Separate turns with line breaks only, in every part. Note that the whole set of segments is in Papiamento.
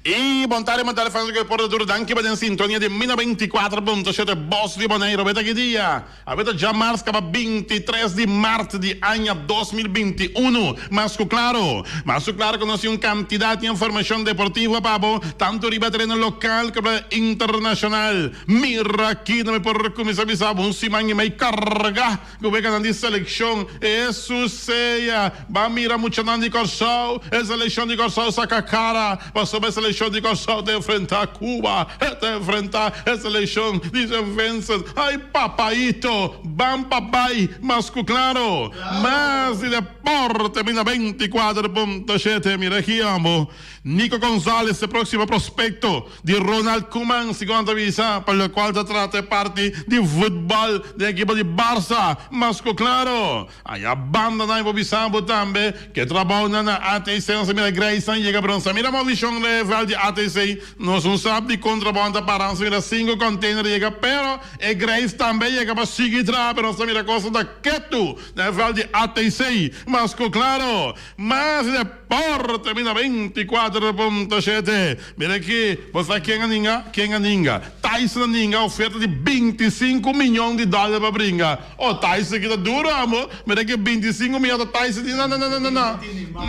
Y bon tarde, bon tarde fans di Deporte Duro. Danki pa den sintonia di mi 94.7 Bos di Bonaire. Weta ki dia? Awe ta djamars kaba 23 di mart di aña 2021. Mas ku klaro, mas ku klaro ku nos tin un kantidat di informashon deportivo pa bo, tantu riba tereno lokal komo internashonal. Mira aki no mi por kuminsá bisa bo un siman i mei kargá ku weganan di selekshon. Hesus sea! Ban mira muchanan di Kòrsou. E selekshon di Kòrsou saka kara pasobra e selekshon di Kòrsou ta enfrentá Cuba. E ta enfrentá e selekshon di Saint Vincent. Ay papaito! Ban pa bai mas ku klaro. Mas di deporte bina 24.7. Mira aki amo. Nico Gonzalez e próksimo prospekto. Di Ronald Koeman, segun ta bisa, pa locual ta trata e parti di futbal den ekipo di Barca. Mas cu claro, aya banda nan por bisa bo tambe cu e trabounan na ATC nos a mira Greyson yega pero nos a mira movicion den e veld di ATC. Nos no sab di con trabounan ta para, nos a mira cinco container yega pero e Greys tambe yega pa sigui traha pero nos a mira cosnan ta ketu den e veld di ATC. Mas cu claro, mas di. Por termina 24.7. Mira aki, bo sa ken a ninga? Ken a ninga? Tyson a ninga oferta di 25 miyon di dollar pa bringa. Oh, Tyson aki ta duro amo. Mira aki 25 miyon ta Tyson di no no no no no.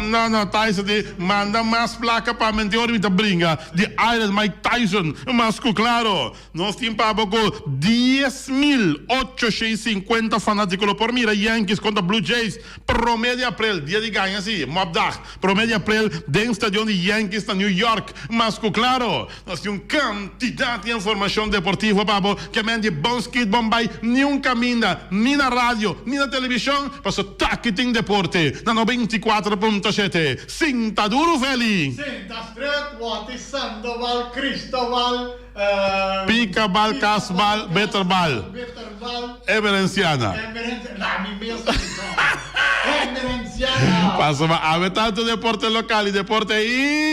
No no, Tyson di manda mas placa pa mi anto ora mi ta bringa. Di Iron Mike Tyson, mas cu claro. Nos tin pa bo ku 10,850 fanátiko lo por mira Yankees kontra Blue Jays promé di aprel, dia di gaña si, mopdag, promé di aprel den stadion di Yankees na New York. Mas ku klaro, nos tin un kantidat di informashon deportivo pa bo ke men di bon skit bon bai niun kaminda, ni na radio, ni na televishon, paso taki tin deporte na 94.7. Sinta duru, Feli!
Sinta stret, Wati Sandoval, Cristobal.
Pika bal, kas bal, beter bal. Emerenciana. Pasobra awe tantu deporte lokal i deporte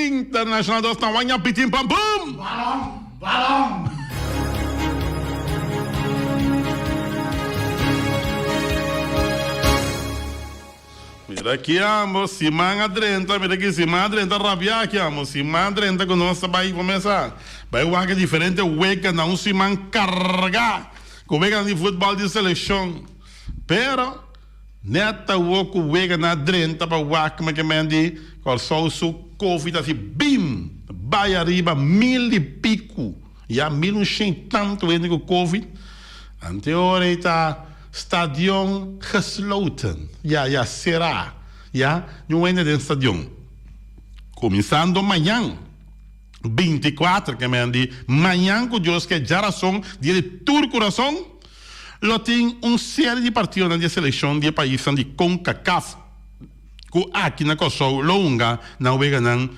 internashonal dos ta waña pitin pam pum! Mira aki amo, siman a drenta, mira aki siman a drenta rabia aki amo, siman a drenta ku nos ta bai kumesa bai wak e diferente wega na un siman karga ku weganan di futbòl di selekshon. Pero nèt awor ku weganan a drenta pa wak me ke men di Kòrsou su covid a hasi bim bai ariba mil i piku, ya mil un shen i tantu hende ku covid, ante ora ei ta. Stadion gesloten, ya, ya, será, ya, niun hende den stadion. Kuminsando mañan, 24, ke men di mañan ku Dios ke djarason, dia di tur kurason, lo tin un serie di partidonan di e selekshon di e paisnan di Concacaf ku aki na Kòrsou lo hunga nan weganan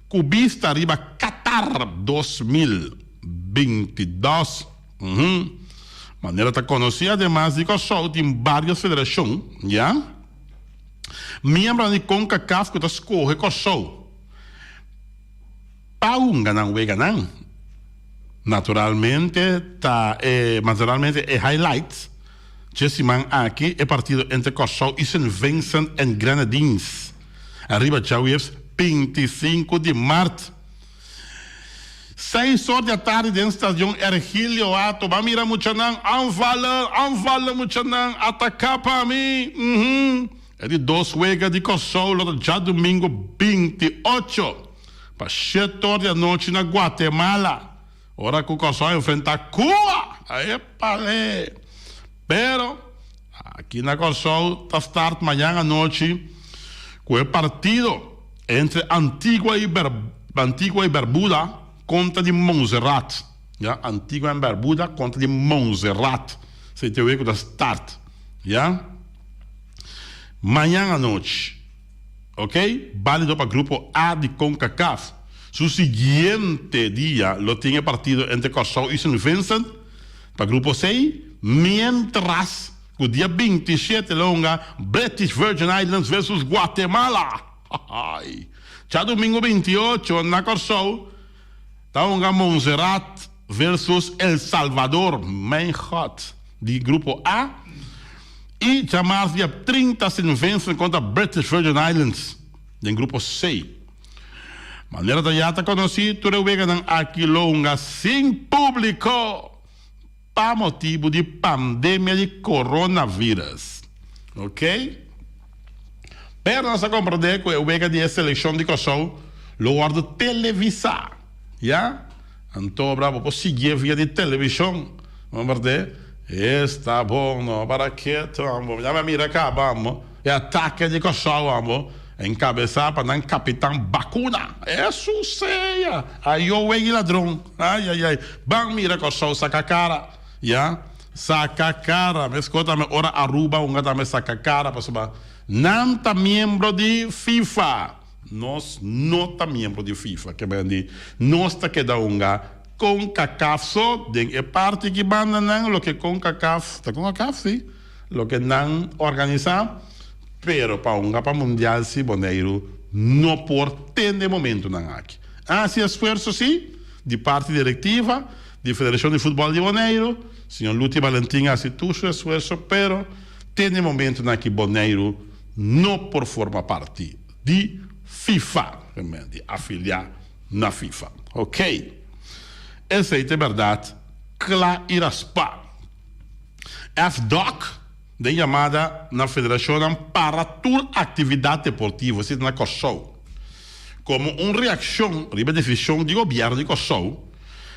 ku bista riba Qatar 2022. Uhum. Manera ta konosí ademas di Kòrsou tin bários federashon, ya, miembronan di Concacaf ku ta skohe Kòrsou pa hunga nan weganan. Naturalmente ta e naturalmente e highlight dje siman aki e partido entre Kòrsou i Saint Vincent and Grenadines ariba djaweps 25 di mart. Seis or di atardi den Stadion Ergilio Hato. Ban mira muchanan, aanvallen, aanvallen muchanan, ataká pa mi. Uhum. E di dos wega di Kòrsou lo ta djadumingu 28 pa shete or di anochi na Guatemala, ora ku Kòrsou a enfrentá Cuba. Epale! Pero, aki na Kòrsou ta start mañan anochi ku e partido Entre Antigua y Antigua y Barbuda kontra di Montserrat. Ya, Antigua en Barbuda kontra di Montserrat. Esei ta e wega ku ta start. Ya. Mañan anochi. Ok, balido pa grupo A di Concacaf. Su siguiente dia lo tin e partido entre Kòrsou y Sint Vincent pa grupo C, mientras Ku dia 27 lo hunga British Virgin Islands versus Guatemala. Hahaai. Djadumingu 28 na Kòrsou ta hunga Montserrat versus El Salvador. Mijn God. Di grupo A. I djamars dia 30 Sint Vincent kontra British Virgin Islands den grupo C. Manera ta ya ta konosí, tur e weganan aki lo hunga sin públiko pa motibu di pandemia di coronavirus. Ok. Pero nos a komprendé ku e wega di e selekshon di Kòrsou lo wòrdu televisá. Ya? Anto bra bo por siguié via di televishon. Bo berdé? Esta bon no, para ketu ambo. Ya mi a mira kaba ambo. E atake di Kòrsou ambo, enkabesá pa nan kapitan Bakuna. Hesus sea! Ayo wegi ladron. Ai ai ai. Ban mira Kòrsou saka kara. Ya. Saka kara. Meskos tambe ora Aruba hunga tambe saka kara pasobra nan ta miembro di FIFA. Nos no ta miembro di FIFA. Ke men di nos ta keda hunga Concacaf so den e parti ki banda nan loke Concacaf, ta Concacaf si, loke nan organisa, pero pa hunga pa mundial si Boneiru no por te den momentunan aki. A hasi esfuerso si di parti direktiva di Federashon di Futbòl di Boneiru, señor Luti Balentin a hasi tur su esfuerso pero te den momentunan aki Boneiru no por forma parti di FIFA, di afiliá na FIFA. Ok. Esei ta e bèrdat kla i raspá. FDOC den yamada na federashonnan para tur aktividat deportivo, esei ta na Kòrsou, komo un reakshon riba e desishon di gobièrnu di Kòrsou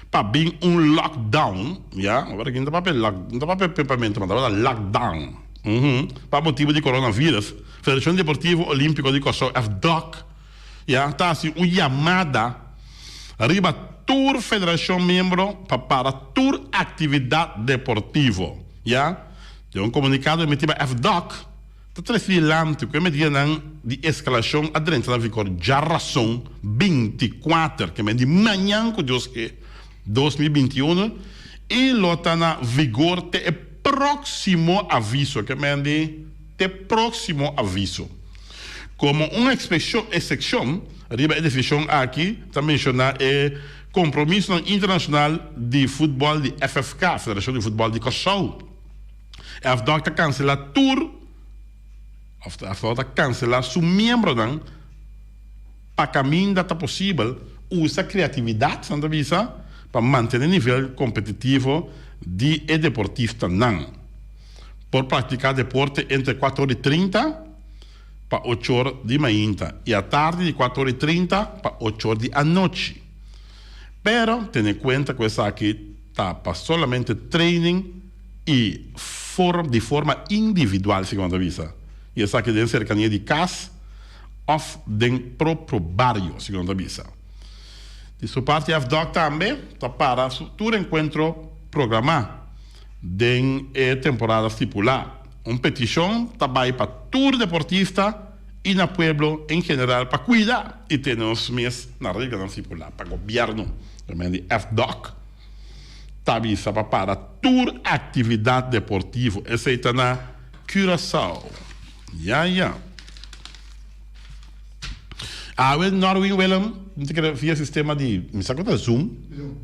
pa bin un lockdown, ya, awor aki no ta papia lock, no ta papia pepamentu mas, ta papia lockdown, pa motibu di coronavirus, Federashon Deportivo Olímpiko di Kòrsou, FDOC, ya, ta hasi un yamada riba tur federashon miembro pa para tur aktividat deportivo, ya. Den un komunikado emití pa FDOC, ta trese dilanti ku e medidanan di eskalashon a drenta na vigor djarason 24, ke men di mañan ku Dios ke, 2021, i lo ta na vigor te e próksimo aviso, ke men di te próksimo aviso. Komo un eksepshon riba e desishon aki ta menshoná e kompromisonan internashonal di futbòl di FFK, Federashon di Futbòl di Kòrsou. FDOK ta kanselá tur òf FDOK ta kanselá su miembronan pa kaminda ta posibel usa kreatividat, nan ta bisa, pa mantené nivel kompetitivo di e deportistanan. Por praktiká deporte entre kuater ora i trinta pa ocho or di mainta i atardi di kuater ora i trinta pa ocho or di anochi. Pero tene kuenta ku esaki ta pa solamente training i for di forma individual, segun nan ta bisa, i esaki den serkania di kas òf den propio bario, segun nan ta bisa. Di su parti FDOK tambe ta para su tur enkuentro programá den e temporada stipulá. Un petishon ta bai pa tur deportista i na pueblo en general pa kuida i tene nos mes na reglanan stipulá pa gobièrnu. Remen di FDOK ta bisa pa para tur aktividat deportivo. Esei ta na Curaçao. Ya ya. Awe Norwin Willem, mi ta kere via sistema di, mi sa ku ta Zoom.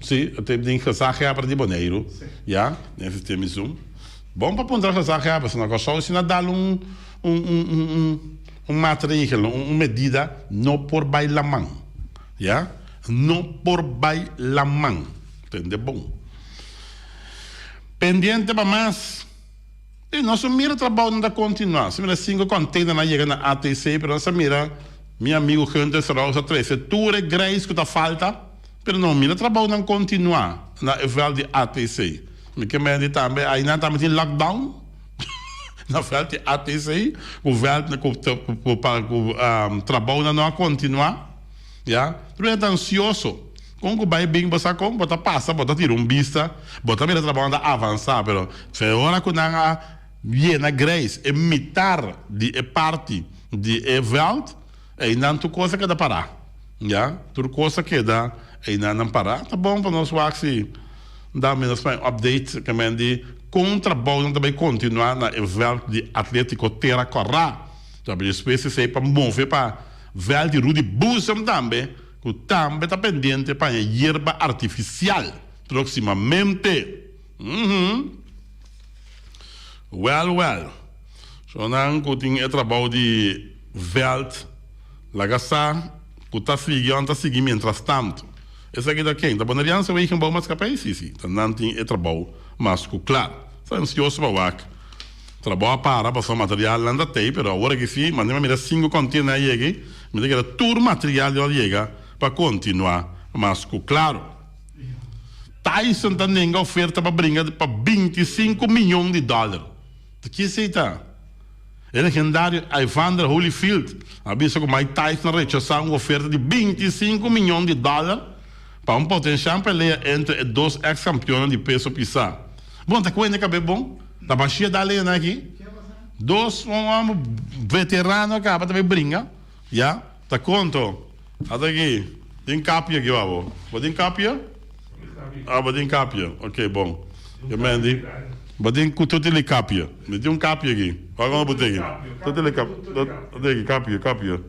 Si, te den gezaghebber di Boneiru. Ya, den sistema di Zoom. Bon pa puntra gezaghebber, si na Kòrsou si na dal un un un un un maatregel, un un medida, no por bai laman. Ya, no por bai laman. Tende bon. Pendiente pa mas. I nos a mira trabounan ta kontinuá. Nos a mira sinku kònteinernan yega na ATC, pero nos a mira mi amigu Gunther Seraus a trese tur e greis ku ta falta, pero no mira trabounan kontinuá na e vèlt di ATC. Mi ke mende tambe ainan tambe tin lockdown na vèlt di ATC, ku vèlt ku ku trabounan no a kontinuá. Ya, tur hende ta ansioso. Kon ku bai bin bo sa kon bo ta pasa bo ta tira un bista bo ta mira trabou nan ta avansa pero fe ora ku nan a yena greis e mitar di e parti di e veld einan tur kos a keda para ya tur kos a keda einan nan para ta bon pa nos wak si da menos pa e update ke men di kon trabou nan ta bai kontinua na e veld di Atletico Tera Kora ta despues esei pa move pa veld di Rudy Boezem tambe. Ku tambe ta pendiente pa haña yerba artifisial próksimamente. Uhum. Wèl wèl. So nan ku tin e trabou di vèlt laga sa Ku ta sigui òf ta sigui mientrastantu. Esaki ta ken? Ta Boneriaanse Wegenbouwmaatschappij? Sí, sí, ta nan tin e trabou mas ku kla. Ta ansioso pa wak. Trabou a para pasobra materialnan ta tei, pero awor aki sí, manera mi a mira sinku kòntener a yega ei, mi ta keda tur material di a yega pa kontinuá mas ku klaro. Tyson ta nenga oferta pa bringa pa 25 miyon di dòler. Ta ki esei ta? E legendario Evander Holyfield a bisa ku Mike Tyson a rechasá un oferta di 25 miyon di dòler pa un potensial pelea entre e dos eks kampionnan di peso pisá. Bon, ta kuende kab'é bon? Ta bashia dal e aki? Dos un hòmber veterano a kaba ta bai bringa, ya. Ta konto. Ata aki, tin kapia aki babo. Bo tin kapia? Ah, bo tin kapia. Ok, bon. Yo mendi, bo tin ku tutili kapia. Mi tin un kapia aki. Wak unda bo teki? Tutili kapia. Teki, kapia, kapia.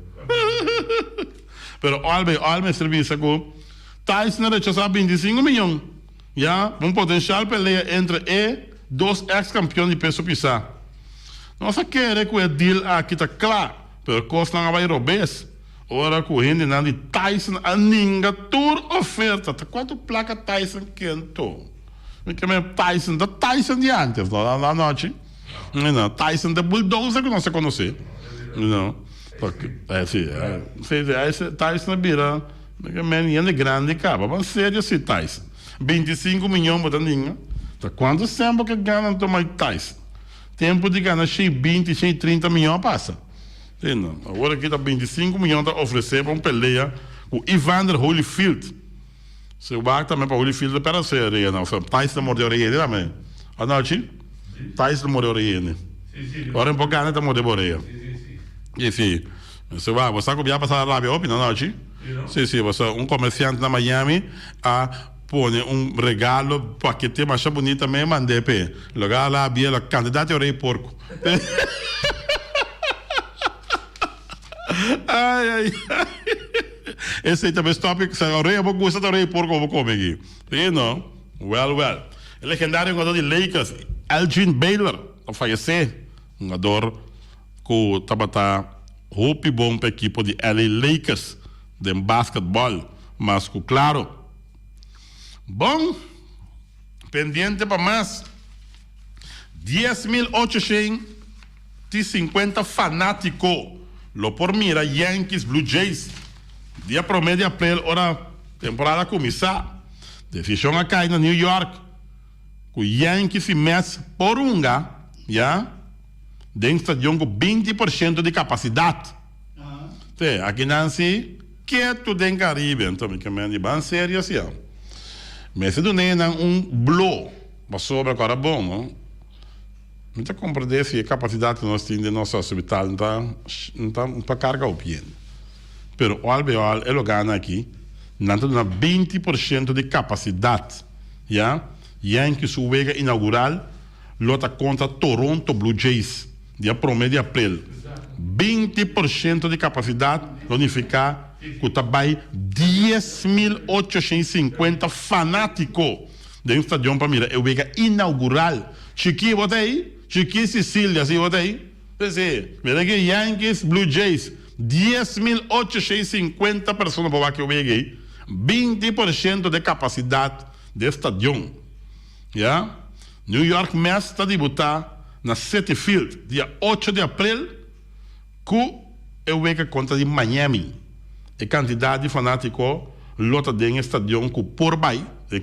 Pero al bay al mester bisa ku Tyson a rechasá 25 miyon. Ya, un potensial pelea entre e dos ex kampion di peso pisá. Nos a kere ku e deal aki ta kla. Pero kosnan a bai robes ora ku hendenan di Tyson a ninga tur oferta. Ta kuantu plaka Tyson kento? Mi ke men Tyson ta Tyson di antes no anochi. No, Tyson ta bulldozer ku nos a konosé. No. Si, si, Tyson a bira mi ke men hende grandi kaba. Ban serio si Tyson. 25 miyon bo ta ninga? Ta kuantu sèn bo ke gana anto Mike Tyson? Tempu di gana shei 20, shei 30 miyon a pasa. Sí, no. Awor aki ta 25 miyon ta ofresé pa un pelea ku Evander Holyfield. Si wak tambe pa Holyfield ta pera se orea no. Tyson ta morde orea tambe. Anochi? Tyson ta morde orea. Ora e por gana e ta morde bo orea. Sí, sí. Si wak, bo sa ku bia pasa rabia hopi no anochi? Sí, sí. Bo sa un komersiante na Miami a Pone un regalo pakete masha bunita me mand'é p'e. Loga a labia la kantidat di orei porko. Ai ai ai. Esei ta bes topic. Sa orea bo gusta ta orei porko bo kome aki. Si no? Well well. E legendario hungador di Lakers, Elgin Baylor a fayesé. Hungador ku tabata hopi bon pa ekipo di LA Lakers den basketball. Mas ku klaro. Bon, pendiente pa mas 10,850 fanátiko lo por mira Yankees Blue Jays dia promé di aprel ora temporada kuminsá. Desishon a kai na New York ku Yankees i Mets por hunga ya den stadion ku 20% di kapasidat. Te, akinan si ketu den Caribe, anto mi ke men di ban serio si a. Mester dun'e nan un blo, pasobra ku ora bon no. Mi ta komprendé si e kapasidat ku nos tin den nos hospital no ta no ta no ta karga hopi hende. Pero al be al e loganan aki nan ta duna 20% di kapasidat, ya. Yankees su wega inaugural lo ta kontra Toronto Blue Jays. Dia promé di aprel, 20% di kapasidat lo nifiká ku ta bai 10,850 fanátiko den stadion pa mira e wega inaugural. Chikí bo ta ei? Chikí Sicilia, si bo ta ei? Sí, sí. Mira aki Yankees, Blue Jays, 10,850 persona por wak e wega ei, 20% di kapasidat di e stadion. Ya. New York Mets ta debutá na Citi Field dia ocho di aprel ku e wega kontra di Miami. E kantidat di fanátiko lo ta den e stadion ku por bai e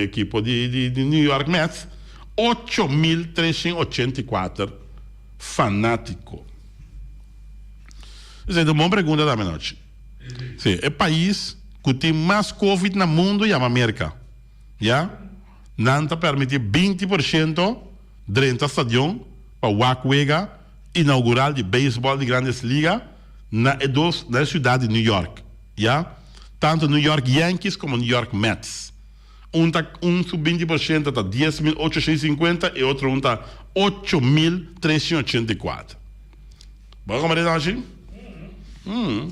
ekipo di New York Mets, 8384 fanátiko. Esei ta un bon pregunta tambe nochi. Si, e pais ku tin mas covid na mundu yama Merka. Ya. Nan ta permiti 20% drenta stadion pa wak wega inaugural di beisbòl di Grandes Liga na e dos na e siudat di New York. Ya. Tantu New York Yankees komo New York Mets. Un ta un su 20% ta 10,850 e otro un ta 8,384. Bo a komprende Angie? Mm.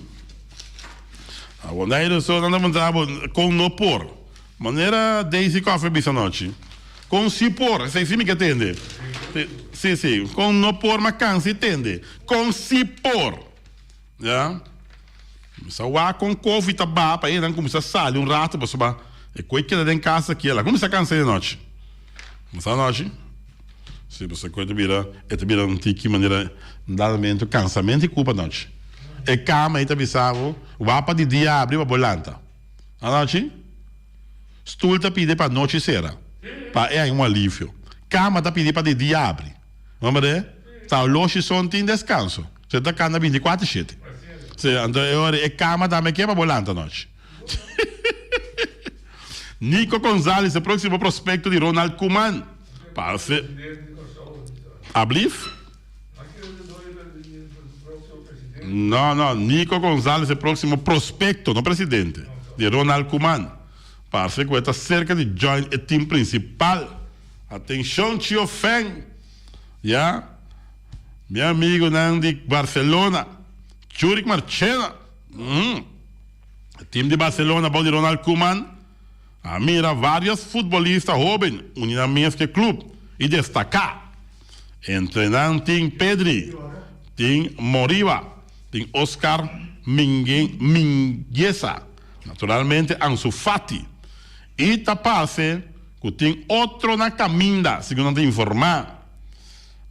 Awor Nairo so nan ta puntra bo kon no por. Manera Daisy Coffee a bisa anochi. Kon si por, esei si mi ke tende. Si, si, kon no por ma kan si tende. Kon si por. Ya. Kuminsá wak kon kofi ta baha pa einan kuminsá sali un rato pasobra e koe keda den kas aki el a kuminsá kansa di nochi. Kuminsá anochi si pasobra e koe ta bira e ta bira un tiki manera un dado momento kansamento i kupa anochi. E kama ei ta bisa bo wak pa di dia abri pa bo lanta. Anochi stul ta pidi pa anochi sera pa e haña un alivio. Kama ta pidi pa di dia abri. Hombre, ta oloshi son tin descanso. Se ta cana binticuater shete. Se, anto e ora e cama tambe ke pa bo lanta anochi. Nico Gonzalez, e proximo prospecto di Ronald Koeman. Parse. Ablief? No, no, Nico Gonzalez, e proximo prospecto, no presidente, di Ronald Koeman. Parse cu e ta cerca di join e team principal. Atencion Chio Feng, ya, mi amigonan di Barcelona, Churik Marchena, mm, e team di Barcelona bou di Ronald Koeman a mira varios futbolista hoben uni nan mes cu e club y destaca. Entre nan tin Pedri, tin Moriba, tin Oscar Mingueza, naturalmente Ansu Fati y ta parce Ku tin otro na kaminda, segun nan ta informá.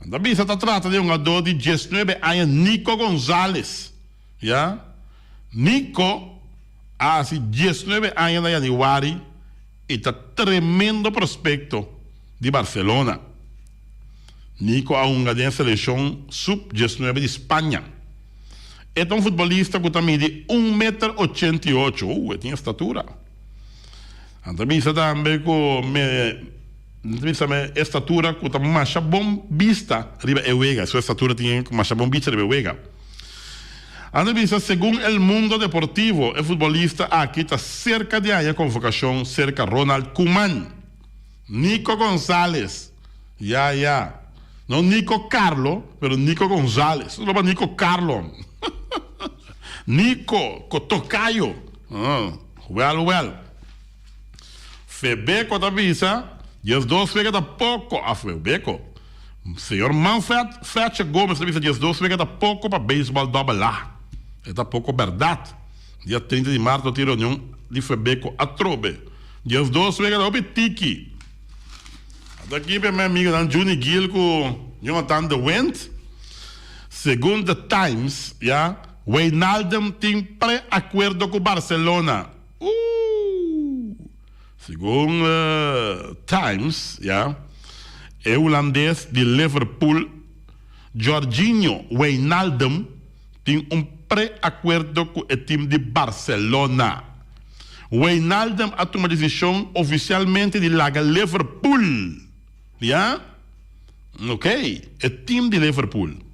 Nan ta bisa ta trata di un hungadó di diesnuebe aña Nico Gonzalez. Ya, Nico a hasi diesnuebe aña na yanüari i ta tremendo prospekto di Barcelona. Nico a hunga den e selekshon sub diesnuebe di Spaña. E ta un futbolista ku ta midi un meter 88, uh, e tin estatura. Nan ta bisa tambe ku me nan ta bisa me e statura ku ta masha bon bista riba e wega. Su estatura tin masha bon bista riba e wega. Nan ta bisa segun El Mundo Deportivo e futbolista aki ta serka di haña konvokashon serka Ronald Koeman. Nico Gonzalez, ya ya, no Nico Carlo pero Nico Gonzalez. No pa Nico Carlo. Nico Tocayo. Wèl wèl. Febeko ta bisa, 12 wega ta poko. A Febeko. Señor Manfred Fletcher Gomez ta bisa 12 wega ta poko pa beisbòl dòbel A. E ta poko bèrdat. Dia 30 di mart lo tin reunion di Febeko atrobe. 12 wega ta hopi tiki. Ata aki pe mi amigonan Juni Gil ku Jonathan de Windt. Segun The Times, ya. Wijnaldum tin pre-akuerdo ku Barcelona. Ooh! Segun Times, ya, e hulandes di Liverpool, Georginio Wijnaldum tin un pre-akuerdo ku e tim di Barcelona. Wijnaldum a tuma desishon ofisialmente di laga Liverpool, ya. Ok, e team di Liverpool.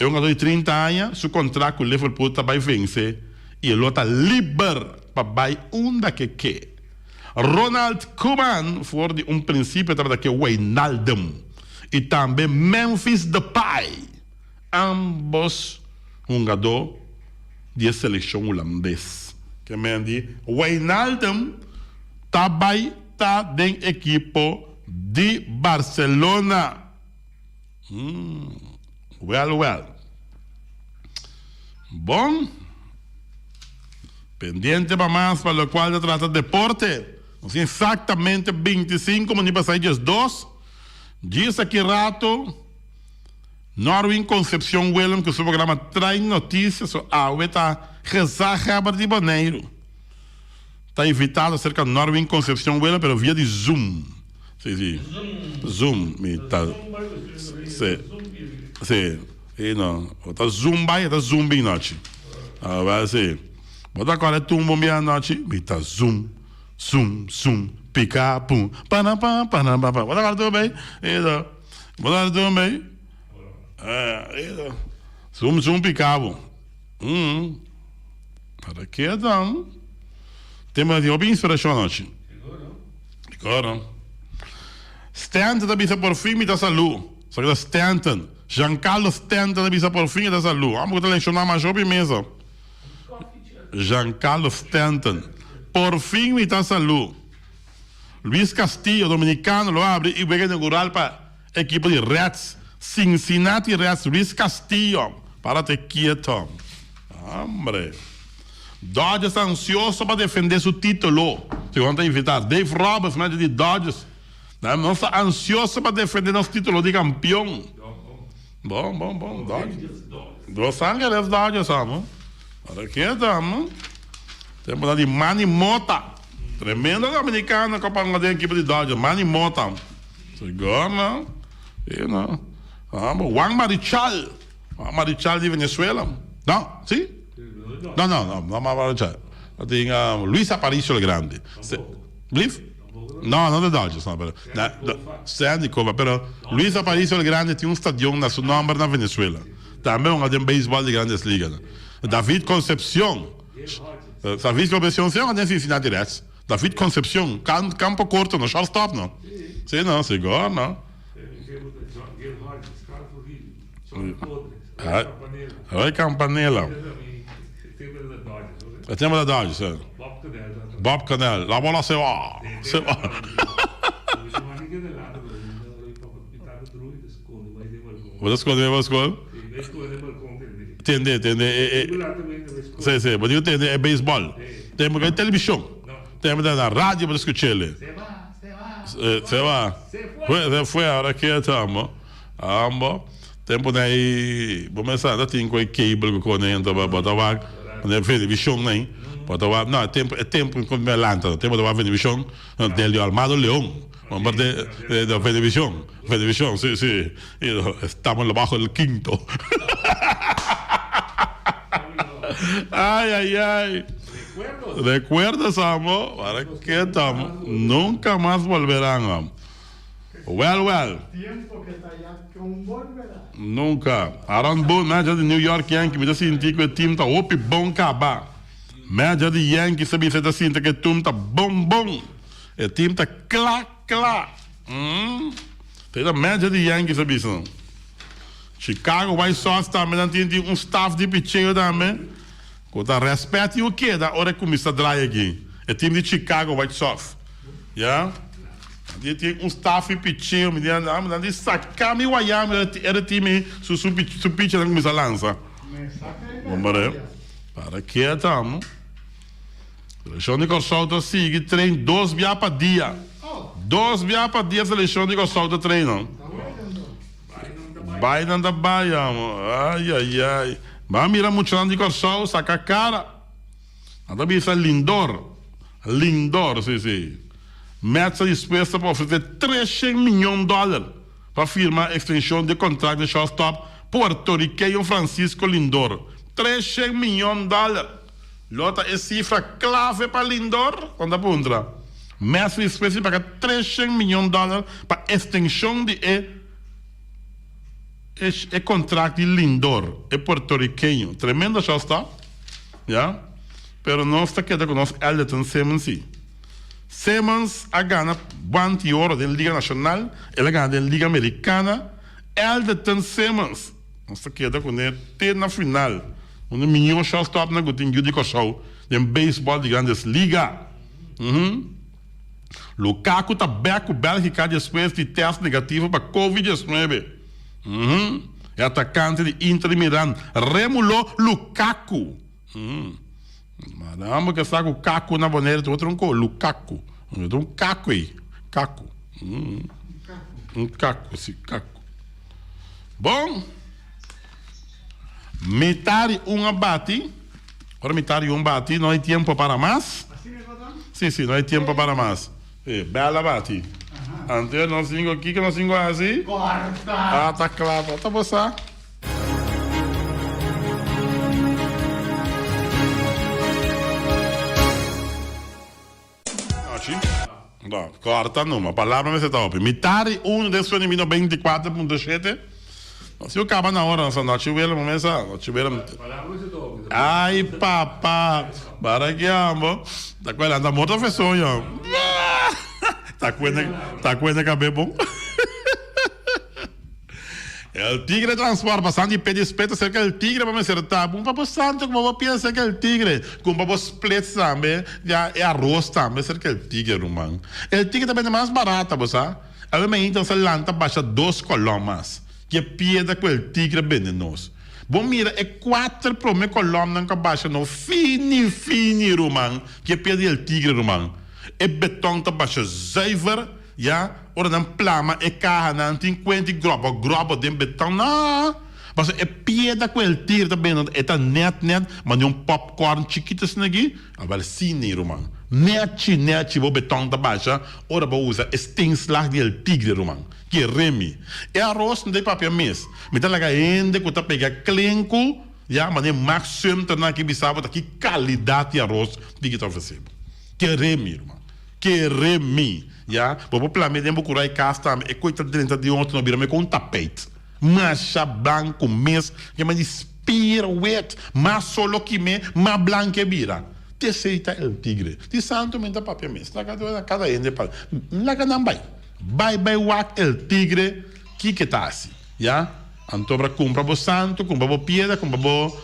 E hungador di 30 aña su contract cu Liverpool ta bay vence y e lo ta liber pa bay unda ke ke. Ronald Koeman for di un principio tabata ke Wijnaldum y tambe Memphis Depay, ambos hungador di e seleccion hulandes. Ke men di Wijnaldum ta bay ta den ekipo di Barcelona. Well well. Bon. Pendiente pa mas pa locual ta trata deporte. Nos tin exactamente 25 minuut pa sai 12. Djis aki rato Norwin Concepcion Willem cu su programa Trae Noticia so awe ta gezaghebber di Boneiru. Ta invitado acerca Norwin Concepcion Wela pero via di Zoom. Si si. Zoom. Mi ta si. Si. Si no. Bo ta zoom bai e ta zoom bin nochi. A wer si. Bo ta kore tumbo un bia anochi? Mi ta zoom. Zoom zoom. Pika pum. Pana pa pana pa pa. Bo ta kore tumbo bai? Si no. Bo ta kore tumbo bai? Si no. Zoom zoom pika bo. Para ke dan? Tema di hopi inspirashon anochi. Siguro. Stanton ta bisa por fin mi ta salu. Sa ta Stanton. Giancarlo Stanton ta bisa por fin e ta salu. Amo ku ta leshona masha hopi mesa. Giancarlo Stanton. Por fin mi ta salu. Luis Castillo, dominicano, lo abri e wega inaugural pa ekipo di Reds. Cincinnati Reds, Luis Castillo. Párate quieto. Hombre. Dodgers ta ansioso pa defende su titulo, segun ta invita Dave Roberts, manager di Dodgers. Nos ta ansioso pa defende nos titulo di campeon. Bon, bon, bon. Dodgers. Los Angeles Dodgers, amo. Ora keda, amo. Tempo di Manny Mota. Tremendo dominicano cu a panga den ekipo di Dodgers. Manny Mota. Sigur, no? Si, no? Amo. Juan Marichal. Juan Marichal di Venezuela. No? Si? No, no, no. No Juan Marichal. Tin Luis Aparicio el Grande. Blief? No, no de Dodgers, no, pero na, Sandy Koufax, pero Luis Aparicio el Grande tin un stadion na su nomber na Venezuela. Tambe hunga den beisbol di Grandes Ligas. David Concepcion, David Concepcion si hunga den Cincinnati Reds. David Concepcion, campo corto no, shortstop no. Si no, sigur no. Roy Campanella. E tempo da Dodgers, si. Bob Canel. La bola se va. Se va. Bo ta sconde den balcon? Tende, tende e e. Si, si. Bo dico tende e baseball. Tempo cu e television. Tempo ta na radio bo ta scuchele. Se va. Se fue, ahora ke tamo. Ambo. Tempo na e bo mester sa tin ku e cable ku kone enta bo ta wak e venevishon nei bo ta wak no e tempo e tempo ku mi a lanta tempo ta wak venevishon Delio Armado Leon homber de de venevishon venevishon si si estamos bajo el quinto ay ay ay recuerdos amo para ke tamo nunca mas volverán amo. Well, well.
Tiempo ke ta ya con bolberá.
Nunca. Aaron Boone, manager di New York Yankees, mi ta sinti cu e team ta hopi bon caba. Manager di Yankees ta bisa e ta sinti cu e team ta bon bon. E team ta cla cla. Mm. Ta e manager di Yankees a bisa. Chicago White Sox tambe nan tin tin un staff di picheo tambe cu ta respet y keda ora e cuminsa draai aki. E team di Chicago White Sox. Ya. Di tin un staff di picheo mi di anda mi di saca mi waya mi era tin mi su su su picha nan cuminsa lansa. Hombre, para ke tamo? Seleccion di Corsou ta sigui train dos bia pa dia. Dos bia pa dia seleccion di Corsou ta train no. Bai nan ta bai amo. Ay ay ay. Ba mira muchanan di Corsou saca cara. Nan ta bisa Lindor. Lindor, si si. Mets ta dispuesto pa ofrece treshen miyon dollar pa firma extension di e contract di shortstop puertorriqueño Francisco Lindor. Treshen miyon dollar! Lo ta e cifra clave pa Lindor? Nan ta puntra. Mets ta dispuesto di paga treshen miyon dollar pa extension di e e contract di Lindor, e puertorriqueño. Tremendo shortstop, ya. Pero nos ta keda ku nos Elderton Simmons si. Simmons a gana Guanti Oro den Liga Nashonal, el a gana den Liga Amerikana. Elderton Simmons, nos ta keda kuné te na final. Un di mihó shortstopnan ku tin yu di Kòrsou den beisbòl di Grandes Liga. Lukaku ta bèk ku Bèlgika despues di tèst negativo pa Covid diesnuebe. E atakante di Inter di Milan, Remulo Lukaku. Madame ke sa ku kaku na Bonaire ta otro un ko, lukaku. Ta un kaku ei, kaku. Un kaku, si, kaku. Bon, mitad di un a bati, ora mitad di un bati no hay tiempo para mas. Si, si, no hay tiempo para mas. E bel a bati. Antes nos singo, kiko nos singo hasi?
Corta!
Ah, ta kla, ta bo sa. No, corta numa. Palabra mester ta hopi. Mitar di uno den sueño mi 94.7. No, si yo caba na hora, no, nochi wela, mo mesa, nochi wela. Ay, papá. Para que amo. Ta cuela, anda morto fe soño. Ta cuenta, ta cuenta cabe bon. El tigre transforma pasando di pedi split acerca el tigre pa mester ta bon pa bo santo como bo pia acerca el tigre cumpra bo splits tambe ya e arroz tambe acerca el tigre ruman el tigre ta bende mas barata bo sa awe mainta nos a lanta basha dos colon mas ke piedra cu el tigre bende nos. Bo mira e kuater prome kolòmnan ku a basha no fini fini ruman, ki e pia di El Tigre ruman. E beton ta basha zuiver, ya, ora nan plama e kahanan tin kuenti grobo grobo den beton, no! Pasobra e piedra ku El Tigre ta bende e ta nèt nèt manera un popcorn chikito asina aki, awèl sini ruman. Nèchi nèchi bo beton ta basha ora bo usa e steenslag di El Tigre ruman. Ke remi. E aros no ta e papia mes. Mi ta laga hende ku ta pega klenku, ya, manera Max Sumter nan aki bisa bo ta ki kalidat di aros tin ki ta ofresé bo. Ke remi, ruman. Ke remi, ya. Bo por plama den bo kura e kas tambe. E koi ta drenta di otro no bira mekor un tapijt. Masha blanku mes. Ke men di spier wit. Mas solo kime, mas blanku e bira. T'esei ta El Tigre. Di santu mi ta papia mes. Laga kada hende papia. Laga nan bai. Bai bai wak El Tigre kiko e ta hasi ya anto bra kumpra bo santu kumpra bo piedra kumpra bo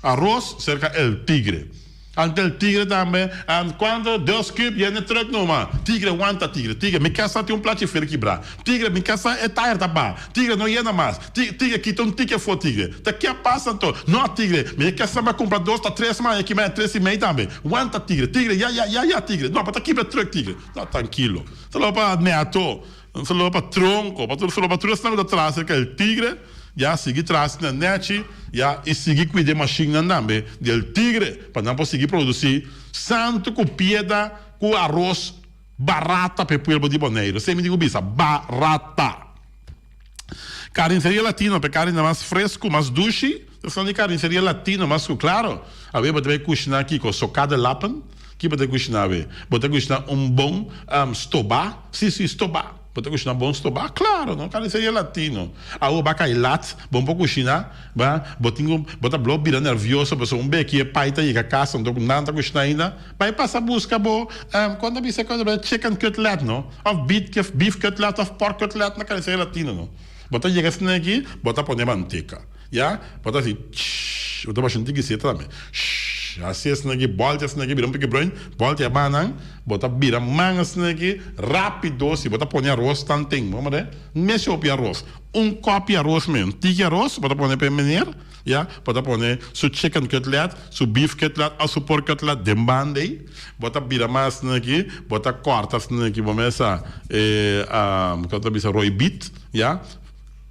aros serka El Tigre anto El Tigre tambe kuanto dos kub yende truk numa Tigre wanta Tigre Tigre mi kasa tin un plachi fer kibra Tigre mi kasa e tayer ta baha Tigre no yena mas Tigre kita un tiki afo Tigre ta ke a pasa anto no Tigre mi e kasa mi a kumpra dos ta tres maya ki maya tres i mei tambe wanta Tigre Tigre ya ya ya ya Tigre no bo ta kibra truk Tigre no trankilo. Solo pa Neato, solo pa Tronco, pa tur solo pa tur esnan ku ta traha serka El Tigre, ya sigui traha asina nechi, ya i sigui kuida e mashinnan tambe di El Tigre pa nan por sigui produsi santu ku pieda ku aros barata pa e pueblo di Boneiru. Esei mi tin ku bisa, barata. Carniceria Latino, pa e carni ta mas fresku, mas dushi, esnan di Carniceria Latino mas ku klaro. Awe bo ta bai kushina kiko? Sokade lapen? Ki bo ta kushina awe? Bo ta kushina un bon stobá? Si, si, stobá. Bo ta kushina bon stobá? Klaro, no? Carniceria Latino. Awe bo a kai lat, bo no por kushina, ba, bo tin ku, bo ta blo bira nervioso pasobra un beki e pai ta yega kas anto ku nan ta kushina ainda. Bai pasa buska bo, kon ta bisa kos chicken cutlet no, of beef beef cutlet of pork cutlet na carniceria latino no. Bo ta yega esnan aki, bo ta pone manteca, ya, bo ta hasi shhh, bo ta basha un tiki seta tambe, shhh, hasi esnan aki, bolta esnan aki bira un piki bruin, bolta e banan, bo ta bira man esnan aki rapido, si bo ta pone aros tanten, bo mira, mester hopi aros, un kopi aros men, un tiki aros bo ta pone pa e meneer. Ya, bo ta pone su chicken cutlet, su beef cutlet of su pork cutlet den banda ei. Bo ta bira mas asina aki, bo ta corta asina aki, bo mesa e con ta bisa roibit, ya.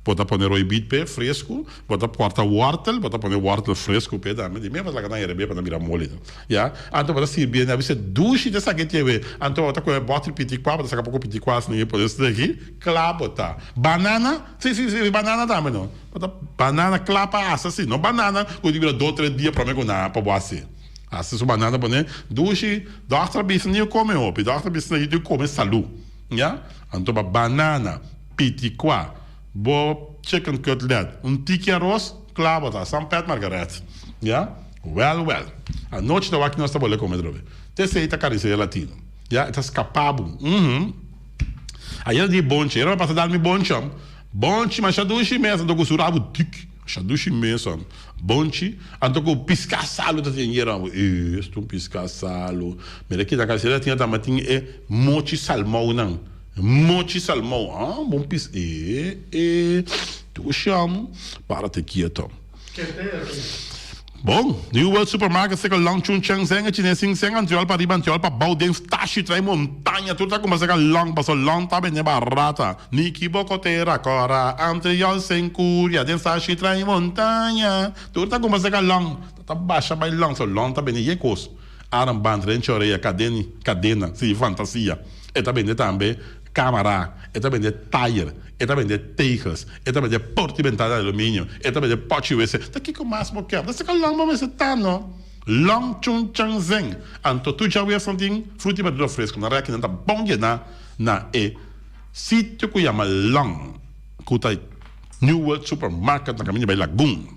Bo ta pone roibit p'e fresco, bo ta corta wortel, bo ta pone wortel fresco p'e tambe, di mes bo ta laga nan herebé pa nan bira moli no, ya. Anto bo ta sirbié, nan a bisa dushi ta esaki tiewe, anto bo ta coge boter pitikua, bo ta saca poco pitikua asina aki pone asina aki, cla bo ta. Banana, si si si banana tambe no. Bo ta banana kla pa hasa si, no banana ku di bira dos tres dia prome ku nan pa bo hasi. Hasi su banana pone dushi, dòkter a bisa ni kome hopi, dòkter a bisa ni di kome salu, ya. Anto pa banana, pitikua, bo chicken cutlet, un tiki aros, kla bo ta, san pèt margaret, ya. Wèl wèl, anochi ta wak nos ta bole kome atrobe. Te esei ta kariseria latino, ya, e ta skapa bo, uhum. Ayera di bonchi, ayera mi a pasa dal mi bonchi. Bonchi masha dushi mes anto ku su rabu dik masha dushi mes bonchi anto ku piská salu ta tin yera e esto un piská salu mira kita kasera tin ata tin e mochi salmou nan mochi salmou ah bon pis e e dushi amo para te kieto. Bon, New World Supermarket seka Long Chun Cheng Zeng e chines sin seng antiol pa riba antiol pa bou den stashi trai montaña tur ta kuma seka Long paso Long ta bende barata Niki boko tera kora antriol sen kuria den stashi trai montaña tur ta kuma seka Long ta basha bai Long so Long ta bende ye kos armband renchi orea kadeni kadena si fantasia e ta bende tambe Camara, e ta bende tayer, e ta bende tegels, e ta bende porta y bentana di aluminio, e ta bende pochi wc. Ta kico mas bo kier? Ta saka long bo mester ta no. Long chun chan zeng. Anto tur djawersnan tin fruta y berdura fresco. Nan reki nan ta bon yena na e sitio cu yama Long, cu ta New World Supermarket na caminda bay Lagun.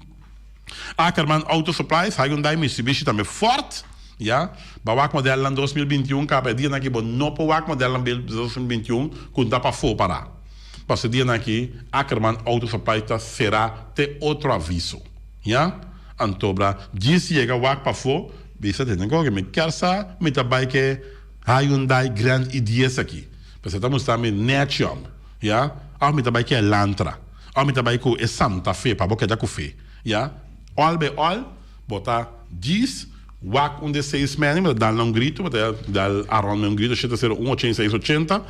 Ackerman Auto Supplies, Hyundai, Mitsubishi tambe Ford, ya. Ba wak modelnan 2021 kaba e dianan aki bo no por wak modelnan 2021 ku ta pafó pará. Pasobra e dianan aki Ackerman Auto Supply ta será te otro aviso, ya. Anto bra djis yega wak pafó bisa tene koke mi kier sa mi ta bai ke Hyundai Grand i10 aki pasobra e ta mustra mi nèchi òm, ya, òf mi ta bai ke Elantra. Òf mi ta bai ku e Santa Fe pa bo keda ku fe, ya. All by all, bo ta djis wak un di e seis meni, bo ta dal nan un gritu, bo ta dal Aron un gritu, 701 86 80.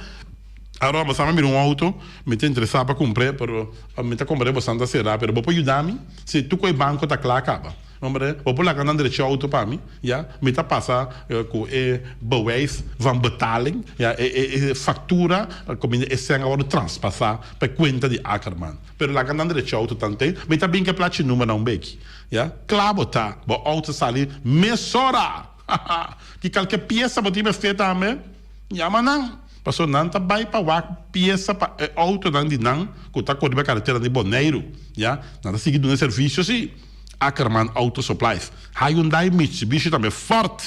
Aron, bo sa mi mira un auto, mi ta interesá pa kumpr'é, pero mi ta kompr'é bo san ta será, pero bo por yuda mi? Si tur ku e banko ta kla kaba. Hombre, bo por laga nan drecha auto pa mi, ya? Mi ta pasa ku e bewijs van betaling, ya, e e e factura kaminda e sèn a wòrdu traspasá pa e kuenta di Ackerman. Pero laga nan drecha auto tanten, mi ta bin ku e plachi number na un beki, ya? Kla bo ta, bo auto sali mesora! Haha! Ki kalke piesa bo tin mester tambe, yama nan, pasobra nan ta bai pa wak piesa pa e autonan di nan ku ta kore riba karetera di Boneiru, ya? Nan ta sigui duna e servisio si. Ackerman Auto Supplies, Hyundai, Mitsubishi tambe Ford.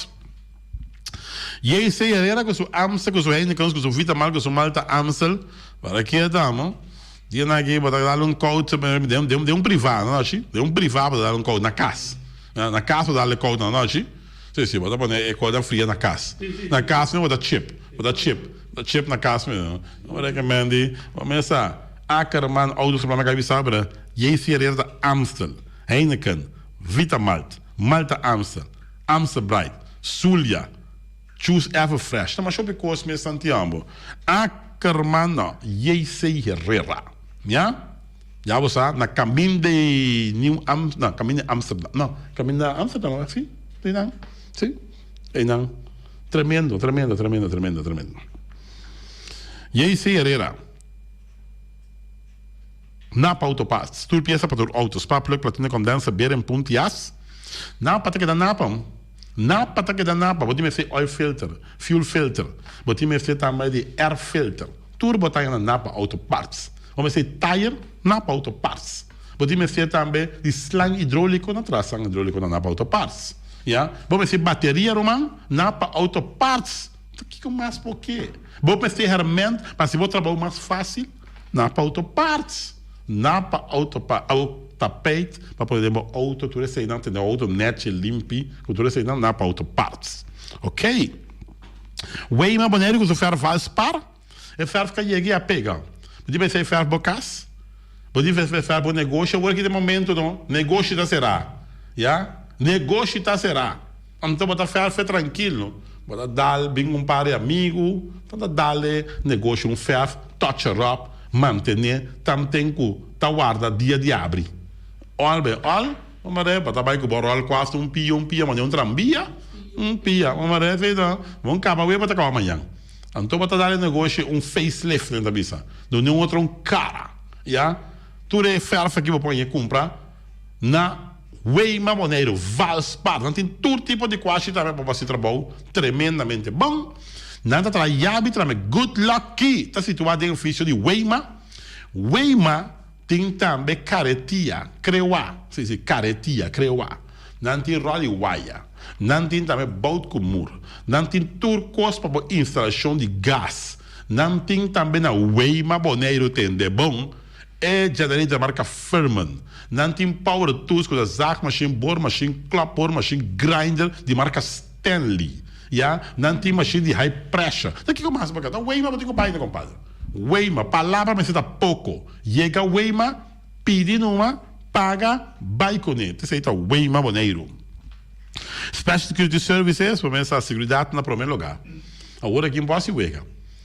JC Herrera cu su Amstel, cu su Heinekens, cu su Vitamal, cu su Malta Amstel. Para ke amo? Dia na aki bo ta dal un koud den den un priva no ashi? Den un priva bo ta dal un koud na cas. Na cas bo ta dal e koud no ashi? Si si bo ta pone e koud fria na cas. Na cas mi bo ta chip, bo ta chip, bo ta chip na cas mi. Bo rekemendi bo mesa. Ackerman Auto Supply Maka bisa bra JC Herrera ta Amstel, Heineken, Vita Malt, Malta Amstel, Amstel Bright, Zulia, Choose Everfresh. Ta masha hopi kos mes Santiambo. Ackerman no, JC Herrera. Ya? Ya bo sa na kaminda Nieuw Am no, kaminda Amsterdam no, kaminda Amsterdam wak si? Einan? Si? Einan. Tremendo, tremendo, tremendo, tremendo, tremendo. JC Herrera. Napa Auto Parts, tur piesa pa tur auto, spark plug, platina, condenser, bearing, punt, yas. Napa ta keda napa. Napa ta keda napa. Bo tin mester oil filter, fuel filter. Bo tin mester tambe di air filter. Tur bo ta haña na Napa Auto Parts. Bo mester tire, Napa Auto Parts. Bo tin mester tambe di slang hidrolico, nan traha slang hidrolico na Napa Auto Parts. Ya. Bo mester bateria, ruman, Napa Auto Parts. Ta kiko mas bo ke? Bo mester herment pa hasi bo trabou mas fácil? Napa Auto Parts! Napa Auto Parts! Abo tapijt pa pone den bo auto tur eseinan, tene bo auto nechi, limpi, ku tur eseinan, Napa Auto Parts. Ok. Weima Boneiru ku su fèrf Valspar. E fèrf ka yega i a pega. Bo tin mester fèrf bo kas? Bo tin mester fèrf bo negoshi? Awor ki den momento no, negoshi ta será. Ya? Negoshi ta será. Anto bo ta fèrfè trankil no. Bo ta dal bin un par di amigu, ta ta dal e negoshi un fèrf, touch her up, mantené tanten ku ta warda dia di abri. Òl be òl, bo mare, bo ta bai ku bo ròl kuasta un pia un pia, mane un trambia, un pia, bo mare, esei ta, bo kaba awe bo ta kaba mañan. Anto bo ta dal e negoshi un facelift nan ta bisa, duna un otro un kara, ya. Tur e fèrf aki bo por haña kumpra na. Weima Boneiru, Valspar, nan tin tur tipo di kuashi tambe pa bo hasi trabou tremendamente bon. Nan ta traha yabi trame Good Luck Key ta situá den ofisio di Weima. Weima tin tambe karetia, krewa, si si, karetia, krewa. Nan tin ròl di waya. Nan tin tambe bout ku mur. Nan tin tur kos pa bo instalashon di gas. Nan tin tambe na Weima Boneiru tende bon. E generator marka Firman. Nan tin power tools ku ta zaagmachine, boormachine, klapboormachine, grinder di marka Stanley. Ya, nan tin machine di high pressure. Ta kiko mas bo ke? Ta Weima bo tin ku bai ta kompadre. Weima, palabra mester ta poko. Yega Weima, pidi numa, paga, bai kuné. T'esei ta Weima Boneiru. Special Security Services, bo mester sa seguridat na prome lugá. Awor aki bo hasi wega.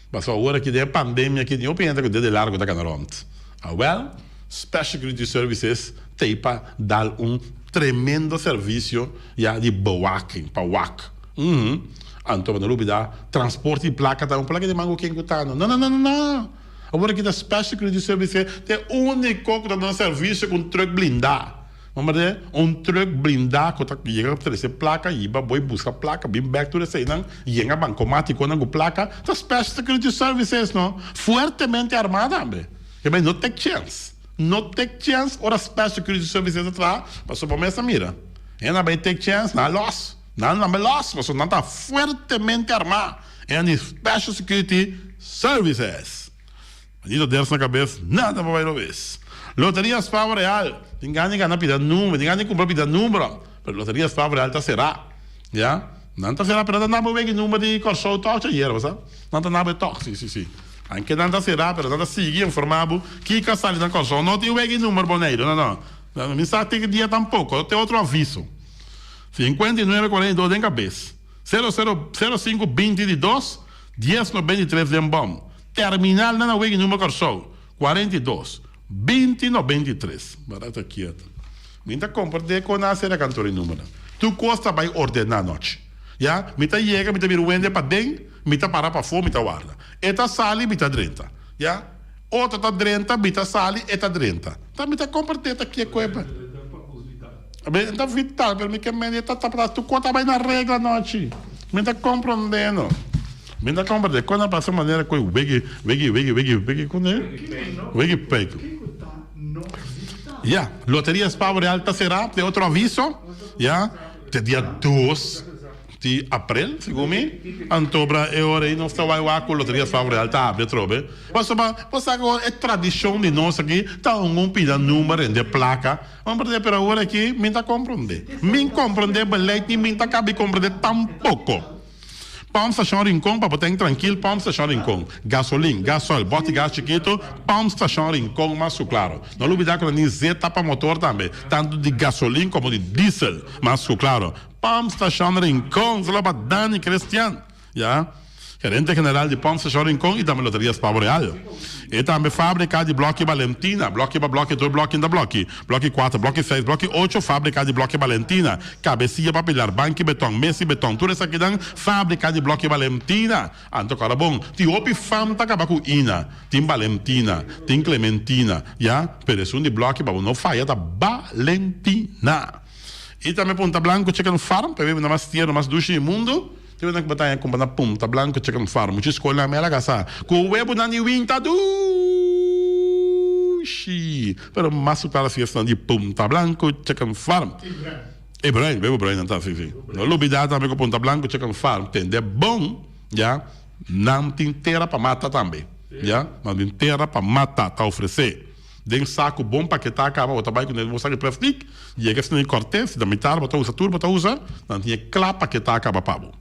Pasobra awor aki den e pandemia aki tin hopi hende ku dede largu ta kana rònt. Awèl, Special Security Services t'ei pa dal un tremendo servisio ya di bewaking, pa wak. Uhum. Anto bo no lubidá transporte di plaka ta un plaka di mango ken ku ta no. No, no, no, no, no! Awor aki ta Special Security Services ta e úniko ku ta duna servisio ku un trùk blindá. Hombre, un truck blindá ku ta yega trese plaka, yiba bo i buska plaka, bin bek tur eseinan, yenga bankomatikonan ku plaka, ta Special Security Services no, fuertemente armá tambe. Ke bai no tek chèns, no tek chèns ora Special Security Services ta traha, pasobra bo mes a mira, hende a bai tek chèns, nan a lòs, nan a bai lòs, pasobra nan ta fuertemente armá, e di Special Security Services. Anita Ders na kabes, nada pa bai robes. Loteria Spa Real, tin gana di gana pida number, tin gana di kumpra pida number, pero Loteria Spa Real ta será. Ya, nan ta será, pero nan ta naba wega e number di Kòrsou tòg djayer, bo sa? Nan ta naba e tòg, si, si, si. Anke nan ta será, pero nan ta sigui informá bo kiko a sali na Kòrsou. No tin wega e number Boneiru, no, no. Mi sa te ki dia tampoko, te otro aviso. 59 42 den kabes, sero sero sero sinku binti di dos, dies 93 den bòm. Terminal nan a wega i number Kòrsou, 42 20 93. Barata kieto. Mi ta komprendé kon nan a sera kantor i numbernan. Tur kos ta bai ordená nochi. Ya, mi ta yega, mi ta bira wende paden, mi ta para pafó, mi ta warda. E ta sali, mi ta drenta. Ya, otro ta drenta, mi ta sali, e ta drenta. Ta mi ta komprendé ta kieko e pa. E ta vital, pero mi ke mende e ta ta tur kos ta bai na regla nochi. Mi ta komprendé no. Mi ta komprendé kon a pasa manera ku e wegi, wegi, wegi, wegi, wegi kuné? Wegi pek. Ya, Loteria Spavo Real ta será te otro aviso, ya, te dia dos di aprel, segun mi. Anto bra e ora ei nos ta wai wak ku Loteria Spavo Real ta habri atrobe. Pasobra bo sa ku e tradishon di nos aki ta un un pida number rende plaka. Hombre, pero awor aki mi ta komprondé. Mi komprondé beleid ni mi ta kabi komprondé tampoko. Pump Station Rincon pa bo ten trankil Pump Station Rincon Gasolin, gasoil, bòti gas chikitu Pump Station Rincon mas ku klaro. No lubidá ku nan tin zeta pa motor tambe, tantu di gasolin komo di diesel mas ku klaro. Pump Station Rincon solo pa Dani Christian, ya. Gerente general di Pump Station Rincon y tambe Loteria Spavo Real. E tambe fabrica di bloki Balentina, bloki pa bloki, tur bloki ta bloki, bloki cuater, bloki seis, bloki ocho, fabrica di bloki Balentina, cabecia pa pilar, banki beton, mesi beton, tur esakinan fabrica di bloki Balentina. Anto cora bon, tin hopi fam ta caba cu ina, tin Balentina, tin Clementina, ya, pero esun di bloki pa bo no faya ta Balentina. Y tambe Punta Blanco Chicken Farm, pa e bebida mas tierno, mas dushi di mundo. Te wena ku bo ta haña kumpa na Punta Blanco Chicken Farm. Mucha skolnan mi a laga sa ku webunan di winta dushi. Pero mas ku klara fiestanan di Punta Blanco Chicken Farm. E bruin, webu bruin nan ta, si, si. No lubida tambe ku Punta Blanco Chicken Farm tende bon, ya. Nan tin tera pa mata tambe, ya. Nan tin tera pa mata ta ofresé. Den saku bon paketá kaba bo ta bai ku bo saki plastik, yega esnan di kòrt'é, si ta mitar bo ta usa tur bo ta usa, nan tin e kla paketá kaba pa bo.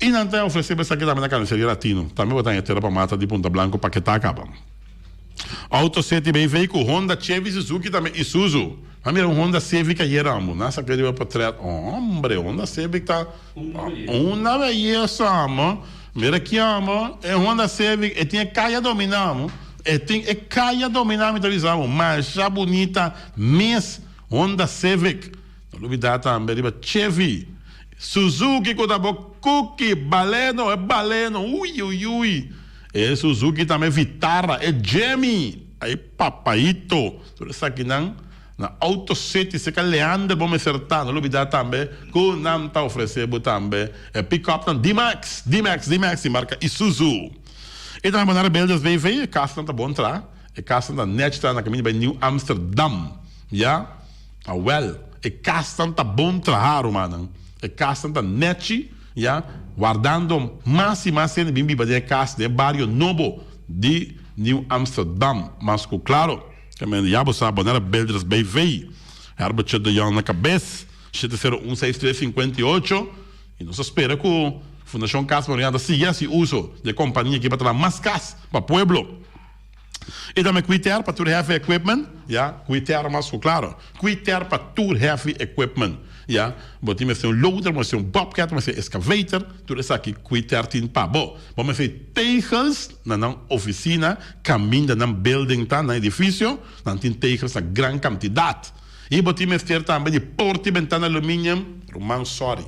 I nan ta ofresé bo esaki tambe na Carniceria Latino, tambe bo ta haña tera pa mata di Punta Blanco paketá kaba. Auto City BV ku Honda, Chevy, Suzuki tambe Isuzu. A mira un Honda Civic ayer amo, nan saka riba potret, hombre, Honda Civic ta una beyesa amo. Mira ki amo, e Honda Civic e tin e kaya dominá amo. E tin e kaya dominá mi ta bisa bo, masha bunita mes Honda Civic. No lubida tambe riba Chevy, Suzuki ku ta bo kuki, Baleno, e Baleno, ui ui ui. E Suzuki tambe Vitara, e Jemy, ay papaito. Tur esakinan na Auto City cerca Leander bo mester ta. No lubida tambe cu nan ta ofrece bo tambe e pick-upnan D-Max, D-Max, D-Max di marca Isuzu. E tambe bo na Rebeldes BV, e casnan ta bon tra, e casnan ta nech tra na caminda bay New Amsterdam. Ya, awel, e casnan ta bon traha rumannan. E casnan ta nechi, ya, wardando mas y mas hende bin biba den e cas den e bario nobo di New Amsterdam. Mas cu claro. Caminda ya bo sa bo nera Builders BV. Herbertje de Jong na cabes, 701 63 58. Y nos ta spera cu Fundacion Cas Mariana ta sigui haci uso di e compania aki pa traha mas cas pa pueblo. Y tambe Quiter pa tur heavy equipment, ya, Quiter mas cu claro. Quiter pa tur heavy equipment, ya. Bo tin mester un loader, bo mester un bobcat, bo mester un excavator, tur esaki Quiter tin pa bo. Bo mester tegels na nan oficina, caminda nan building ta, nan edificio, nan tin tegels na gran cantidad. Y bo tin mester tambe di porta y bentana aluminium, ruman sorry.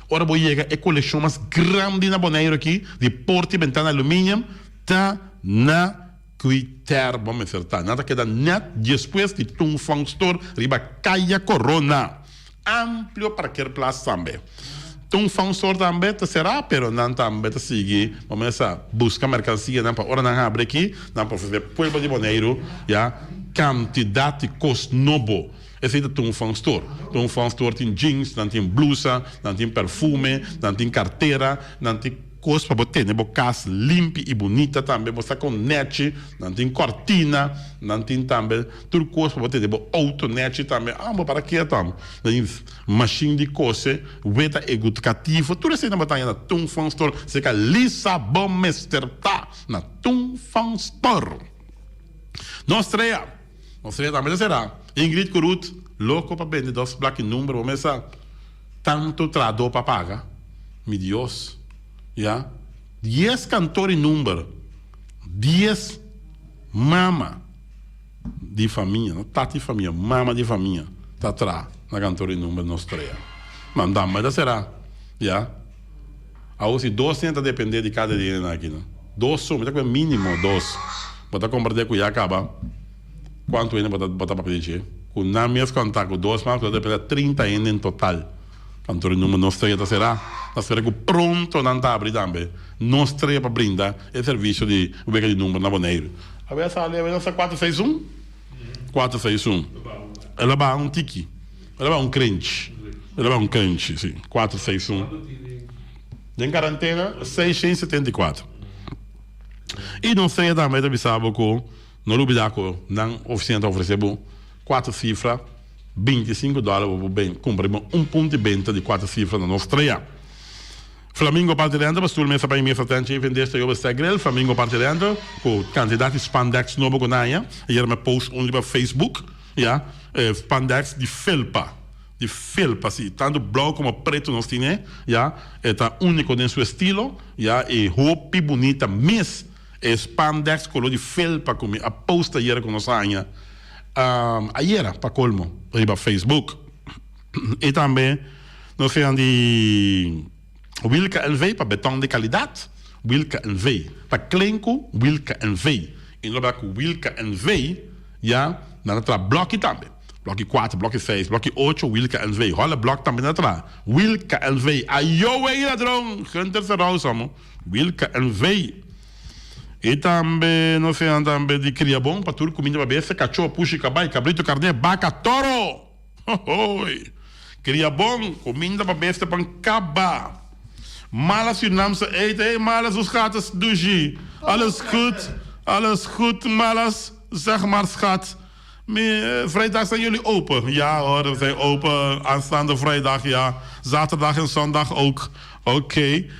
Ora bo yega e coleccion mas grandi na Boneiru aki di porta y bentana aluminium ta na Quiter bo mester ta. Nan ta keda net despues di Tung Fong Store riba Caya Corona. Amplio parkeerplaats tambe. Tung Fong Store tambe ta será pero nan tambe ta sigui bo mester busca mercancianan pa ora nan habri aki nan por ofrece pueblo di Boneiru ya cantidad di cos nobo. Esey ta Tung Fong Store. Tung Fong Store tin jeans, nan tin blusa, nan tin perfume, nan tin cartera, nan tin. Kos pa bo tene bo kas limpi i bunita tambe. Bo sa kon nèchi, nan tin kòrtina, nan tin tambe tur kos pa bo tene bo outo nèchi tambe. Ah, bo para ketu amo. Nan tin mashin di kose, weta egudkativo, tur esei nan bo ta haña na Tung Fong Store. Serka Lisa bo mester ta na Tung Fong Store. Nos trea, nos trea tambe ta sera. Ingrid ku Ruth loko pa bende dos blaki number bo mesa tantu trahadó pa paga. Mi Dios. Ya. Dies kantor i number. Dies mama di famia, no tata di famia, mama di famia ta traha na kantor i number nos trea. Man damba ta sera. Ya. Awor si dos hende ta depende di kada di hendenan aki no. Dos so, mi ta kue minimo dos. Bo ta komprende ku ya kaba kuantu hende bo ta bo ta papia di dje. Ku nan mes konta ku dos mas bo ta depende 30 hende en total. Kantor di number nos trea ta será. Ta spera ku pronto nan ta abri tambe nos trea pa brinda e servisio di wega di number na Boneiru. Awe a sali awe nos ta kuater seis un? Kuater seis un. El a baha un tiki. El a baha un krenchi. El a baha un krenchi, si. Kuater seis un. Den karantena, 674. I nos trea tambe ta bisa bo ku no lubida ku nan ofisina ta ofresé bo kuater sifra, 25 dòler bo por ben kumpra riba un punto di benta di kuater sifra na nos trea. Flamingo parti denter pa stoel mesa pa mesa tenchi i vendes ta yoba stek grill. Flamingo parti denter ku kantidat di spandex nobo ku nan haña. Ayer mi a post un riba Facebook. Ya, e spandex di felpa, di felpa si, tanto blauw como preto nos tin e, ya, e ta unico den su estilo, ya, e hopi bunita mes e spandex color di felpa cu mi a post ayera cu nos a haña, ayera pa colmo riba Facebook. E tambe nos tin di Wilka NV pa beton di calidad, Wilka NV pa klenku, Wilka NV. Y no lo cu Wilka NV ya nan ta traha bloki tambe. Bloki cuatro, bloki seis, bloki ocho, Wilka NV. Holle blok tambe nan ta traha. Wilka NV. Ayo wey ladron! Gunter Serrao amo. Wilka NV. Y tambe nos tin tambe di Criabon pa tur cuminda pa bestia, cacho, pushi, cabay, cabrito, carne, baca, toro! Hohoy! Cria bon, cuminda pa bestia pan caba. Mala Surinaamse eten. Hey Malas, hoe gaat het dushi? Alles goed? Alles goed Malas? Zeg maar schat. Mi, vrijdag zijn jullie open? Ja hoor, we zijn open. Aanstaande vrijdag, ja. Zaterdag en zondag ook. Oké. Okay.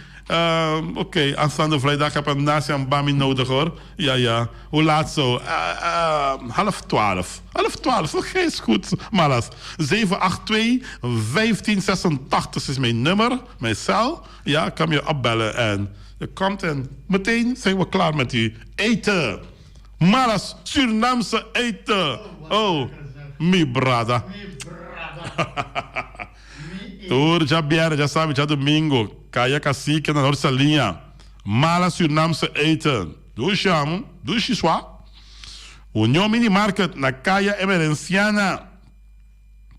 Oké, okay. Aanstaande vrijdag heb ik een nasi en bami nodig hoor. Ja, ja. Hoe laat zo? 11:30. 11:30, oké, is goed. Malas. 782 1586 is mijn nummer, mijn cel. Ja, kan je opbellen en je komt en meteen zijn we klaar met die eten. Malas, Surinaamse eten. Oh, mi brada.
Mi brada.
Tur djabièrnè, djasabi, djadumingu, Kaya Cacique na Noord Saliña. Mala Surinaamse eten. Dushi amo, dushi swa. Union Mini Market na Kaya Emerenciana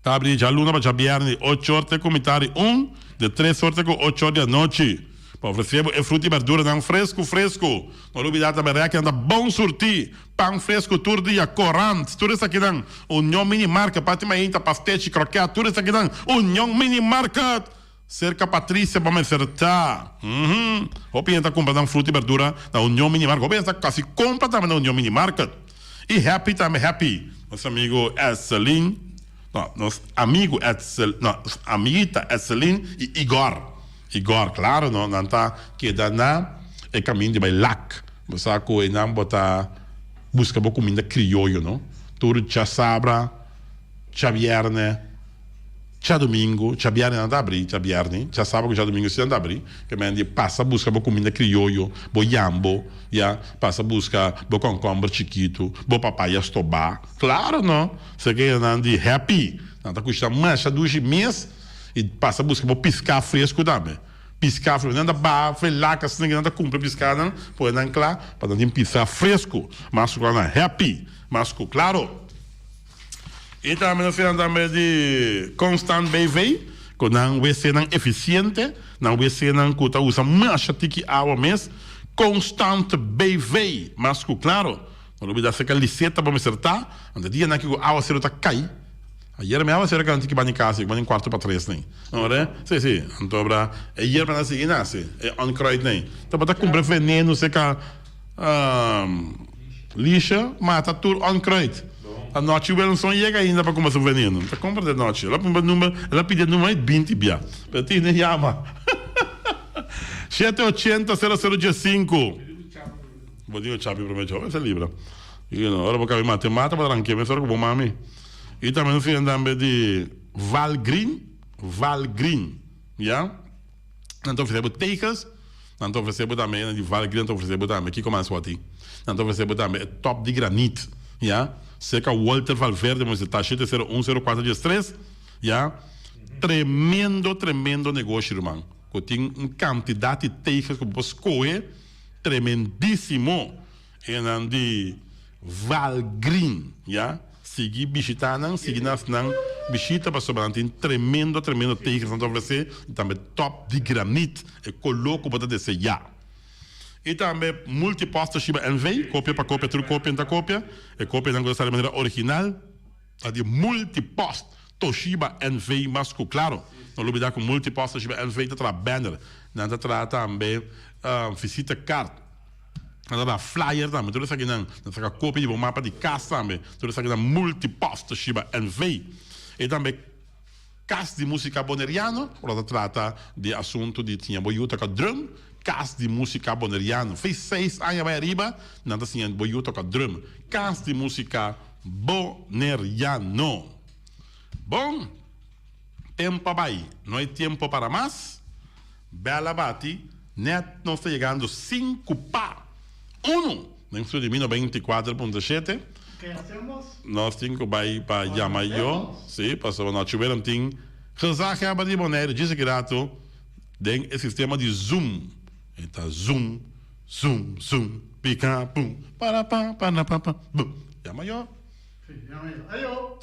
ta abri djaluna pa djabièrnè di ocho or te ku mitar di un, di tres or te ku ocho or di anochi pa ofresé bo e fruta i berduranan fresku fresku. No lubidá tambe rèkinan ta bon surtí, pan fresku tur dia, korant, tur esakinan. Union Mini Market, parti mainta, pastechi, krokèt, tur esakinan. Union Mini Market! Serka Patricia bo mester ta. Uhmm. Hopi hende ta kumpra nan fruta i berdura na Union Mini Market. Hopi hende ta kasi kompra tambe na Union Mini Market. I Happy tambe, Happy. Nos amigo Etselin, no, nos amigu Etzel, no, nos amiguita Etselin i Igor. Igor, klaro no, nan ta keda na e kaminda di bai Lac. Bo sa ku einan bo ta buska bo kuminda krioyo no. Tur djasabra, djabièrnè. Djadumingu, djabièrnè nan ta abrí, djabièrnè, djasaba ku djadumingu si nan ta abrí, ke men di pasa buska bo kuminda krioyo, bo yambo, ya, pasa buska bo kònkòmber chikitu, bo papaya stobá, klaro no, esaki nan di happy, nan ta kushina masha dushi mes, i pasa buska bo piská fresku tambe, piská fresku, nan ta baha felak asina ke nan ta kumpra piskanan, pone nan kla pa nan tin piská fresku, mas ku nan happy, mas ku klaro. I tambe nos siña tambe di Constant BV, ku nan wc-nan efisiente, nan wc-nan ku ta usa masha tiki awa mes. Constant BV, mas ku klaro, no lubida seka liseta bo mester ta, anto dianan aki ku awaseru ta kai. Ayer mi awaseru a kai un tiki banda di kas, banda di kuarto pa tres nei. Ora, si, si, anto bra e yerba nan sigui nase, e onkruid nei. Tabata kumpra veneno seka. Lisha mata tur onkruid. Anochi Wilson yega ainda pa kumpra su veneno. Ta kumpra de nochi. El a kumpra number, el a pidi e number binti bia. Pero tine yama. Shete ochenta sero sero diesinku. Bo digo chapi prome cho. Esa libra. You know, ora bo kabi mate mata bo ta rankia mesora ku bo mami. I tambe nos tin tambe di Val Green, Val Green, ya. Nan ta ofresé bo tegels, nan ta ofresé bo tambe di Val Green nan ta ofresé bo tambe kiko mas bo tin? Nan ta ofresé bo tambe e top di granit, ya. Serka Walter Valverde bo mester ta shete sero un sero kuater dies tres, ya. Tremendo, tremendo negoshi ruman. Ku tin un kantidat di tegels ku bo por skohe, tremendísimo. E nan di Valgreen ya sigui bishita nan sigui nas nan bishita pasobra nan tin tremendo tremendo tegels nan ta ofrece y tambe top di granit e colo cu bo ta desea y tambe multipost Toshiba NV copia pa copia tur copia nan ta copia e copianan cu ta sali manera original ta di multipost Toshiba NV mas cu claro no lubida cu multipost Toshiba NV ta traha banner nan ta traha tambe visita card. Nan ta da flyer tambe, tur esakinan. Nan saka kopia di bo mapa di kas tambe, tur esakinan. Multipost Toshiba NV. E tambe Kas di Musika Boneriano, ora ta trata di asuntu di siña bo yu toka drum, Kas di Musika Boneriano. Fei seis aña bai ariba, nan ta siña bo yu toka drum. Kas di Musika Boneriano. Bon, tempo a bai, no hay tiempo para mas. Bel a bati, net nos ta yegando sinku pa unu den studio mi 94.7.
Ke hacemos?
Nos tin ku bai pa yama yo, si, pasobra no chuberan tin gezaghebber di Boneiru djis aki ratu den e sistema di Zoom. E ta zoom, zoom, zoom, pika pum, para pa, para pa pa, bum. Yama yo.
Si, yama yo. Ayo!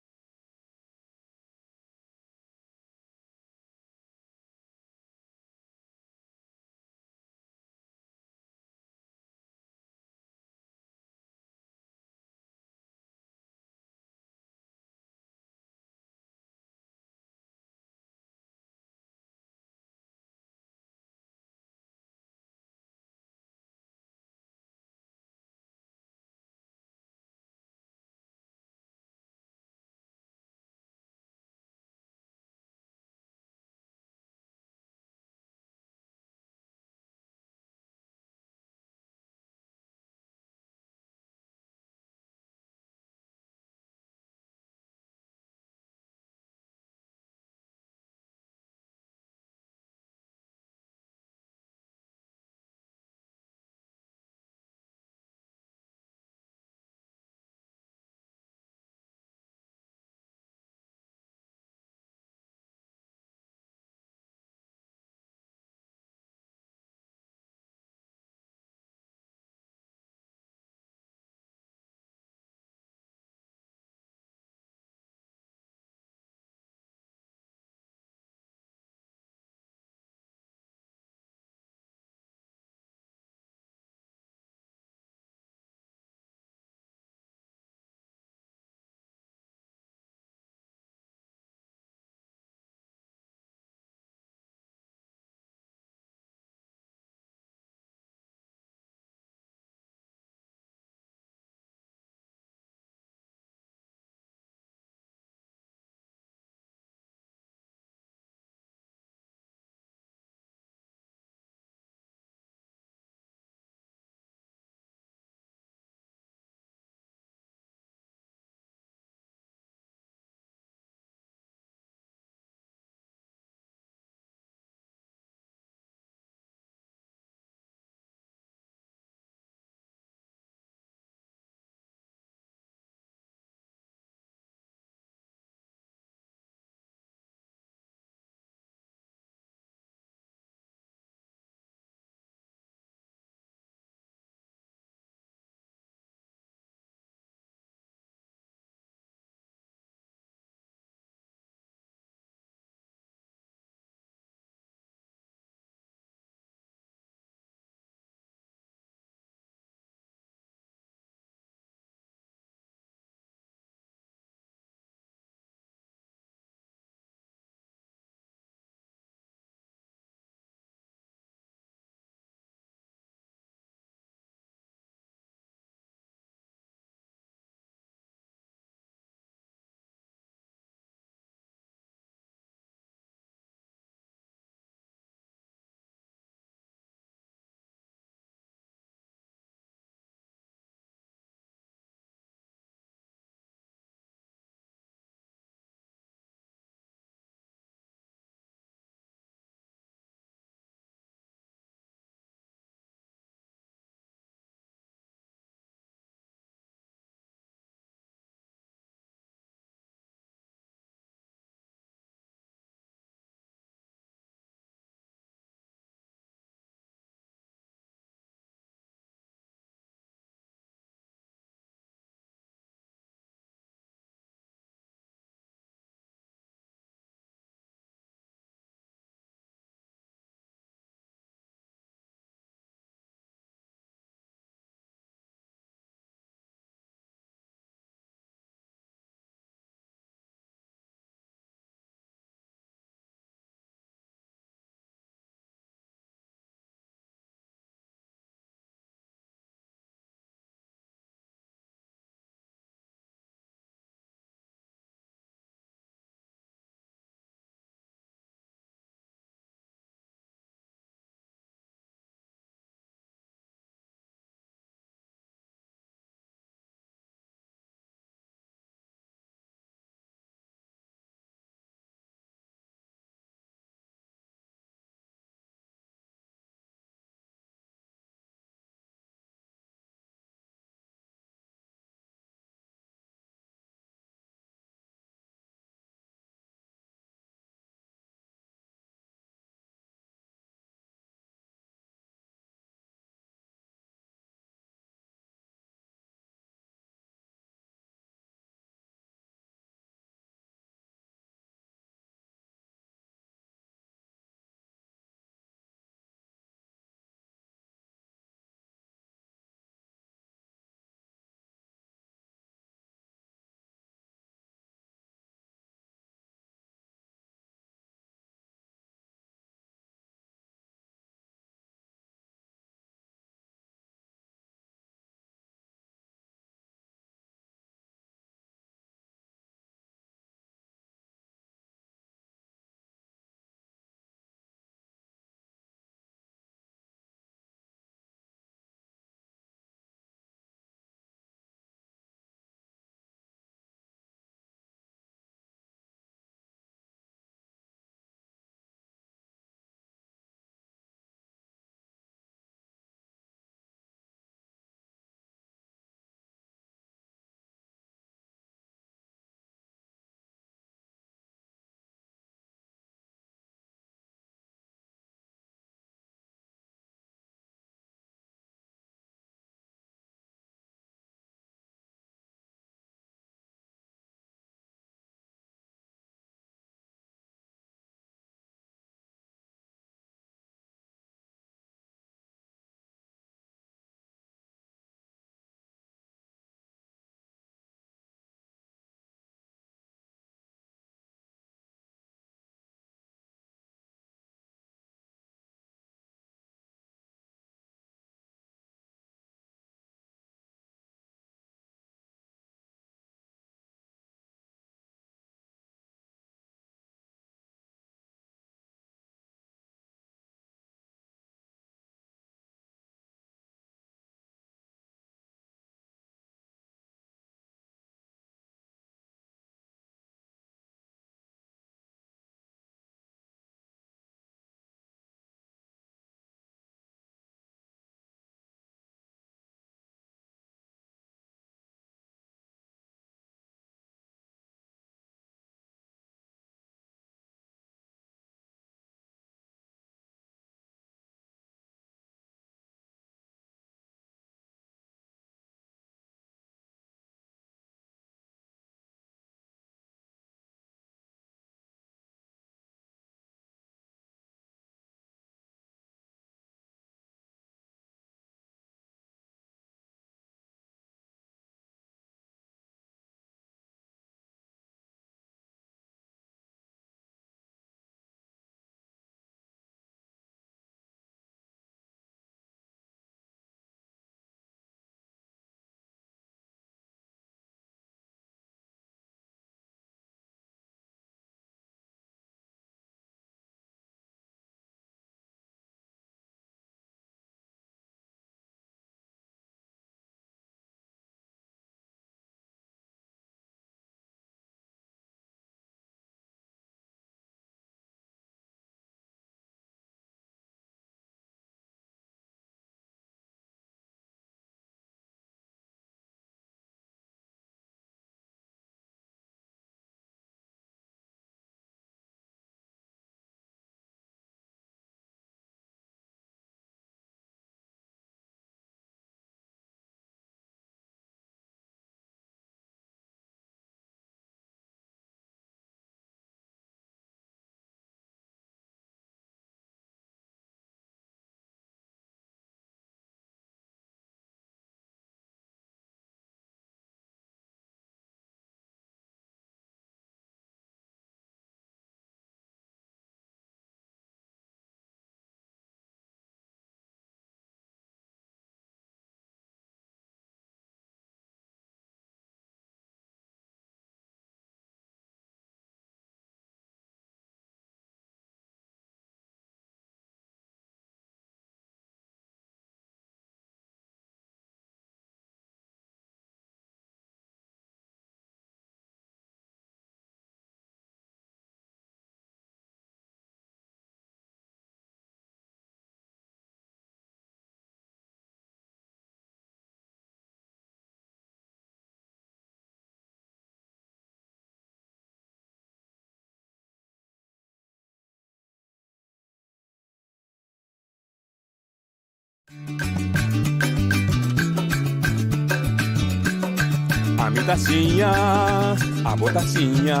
Ami ta siña, abo ta siña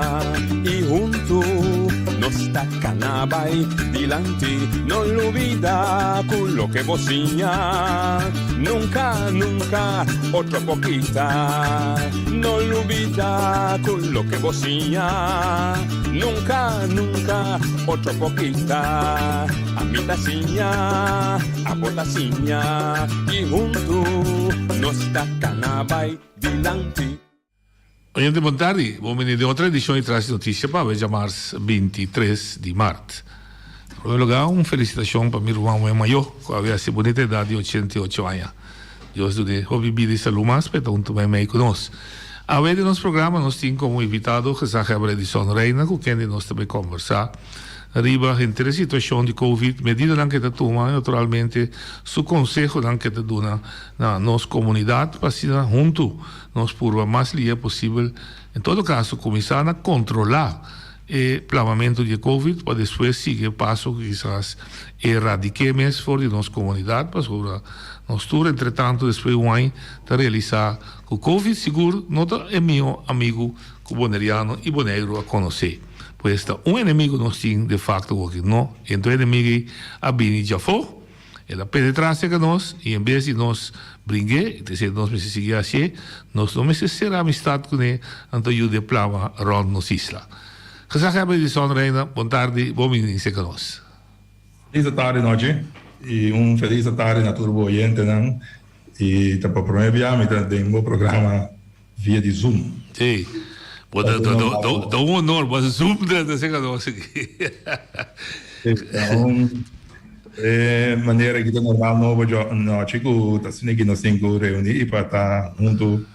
y hunto nos ta cana bay dilanti. No lubida cu loke bo siña nunca, nunca otro por kita. No lubida cu loke bo siña nunca, nunca otro por kita. Ami ta siña, abo ta siña y hunto nos ta cana bay dilanti.
Oyente bon tardi, bon bini den otro edicion di Tras di Noticia pa awe djamars 23 di mart. Na prome lugar un felicitacion pa mi ruman Wen Mayo cu awe haci bunita edad di 88 aña. Dios dun'e hopi bida y salud mas pa e ta hunto meimei cu nos. Awe den nos programa nos tin como invitado Gezaghebber Edison Reina cu kende nos ta bay conversa riba henter e situacion di Covid, medidanan cu e ta tuma y naturalmente su consehonan cu e ta duna na nos comunidad pa asina hunto nos purba mas lihe posibel en todo caso cuminsa na controla e plamamento di e Covid pa despues sigui e paso cu kisas eradike mes for di nos comunidad pasobra nos tur entretanto despues un aña ta realisa cu Covid sigur no ta e miho amigo cu Boneriano y Boneiru a conoce. Pues ta un enemigo nos tin de facto awoki no ento e enemigo ey a bini djafo. El a penetrá serka nos, i en bes di nos bring'é, te esei nos mester sigui hasié, nos no mester sera amistat kuné, anto yud'é plama rònt nos isla. Gezaghebber Edison Reina, bon tardi, bon bini serka nos.
Felis atardi nochi i un felis atardi na tur bo oyentenan i ta pa prome bia mi ta den bo programa via di zoom.
Sí, bo ta ta un honor bo a zoom drenta serka nos aki.
Sí, ta un e manera ki ta normal nobo nochi ku ta asina ki nos tin ku reuni i pa ta huntu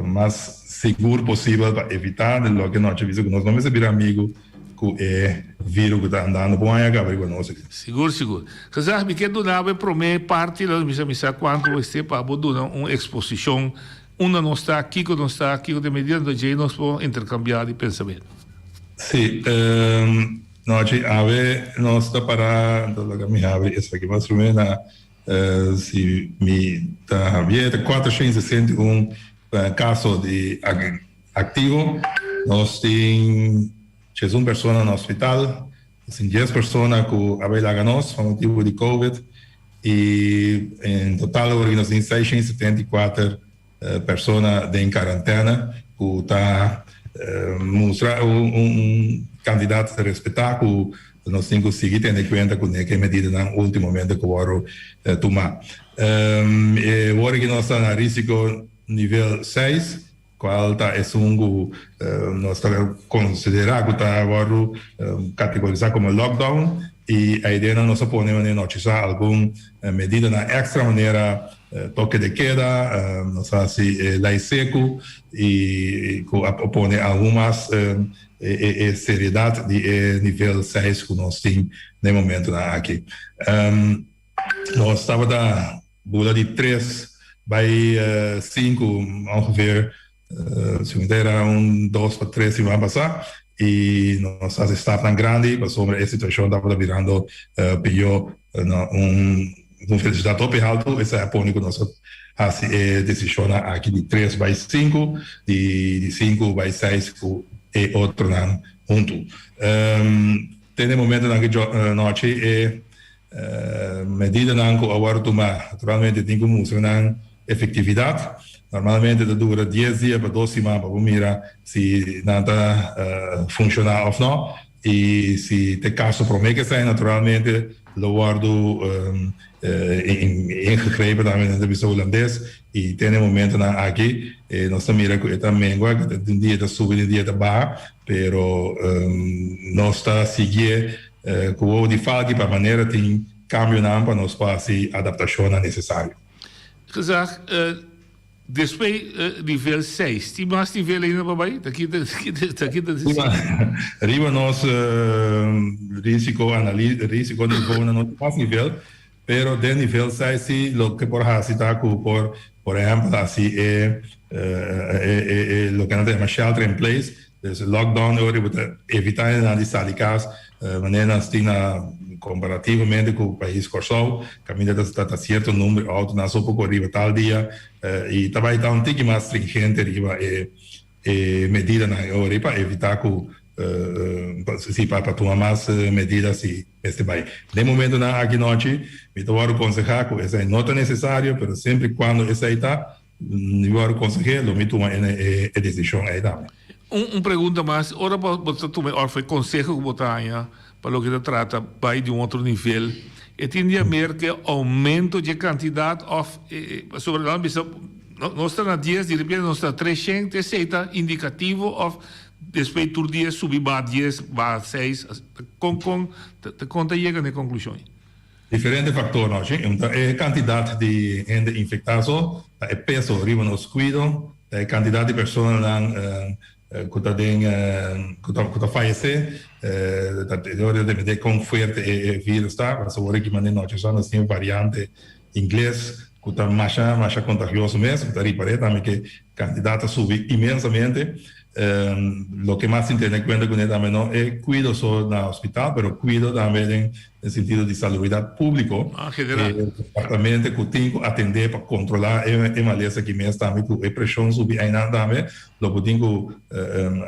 mas sigur posibel pa evita di loke nochi bisa ku nos no mester bira amigu ku e viru ku ta andando por aña kaba riba nos aki.
Sigur sigur. Gezag mi ke duna bo e prome parti lo mi sa mi sa kuantu bo este pa bo duna un eksposishon Unda nos ta, kiko nos ta, kiko ta e medida, anto djei nos por interkambiá di pensamentu.
Sí, nochi awe nos ta pará, anto laga mi habri esaki mas promé na si mi ta habié ta 461 kaso di aktivo, nos tin 81 persona na hospital, nos tin 10 persona ku a bai laga nos pa motibu di covid. I en total awor nos tin 674 persona den karantena ku ta mustra un kantidat respetá ku nos tin ku sigui tene kuenta kuné ku e medidanan ultimamente ku wòrdu tumá. E wòrdu ku nos ta na risiko nivel seis. Cual ta esun cu nos ta considera cu ta wordo categorisa como lockdown y aydenan nos a pone manera nochisa algun medidanan extra manera toque de queda, nos a haci e ley seco y cu a pone aun mas e seriedad di e nivel seis cu nos tin na e momentonan aki. Nos tabata bula di tres bai sinku ongeveer, si mi ta era un dos pa tres siman pasá i nos hasi stapnan grandi pasobra e situashon tabata birando pió na un velosidat hopi haltu. Esei a pone ku nos a hasi e desishonnan aki di tres bai sinku, di sinku bai seis ku e otronan huntu. Te na e momentonan ki nochi e Medidanan ku a wòrdu tumá naturalmente tin ku mustra nan efektividat. Normalmente ta dura dies dia pa dos siman pa bo mira si nan ta funshoná òf nò. I si ta e kaso promé ku esei naturalmente lo wòrdu ingegrepen tambe nan ta bisa hulandes. I te na e momentonan aki nos ta mira ku e ta mengua, ku un dia ta subi un dia ta baha, pero nos ta siguié Ku wowo di falki pa manera tin kambionan pa nos por hasi adaptashonnan nesesario.
Gezag, Despues nivel seis, tin mas nivel ainda pa bai? Ta ki ta ki ta
Riba riba nos risiko analis risiko nivonan no tin mas nivel. Pero den nivel 6 si loke por hasi ta ku por por ehèmpel hasi e e loke nan ta yama shelter in place, dus lockdown e ora bo ta evitá hendenan di sali kas manera nan tin na komparativamente ku pais Kòrsou kaminda ta ta sierto number outonan so por kore riba tal dia i ta bai ta un tiki mas stringente riba e E medidanan e ora ei pa evitá ku si pa tuma mas medida si mester bai. Den momentonan aki nochi mi ta wòrdu konsehá ku esei no ta nesesario, pero semper i kuando esei ta, mi wòrdu konseh'é lo mi tuma e desishon ei tambe.
Un pregunta mas, ora bo ta tuma e òf e konseho ku bo ta haña pa loke ta trata bai di un otro nivel, e tin di haber ku e oumento dje kantidat òf pasobra nan a bisa nos ta na dies di repente nos ta na treshent, esei ta indikativo òf despues tur dia subi baha dies baha seis, kon kon kon ta yega na e konklushon ei?
Diferente faktor no, shi. Un ta e kantidat di hende infektá so, ta e peso riba nos kuido, ta e kantidat di personanan ku ta den ku ta ku ta fayesé, ta depende kon fuerte e virus ta. Pasobra awor aki manera nochi sa nos tin e variante ingles ku ta masha masha kontagioso mes, ku ta ripar'é tambe ku e kantidat a subi inmensamente. Loke mas tin tene kuenta kuné tambe no e kuido so na hospital, pero kuido tambe den sentido di salubridat públiko. E departamento ku tin ku atendé pa kontrolá e malesa aki mes tambe ku e preshon subi einan tambe lo bo tin ku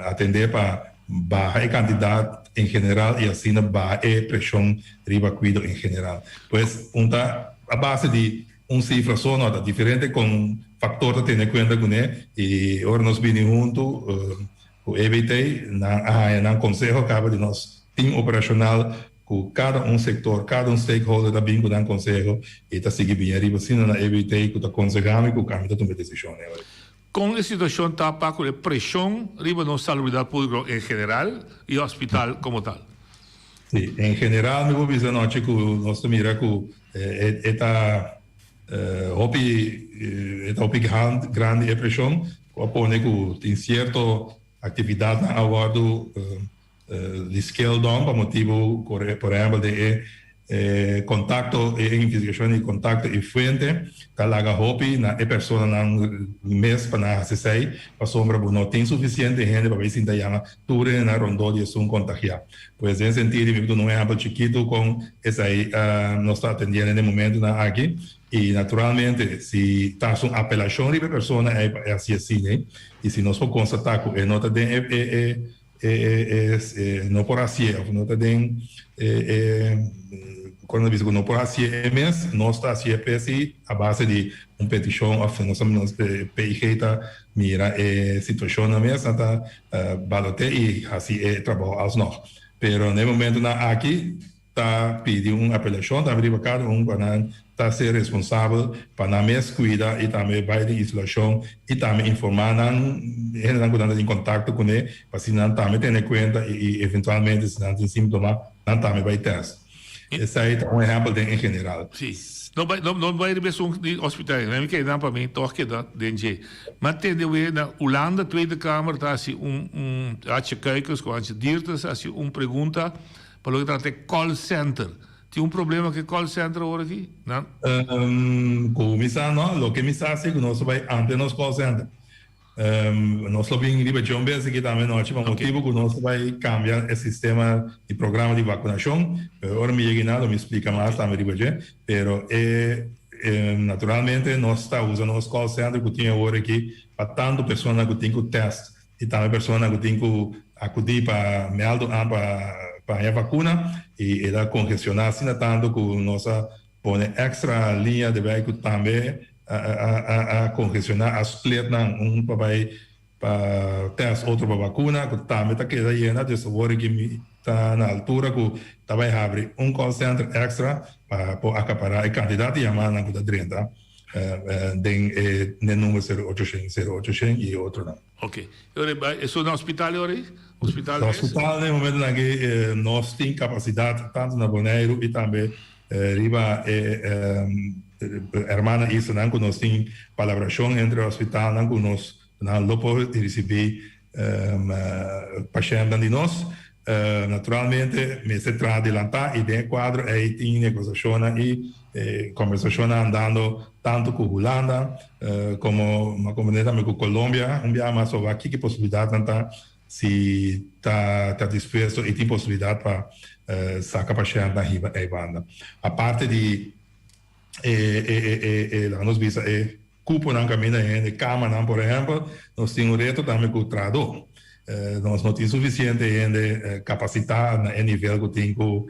atendé pa baha e kantidat en general i asina baha e preshon riba kuido en general. Pues un ta a base di un sifra so no ta diferente kon faktor ta tene kuenta kuné i ora nos bini huntu ku EBT nan a haña nan konseho kaba di nos tim operashonal ku kada un sektor, kada un stakeholder ta bin ku nan konseho i ta sigui bini ariba asina na EBT ku ta konsehá mi ku kami ta tuma e desishon ei.
Kon e situashon ta pa ku e preshon riba nos salubridat públiko en general i hospital komo tal?
Sí, en general mi por bisa anochi ku nos ta mira ku e ta hopi e ta hopi grandi e preshon ku a pone ku tin sierto aktividatnan a wòrdu di scale down pa motibu por ehèmpel den e kontakto e investigashon di kontakto i fuente ta laga hopi na e personanan mes pa nan hasi esei pasobra bo no tin sufisiente hende pa bai sinta yama tur hendenan rondó di esun kontagiá. Pues den sentido mi por duna un ehèmpel chikitu kon esei nos ta atendiendo den momentunan aki i naturalmente si ta hasi un apelashon riba e persona ei pa e hasi asina i si nos por konstatá ku e no ta den e E e no por hacié of no ta den e e cuando bisa cu no por hacié e mes, nos ta hacié p'esey a base di un peticion of nos nos PIG ta mira e situacion nan mes, nan ta balote y haci e trabao alsnog. Pero na e momentonan aki ta pidi un apelashon tambe riba kada un pa nan ta ser responsabel pa nan mes kuida i tambe bai den isolashon i tambe informá nan hendenan ku nan ta tin kontakto kuné pa asina nan tambe tene kuenta i eventualmente si nan tin síntoma nan tambe bai tèst. Esei ta un ehèmpel den en general.
Sí. No bai no no bai riba esun di hospital. Mi keda nan pa mi tòg keda den dje. Mi a tende wee na Hulanda Tweede Kamer ta hasi un un Hatsje Kuikens ku Hansje Diertens a hasi un pregunta Pa loke trata e call center, tin un problema ku e call center awor aki? Nan.
Ku mi sa no, loke mi sa si ku nos ta bai amplia nos call center. Nos lo bin riba dje un bes aki tambe nochi pa motibu ku nos ta bai kambia e sistema di programa di vakunashon. Pero ora mi yega einan lo mi splika mas tambe riba dje. Pero e naturalmente nos ta usa nos call center ku tin awor aki pa tantu persona ku tin ku test I tambe persona ku tin ku akudí pa mèldu an pa haña vakuna i e ta kongestioná asina tantu ku nos a pone èkstra liña debei ku tambe a kongestioná, a split nan, un pa bai pa tèst otro pa vakuna ku tambe ta keda yena. Dus awor aki mi ta na altura ku ta bai habri un call center èkstra pa por akapará e kantidat di yamadanan ku ta drenta. Den e number sero ocho shen, sero ocho shen y e otronan.
Ok. E ora bai, esun na hospital e ora ei? Hospital
mes? Hospital na e momentonan aki nos tin capacidad tanto na Boneiru y tambe riba e hermana islanan cu nos tin palabracion entre hospitalnan cu nos nan lo por ricibi pashentnan di nos. Naturalmente mester traha adelantá i den e kuadro ei tin negosiashonnan i kombersashonnan andando tantu ku Hulanda komo mi a komprendé tambe ku Colombia. Un biaha mas pa wak kiko e posibilidatnan ta si ta ta dispuesto i tin posibilidat pa saka pashèntnan hiba ei banda. Aparte di e e e laga nos bisa e Kuponan kaminda hende, kamanan por ehèmpel, nos tin un reto tambe ku trahadó. Nos no tin sufisiente hende kapasitá na e nivel ku tin ku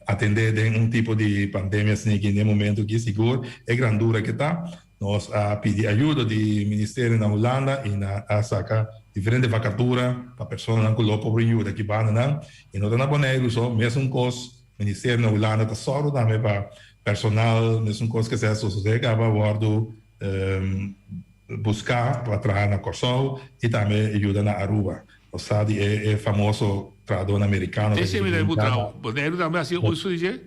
atendé den un tipo di pandemia asina aki den e momentu aki. Sigur e grandura ke ta, nos a pidi ayudo di ministerio na Hulanda i nan a saka diferente vakatura pa personanan ku lo por yuda aki bandanan. I no ta na Boneiru so, mesun kos Ministerio na Hulanda ta sòru tambe pa personal mesun kos ke sea sosodé kaba wòrdu buská pa traha na Kòrsou i tambe yuda na Aruba. Nos sa di e famoso trahadónan merikano.
Te sirbi den bo trabou. Boneiru tambe hasi uso di dje?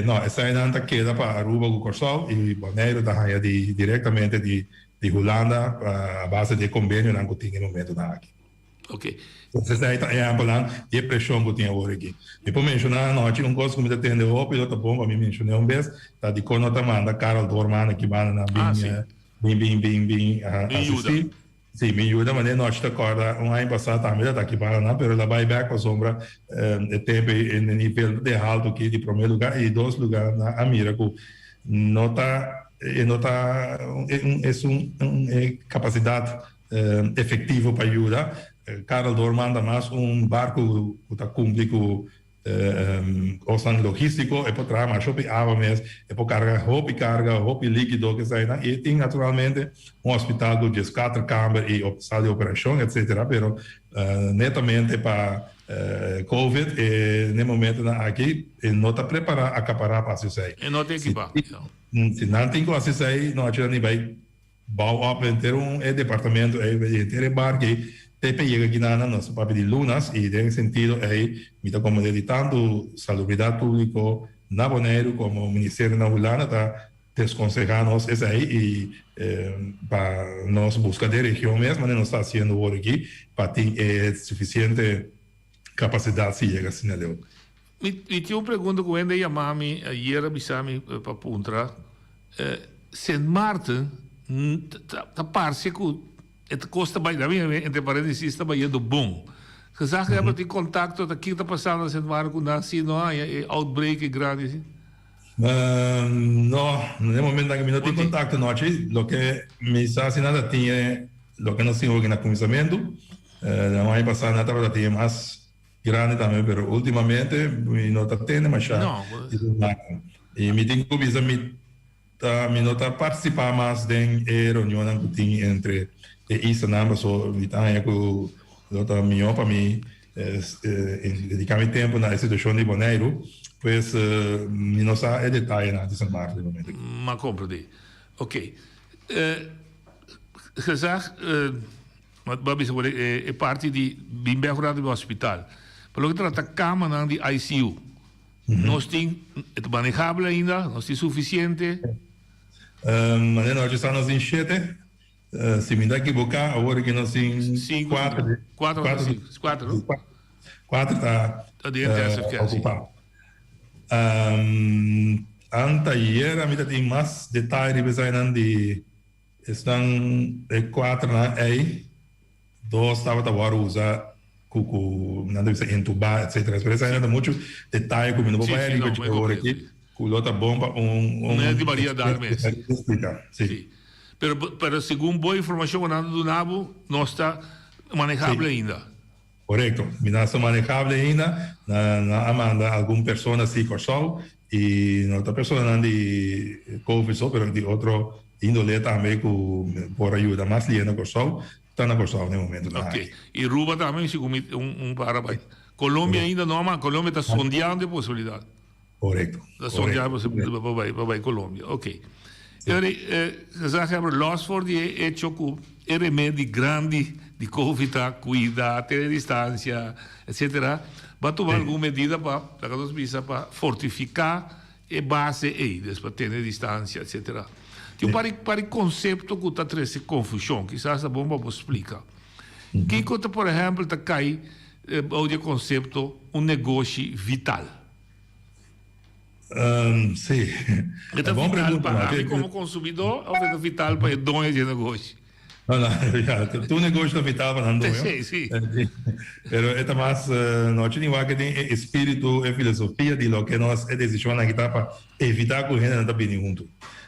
No, eseinan ta keda pa Aruba ku Kòrsou i Boneiru ta haña di direktamente di Hulanda a base di e kombenionan ku tin e momentunan aki.
Ok.
Entonces esei ta ehempelnan di e presion ku tin awor aki. Mi por menshoná anochi un kos ku mi ta tende hopi, lo ta bon pa mi menshoné un bes, ta dikon no ta manda Karel Doorman aki banda nan bin
Ah, si.
bin bin bin bin
Bin yuda.
asistí. Si, bin yuda, manera nochi ta kòrda un aña pasá tambe ta ta aki banda nan, pero el a bai bèk pasobra e tempu ei e nivel ta haltu aki di promé lugá i di dos lugá nan a mira ku no ta e no ta un esun un e kapasidat efectivo pa yuda. Karel Doorman ta mas un barco cu ta cumpli cu cosnan logistico, e por traha mas hopi awa mes, e por carga hopi carga, hopi liquido kesainan y e tin naturalmente un hospital cu diescuater camber y sal di operacion etcetera, pero netamente pa covid e n'e momentonan aki e no ta prepara acapara pa haci esey.
E no ta equipa.
Si nan tin cu haci esey no a chuda ni bay. Bou op henter un e departamento ei, henter e bark ei, te pe yega Guinana nos ta papia di lunas i den e sentido ei mi ta komprende di tantu Salubridat Públiko na Boneiru komo Ministerio na Hulanda ta deskonsehá nos esei i pa nos buska den region mes manera nos ta hasiendo wor aki pa tin e sufisiente kapasidat si yega asina leu.
Mi tin un pregunta ku hende a yama mi ayer a bisa mi pa puntra. Sint Maarten ta parse ku e kos ta bai, entre paréntesis, ta bayendo bon. Gezaghebber tin kontakto ta kiko ta pasando na Sint Maarten ku nan si no haña e outbreak e grandi asin?
No, na e momento aki mi no tin kontakto nochi. Loke mi sa si nan ta tin e loke nos tin hopi na kuminsamentu. Den aña pasá nan tabata tin e mas Grandi tambe pero ultimamente mi no ta tende masha di su nada y mi tin cu bisa mi ta mi no ta participa mas den e reunionnan cu tin entre e islanan paso mi ta haña cu lo ta miho pa mi dedica mi tempo na e situacion di Boneiru pues mi no sa e detayenan di San Martin di momento aki.
M'a comprende. Ok. Gezag. Bo a bisa por e parti di bin bek un rato di hospital. Pa loke trata kamanan di ICU, nos tin, e ta manehabel ainda? Nos tin sufisiente?
Manera nochi sa nos tin shete. Si mi ta ekiboká, awor aki nos tin kuater.
Kuater òf sinku? Kuater, no?
Kuater ta
Ta di intensive care, si.
okupá. Anteayer mi ta tin mas detaye riba esainan di. Esnan e kuaternan ei, dos tabata wòrdu usa ku ku nan ta bisa entubá etsetera. Pero esei ta muchu detaye ku mi no por bai riba dje awor aki, ku lo ta bon pa un
un Mester di Maria dar mes.
Splika, si.
Si. Pero pero segun bo informashon ku nan ta duna bo, nos ta manehable ainda.
Korekto. Mi nan sta manehable ainda. Nan a manda algun persona si Kòrsou i no ta personanan di covid so pero di otro índole tambe ku por a yuda mas lihe na Kòrsou ta na Kòrsou na e momentunan
aki.
Oke.
I Ruba tambe mi sigur mi un par a bai. Colombia ainda no a manda. Colombia ta sondeando e posibilidat.
Korekto.
Ta sondeando e posibilidat pa bai pa bai Colombia. Oke. E ora ei gezaghebber los for di e echo ku e remedi grandi di covid ta kuida, tene distansia, etsetera, bo a tuma algun medida pa, laga nos bisa, pa fortifiká e base ei, des pa tene distansia, etsetera. Tin un par di par di konsepto ku ta trese konfushon, kisas ta bon pa bo splika. Kiko ta por ehèmpel ta kai. Bou di e konsepto un negoshi vital.
Sí.
E ta vital pa ami komo konsumidó òf e ta vital pa e doño di e negoshi?
No, no, ya, tur negoshi ta vital pa nan doño.
Sí, sí.
Pero e ta mas, nochi ni wak den e espíritu, e filosofia di loke nos e desishonnan aki ta pa evitá ku hendenan ta bini huntu.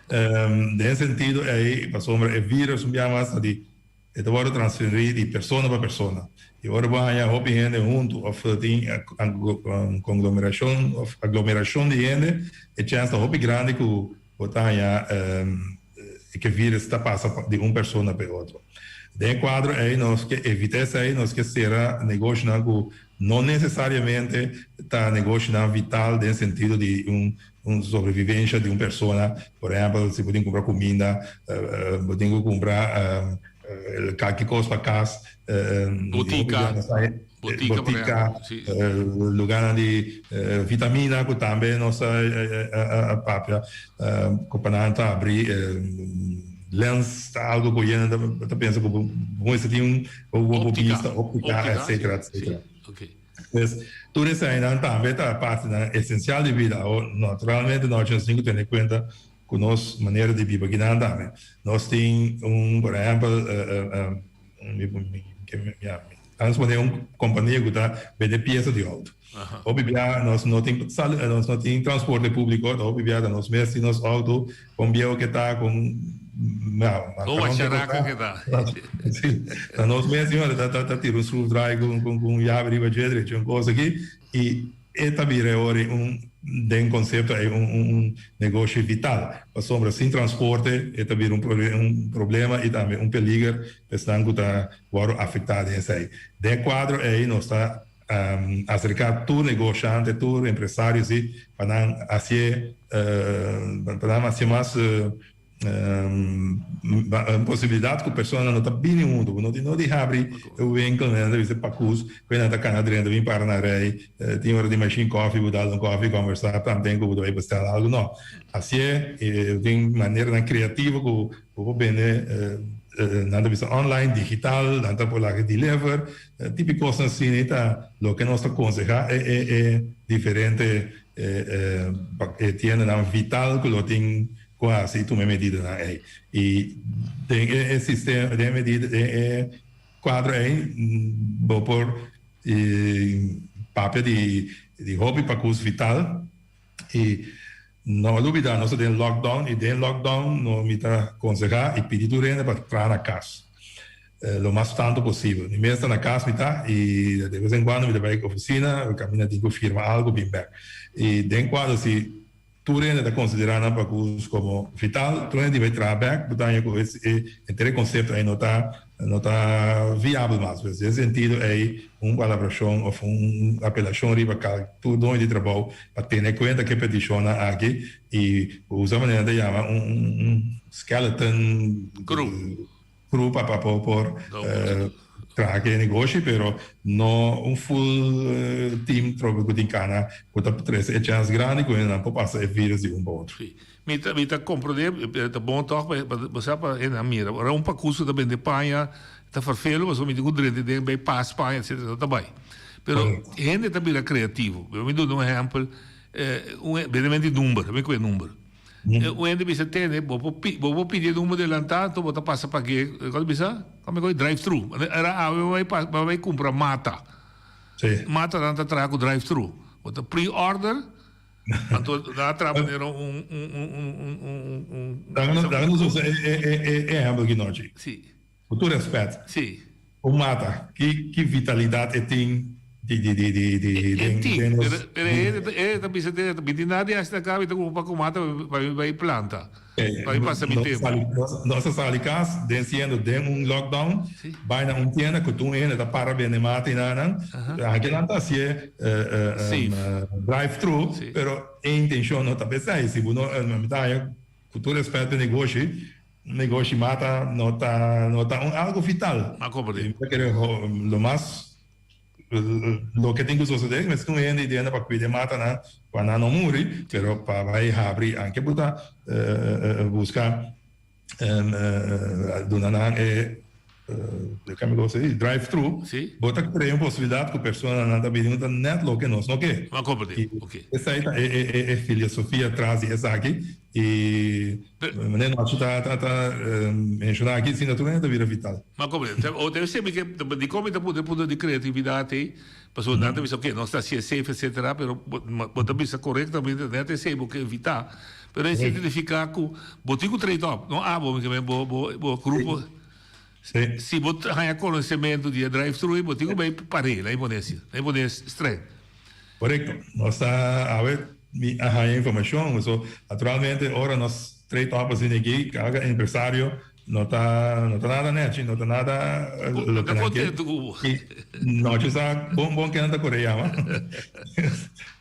Den e sentido ei, pasobra e vírus un bia mas ta di E ta wòrdu transferí di persona pa persona. I ora bo haña hopi hende huntu òf tin konglomerashon òf aglomerashon di hende, e chèns ta hopi grandi ku bo ta haña ke vírus ta pasa di un persona pa e otro. Den e kuadro ei nos ke evitá esei, nos ke sera negoshonan ku no nesesariamente ta negoshonan vital den sentido di un Un sobrevivensha di un persona, por ehempel si bo tin kumpra kuminda, bo tin ku kumpra kalki kos pa kas,
Botika, botika por ehempel, si.
Lugarnan di vitamina ku tambe nos a papia ku pa nan ta abri lens ta algo ku yende ta pensa ku bo mester tin un bo bista, optika, etcetera, etcetera. Pues, tur eseinan tambe ta partinan esensial di bida. Awor, naturalmente nos nos tin ku tene kuenta ku nos manera di biba akinan tambe. Nos tin un, por ehèmpel, mi pone un kompania ku ta bende piesa di outo. Hopi bia nos no tin nos no tin transporte públiko, hopi bia ta nos mes tin nos outo, kon bieu ke ta, kon
Kon wacharaca ke ta.
Si, ta nos mes tin ta ta tira un schroefdraai ku ku un yabi riba dje drechi un kos aki i e ta bira e ora un den konsepto ei un un negoshi vital pasobra sin transporte e ta bira un un problema i tambe un peliger pa esnan ku ta wòrdu afektá den esei. Den e kuadro ei nos ta aserká tur negoshante, tur empresario si pa nan hasié pa nan hasié mas un posibilidat ku personanan no ta bini huntu, bo no tin no di habri e winkel nan ta bisa pakus ku nan ta kana drenta bin para na rei tin ora di mashin kòfi bo dal un kòfi kòmbersá tanten ku bo ta bai bestèl algu no hasié tin maneranan kreativo ku bo por bende nan ta bisa online digital nan ta por laga deliver tipi kosnan asina ta loke nos ta konsehá e diferente e tiendanan vital ku lo tin Ku hasi tuma e medidanan ei. I den e sistema, den e medida, den e kuadro ei bo por papia di di hopi pakus vital i no lubida nos ta den lockdown i den lockdown no mi ta konsehá i pidi tur hende pa traha na kas lo mas tantu posibel. Mi mes ta na kas mi ta i de bes en kuando mi ta bai ofisina kaminda tin ku firma algu bin bèk i den kuadro si Tur hende ta konsiderá nan pakus komo vital, tur hende di bai traha bèk, bo ta haña ku e henter e konsepto ei no ta no ta viabel mas. Pues den e sentido ei un palabrashon òf un apelashon riba kal tur doño di trabou pa tene kuenta ku e petishonnan aki i usa manera nan ta yama un un skeleton
Crew.
Crew pa pa por por traha ku e negoshi pero no un full team trobe ku tin kana ku ta trese e chèns grandi ku hendenan por pasa e virus di un pa otro.
Sí. Mi ta mi ta komprendé ta bon tòg pa bo sa pa hendenan mira. Ora un pakus ku ta bende paña ta ferfelu pasobra mi tin ku drenta den bai pas paña etcetera no ta bai. Pero hende ta bira kreativo. Mi duna un ehèmpel un bendemento di number mi kohe number. Un hende bisa tene, bo por pi, bo por pidi e number delantá, anto bo ta pasa pag'é, kos ta bisa? Kòm e kos? Drive thru. Era awe bo bai pa, bo bai kumpra mata.
Sí.
Matanan ta traha ku drive thru. Bo ta pre-order, anto nan a traha manera un, un, un, un, un, un, un.
Laga nos, laga nos usa e, e, e, e ehèmpel aki nochi.
Sí.
Ku tur rèspèt.
Sí.
Un mata, ki ki vitalidat e tin di di di di di
E
den
tin,
den nos
pero pero e
bida?
e ta bisa te mi tin nada di haci na cama, mi ta ocupa cu mata pa mi bay planta, pa mi pasa mi
Nos
tempo.
sali nos nos a sali cas den siendo den un lockdown
Sí.
bay na un tienda cu tur hende ta para bende mata y nan
Aha.
akinan ta hacié
Safe.
drive thru
Sí.
pero e intencion no ta p'esey si bo no mi ta haña cu tur respet p'e negoshi Negoshi mata no ta no ta un algo vital.
A comprende.
Mi ta kere lo mas loke tin ku sosode mester un hende idea pa kuida e matanan pa nan no muri pero pa bai habri anke bo ta buska duna nan e. Kami cosa di drive thru, bo ta krea un posibilidat ku personanan ta bini ta nèt loke nos no ke.
Bo a komprendé, oke.
Esei ta e filosofia tras di esaki i manera Nochi ta menshoná aki, si naturalmente ta bira vital.
Bo a komprendé. O debe ser mi ke dikon mi ta puntra e punto di kreatividat ei, pasobra nan ta bisa oke nos ta hasié safe etsetera, pero bo ta bisa korektamente nèt esei bo ke evitá, pero esei ta nifiká ku bo tin ku trade op, no abo mi ke men bo grupo. Si bo haña konosementu di e drive thru ei, bo tin ku bai par'é, la'i pone asi, la'i pone streng.
Korekto. Nos ta awe mi a haña informashon, so naturalmente ora nos trade op asina aki, kada empresario no ta no ta nada nechi, no ta nada
No ta kontentu ku bo.
Nochi sa bon bon ken ta kore yama.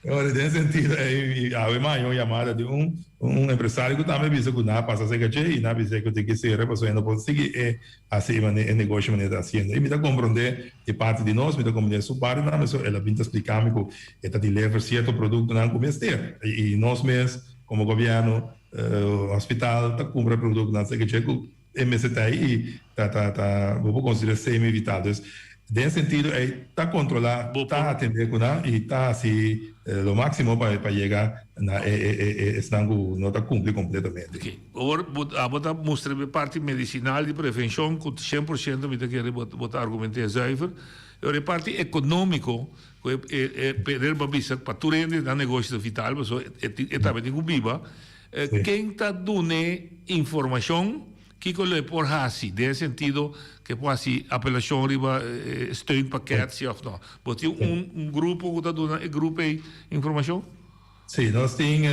Ora den sentido ei awe mi a haña un yamada di un Un empresario ku tambe bisa ku nan a pasa serka dje i nan a bisa ku tin ke sera pasobra e no por sigui e hasi e manera e negoshi manera e ta hasiendo. I mi ta komprondé di parti di nos, mi ta komprondé su parti tambe, so el a bin ta splika mi ku e ta deliver sierto produktonan ku mester. I nos mes komo gobièrnu, hospital ta kumpra produktonan serka dje ku E mester ta ei i ta ta ta bo por considera semi vital. Dus den sentido ei ta controla, ta atende cu nan i ta haci lo maximo pa pa yega na e e e esnan cu no ta cumpli completamente.
Ok. Awor bo abo ta mustra e parti medicinal di prevencion cu 100% mi ta kere bo bo ta argumentea zuiver. Awor e parti economico cu e e e peder bo a bisa pa tur hende nan negoshi ta vital pasobra e e tambe tin cu biba. Ken ta dun'é informashon? Kiko lo e por hasi den e sentido ku e por hasi apelashon riba e steunpakket si òf no? Bo tin un grupo ku ta duna e grupo ei informashon?
Sí, nos tin,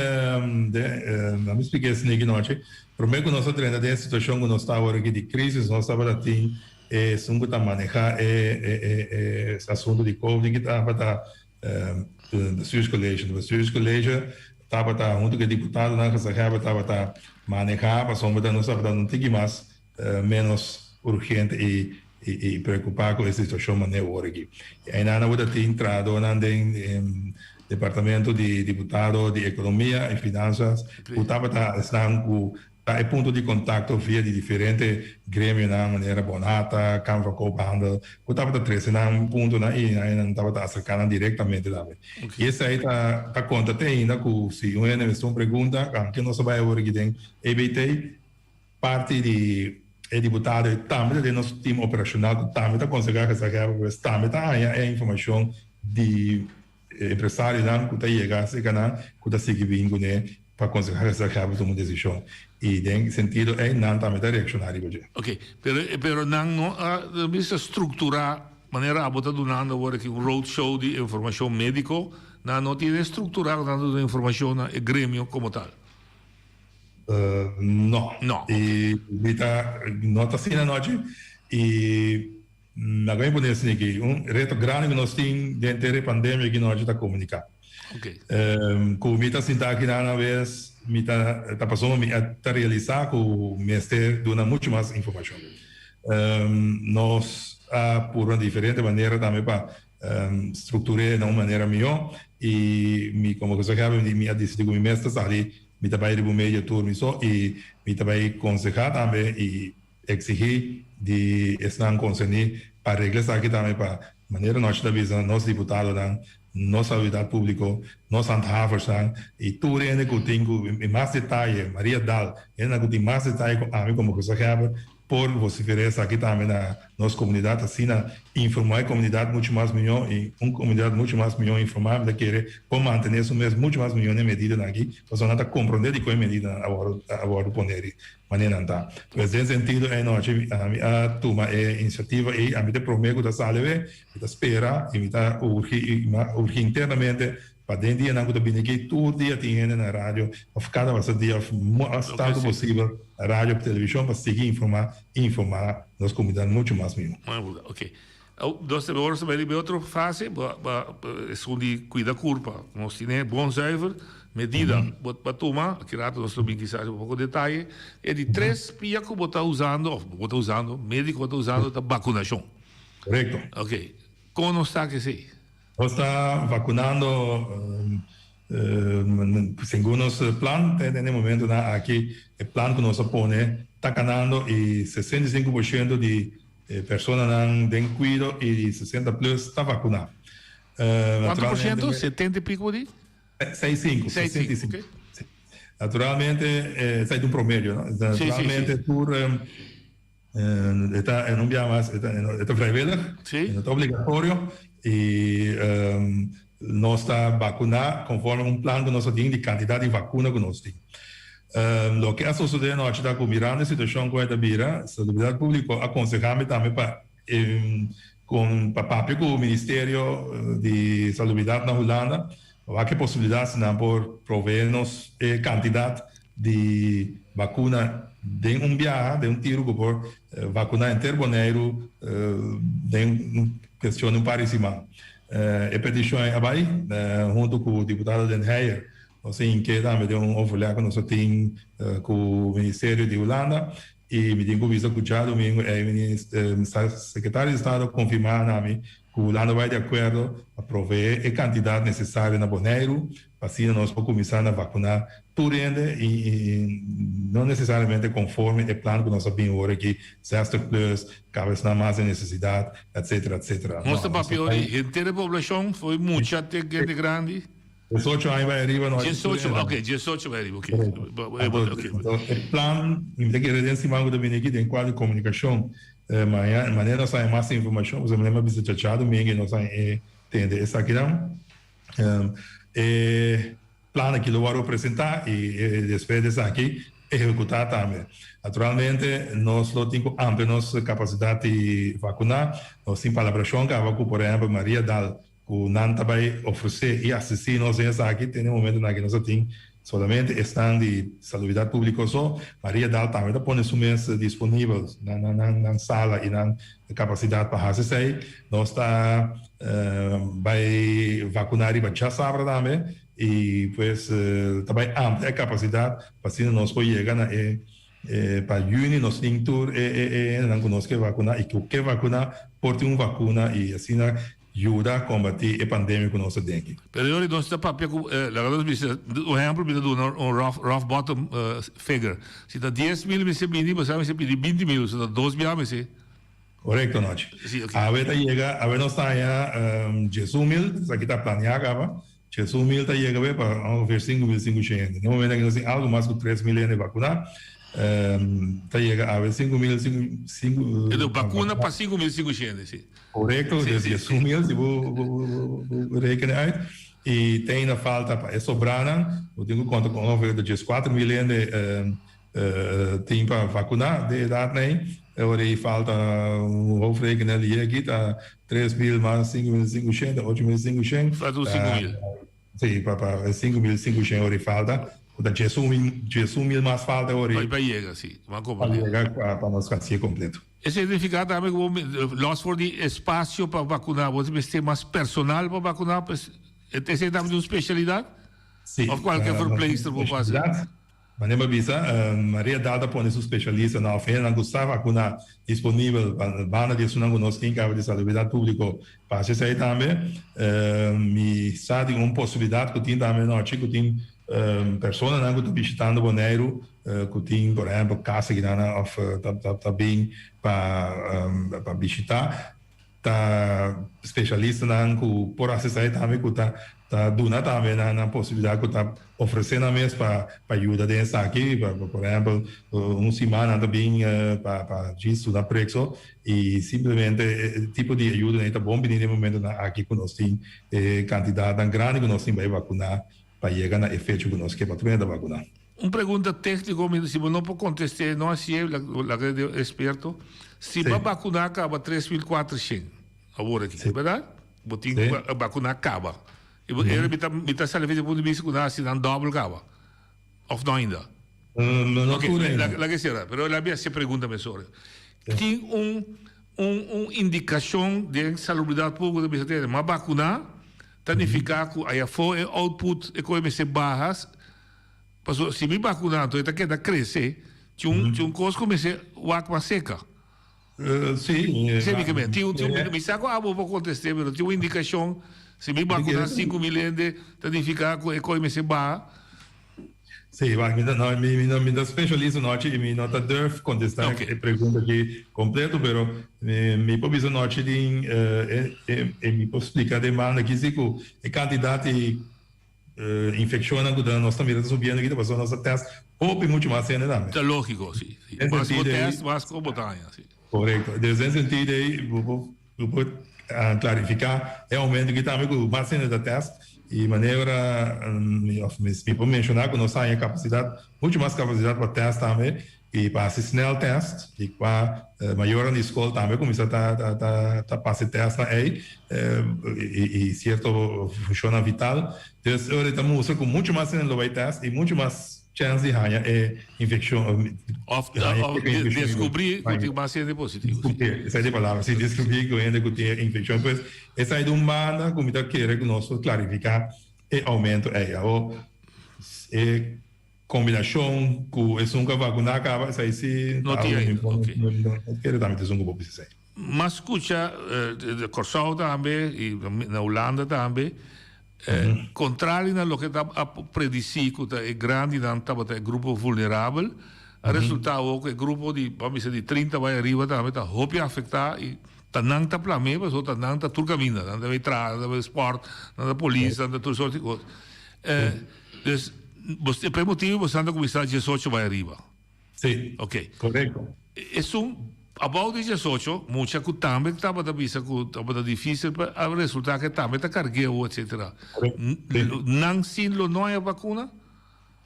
den, mi splika esei aki nochi. Promé ku nos a drenta den e situashon ku nos ta awor aki di krísis, nos tabata tin esun ku ta manehá e asuntu di covid ki tabata Bestuurscollege. De bestuurscollege tabata hunto ku e diputadonan gezaghebber tabata manehá pasobra nos tabata un tiki mas ménos urgente i i preokupá ku e situashon manera awor aki. I einan tabata tin trahadónan den departamento di diputado di ekonomia i finansas ku tabata esnan ku Ta e punto di kontakto via di diferente gremionan manera Bonhata, Kamer van Koophandel, ku tabata trese nan puntonan i nan tabata aserká nan direktamente tambe. I esei ta ta konta te ainda ku si un hende mester un pregunta, aunke nos a bai awor aki den EBT, parti di e diputado ei tambe ta den nos tim operashonal ku tambe ta konsehá gezaghebber pues tambe ta haña e informashon di E empresarionan ku ta yega serka nan ku ta sigui bin kuné pa konsehá gezaghebber tuma un desishon i den sentido ei nan tambe ta reakshoná riba dje.
Ok, pero pero nan no a bisa strukturá manera abo ta dunando awor aki un road show di informashon médiko, nan no tiene strukturá ku nan ta duna informashon na e gremio komo tal?
No.
No, ok.
I mi ta no ta asina anochi i. Laga mi pone esaki aki, un reto grandi ku nos tin den ter e pandemia aki nochi ta komuniká. Ku mi ta sinta aki nan aves mi ta ta pasobra mi a ta realisá ku mester duna muchu mas informashon. Nos a purba diferente manera tambe pa struktur'é na un manera mihó i mi komo konsehero mi a disidí ku mi mes ta sali mi ta bai riba un medio tur mi so i mi ta bai konsehá tambe i Exigí di esnan concerní pa regla esaki tambe pa manera nochi ta bisa nos diputadonan, nos autoridad publico, nos handhaversnan y tur hende cu tin cu mas detaye, Maria Daal, hendenan cu tin mas detaye cu ami como gezaghebber por vocifera esaki tambe na nos comunidad asina informa e comunidad mucho mas miho y un comunidad mucho mas miho informa mi ta kere por mantene su mes mucho mas miho na e medidanan aki pasobra nan ta comprende dicon e medidanan a wordo pone Manera nan ta. Pues den sentido ei nochi ami a tuma e inisiativa ei, ami ta e prome ku ta sali awe, mi ta spera i mi ta urgi i mi a urgi internamente pa den dianan ku ta bini aki tur dia tin hende na radio òf kada basta dia òf mas tantu posibel na radio òf televishon pa sigui informá i informá nos komunidat muchu mas mihó.
Oke. Nos ta ora bai riba e otro fase, esun di cuida curpa. Nos tine bon zuiver, medida bo ta tuma, aki rato nos lo bin kisas un poco detaye. E di tres pia cu bo ta usando, of bo ta usando, medico ta usando ta vacunacion.
Correcto.
Ok, con nos ta cu esey?
Nos ta vacunando segun nos plan, te den e momentonan aki e plan cu nos a pone ta canando y 65 por ciento di. personanan den kuido i di 60 plus ta vakuná.
Kuantu por shento? 70 i piko bo di?
65, 65.
Ok.
Si. Naturalmente, esei ta un promedio, no? Naturalmente tur e ta, e no bia mas, e ta, e ta vrijwillig, e no ta obligatorio i nos ta bakuná konforme un plan ku nos a tin di kantidat di vakuna ku nos tin. Loke a sosodé anochi ta ku mirando e situashon ku e ta bira, Salubridat Públiko a konsehá mi tambe pa Con pa papia cu Ministerio di Salubridad na Hulanda pa wak e posibilidad si nan por provee nos e cantidad di vacuna den un biaha, den un tiro cu por vacuna henter Boneiru den un cuestion di un par di siman. E peticion a bay hunto cu diputado Den Heyer. Nos a hinke tambe den un overleg cu nos a tin cu Ministerio di Hulanda I mi tin ku bisa ku djadumingu ei sekretario di estado a konfirmá na mi ku Hulanda bai di akuerdo pa proveé e kantidat nesesario na Boneiru pa asina nos por kuminsá na vakuná tur hende i no nesesariamente konforme e plan ku nos a bin ora aki, zestig plus, kaba esnan mas den nesesidat, etsetera, etsetera.
Nos ta papia ora di henter e poblashon, fo'i mucha te hende grandi.
18 aña bai ariba no.
18, ok, 18 bai ariba, ok.
Anto, e plan, mi ta kere den siman ku ta bini aki den kuadro di komunikashon, maña, manera nos haña mas informashon, pasobra mi a bisa chacha domingo i nos haña e tende esakinan. E plan aki lo wòrdu presentá i despues di esaki ehekutá tambe. Naturalmente nos lo tin ku amplia nos kapasidat di vakuná. Nos tin palabrashon kaba ku por ehèmpel Maria Dal Ku nan ta bai ofresé i asistí nos den esaki te na e momentunan aki nos a tin solamente esnan di Salubridat Públiko so. Maria Daal tambe ta pone su mes disponibel na nan sala i nan kapasidat pa hasi esei. Nos ta bai vakuná riba djasabra tambe i pues ta bai amplia e kapasidat pa asina nos por yega na e pa yüni nos tin tur e hendenan ku nos ke vakuná i ku ke vakuná por tin un vakuna i asina Yuda kombatí e pandemia ku nos ta den aki.
Pero yori nos ta papia ku, laga nos bisa, un ehempel mi ta duna un rough, rough bottom figure. Si ta 10.000 mester bini, bo sa mester pidi 20.000, so ta dos bia mester.
Korekto Nochi.
Si, ok.
Awe ta yega, awe nos ta haña 11.000, esaki ta planeá kaba, 11.000 ta yega awe pa ongeveer 5.500 hende. Den momento aki nos tin algu mas ku 3.000 hende vakuná. Ta yega awe 5.000, sinku.
E do bakuna pa 5.500 hende, si.
Korekto, dus 11.000 si bo bo rekenen uit. I te ainda falta pa e sobranan, bo tin ku konta ku ongeveer de 14.000 hende tin pa vakuná den edatnan ei. E ora ei falta un hoofdrekenen di aki ta 3.000 mas 5.500, 8.500.
Falta un 5.000.
Si, pa pa 5.500 ora ei falta, ku ta 11.000 mas falta ora ei.
Pa yega, si.
Pa yega pa nos hasié kompleto.
E significa tambe cu bo los for di espacio pa vacuna, bo mester mas personal pa vacuna, pues esey tambe ta un specialidad?
Si.
Of cualkier verpleegster por fasi?
Manera mi a bisa, Maria Dal ta pone su specialistanan of hendenan cu sa vacuna disponibel pa banda di esunnan cu nos tin caba di Salubridad Publico pa haci esey tambe. Mi sa di un posibilidad cu tin tambe nochi cu tin Personanan ku ta bishitando Boneiru ku tin por ehèmpel kas aki nan òf ta bin pa pa bishitá ta spesialistanan ku por hasi esei tambe ku ta ta duna tambe nan nan posibilidat ku ta ofresé nan mes pa pa yuda den esaki por ehèmpel un siman nan ta bin pa pa djis duna prekso i simplemente e tipo di ayuda ta bon bini den e momentonan aki ku nos tin e kantidatnan grandi ku nos tin bai vakuná. Pa yega na e fecha ku nos ke pa tur hende ta vakuná.
Un pregunta tékniko, mi si bo no por kontest'é, no hasié, laga di eksperto. Si bo a bakuná kaba 3400 awor aki, bèrdat? Bo tin ku bakuná kaba. I bo mi ta mi ta sali di punto di bista ku nan hasi nan dòbel kaba. Òf no ainda?
No tur ainda.
Laga e sera, pero laga mi hasi e pregunta mesora. Tin un un un indikashon den salubridat públiko ta bisa tene, m'a bakuná, Ta nifiká ku ayafó e output e koe mester baha, pasobra si mi bakuna anto e ta keda krese, tin un tin un kos ku mester wak mas seka.
Sí.
Sí mi ke men, tin un tin un mi sa ku abo por kontest'é pero tin un indikashon si mi bakuna 5000 hende ta nifiká ku e koe mester baha.
Sí, wak, mi ta, no, mi, mi no, mi ta specialista nochi y mi no ta durf contesta
Ok.
e pregunta aki completo, pero mi, mi por bisa nochi din, eh, e, e, e mi por splica den banda aki si cu e cantidad di eh, infeccionnan cu ta nos ta mira ta subiendo aki ta pasobra nos ta test hopi mucho mas hende tambe.
Ta logico, sí, sí.
Den
Mas bo
sentido ei,
test, mas cu bo ta haña, sí.
Correcto. Dus den sentido ei bo por bo por clarifica e aumento aki tambe cu mas hende ta test y manera mi of mi por menciona cu nos haña capacidad mucho mas capacidad pa test tambe y pa haci snel test y cua mayornan di school tambe cuminsa ta ta ta pasa e testnan ei y cierto funcionnan vital. Dus ora ta mustra cu mucho mas hende lo bay test y mucho mas Chèns di haña e infekshon.
Òf deskubrí ku tin mas hende positivo.
Deskubrí, esei ta e palabra, si, deskubrí ku hende ku tin e infekshon. Pues esei ta un banda ku mi ta kere ku nos por klarifiká e oumento ei. Awor e kombinashon ku esun ku a vakuná kaba, esei si
No tin ainda, oke.
No kere tambe ta esun ku bo bisa esei.
M'a skucha Kòrsou tambe i na Hulanda tambe. Contrario na loke ta a predici cu ta e grandinan tabata e grupo vulnerabel, a resulta awor cu e grupo di, ban bisa di trinta bay ariba tambe ta hopi afecta y ta nan ta plam'e pasobra ta nan ta tur caminda, nan ta bay traha, nan ta bay sport, nan ta polis, nan ta tur soort di cos. Dus, pa e motibo boso nan ta cuminsa diesocho bay ariba.
Sí.
Ok.
Korekto.
Esun abou di diesocho, mucha ku tambe tabata bisa ku tabata difísil pa a resultá ke tambe ta karg'é etcétera.
Korekto.
Nan sin lo no haña bakuna?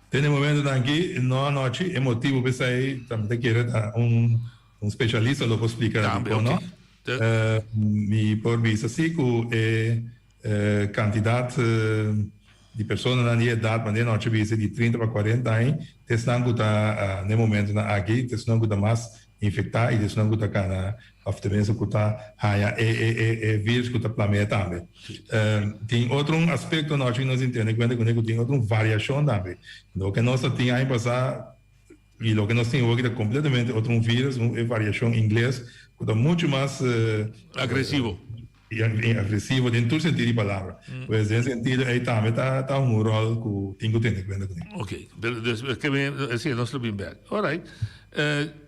Den e momentonan aki no anochi, e motibu p'esei tambe ta kere ta un un spesialista lo por splika
Tambe,
dikon no.
ok.
Mi por bisa si ku e Kantidat di personanan di edat manera nochi bisa di trinta pa kuarenta aña ta esnan ku ta na e momentonan aki ta esnan ku ta mas infektá i ta esnan ku ta kana òf tenminste ku ta haña e e virus ku ta plamea tambe. Tin otro un aspekto nochi ku nos tin tene kuenta kuné ku tin otro un variashon tambe. Loke nos ta tin aña pasá i loke nos tin awoki ta kompletamente otro un virus, un e variashon ingles ku ta muchu mas
Agresivo.
I agresivo den tur sentido di palabra. Pues den sentido ei tambe ta ta un rol ku tin ku tene kuenta kuné.
Ok, dus ke mi si nos lo bin bek. Alright.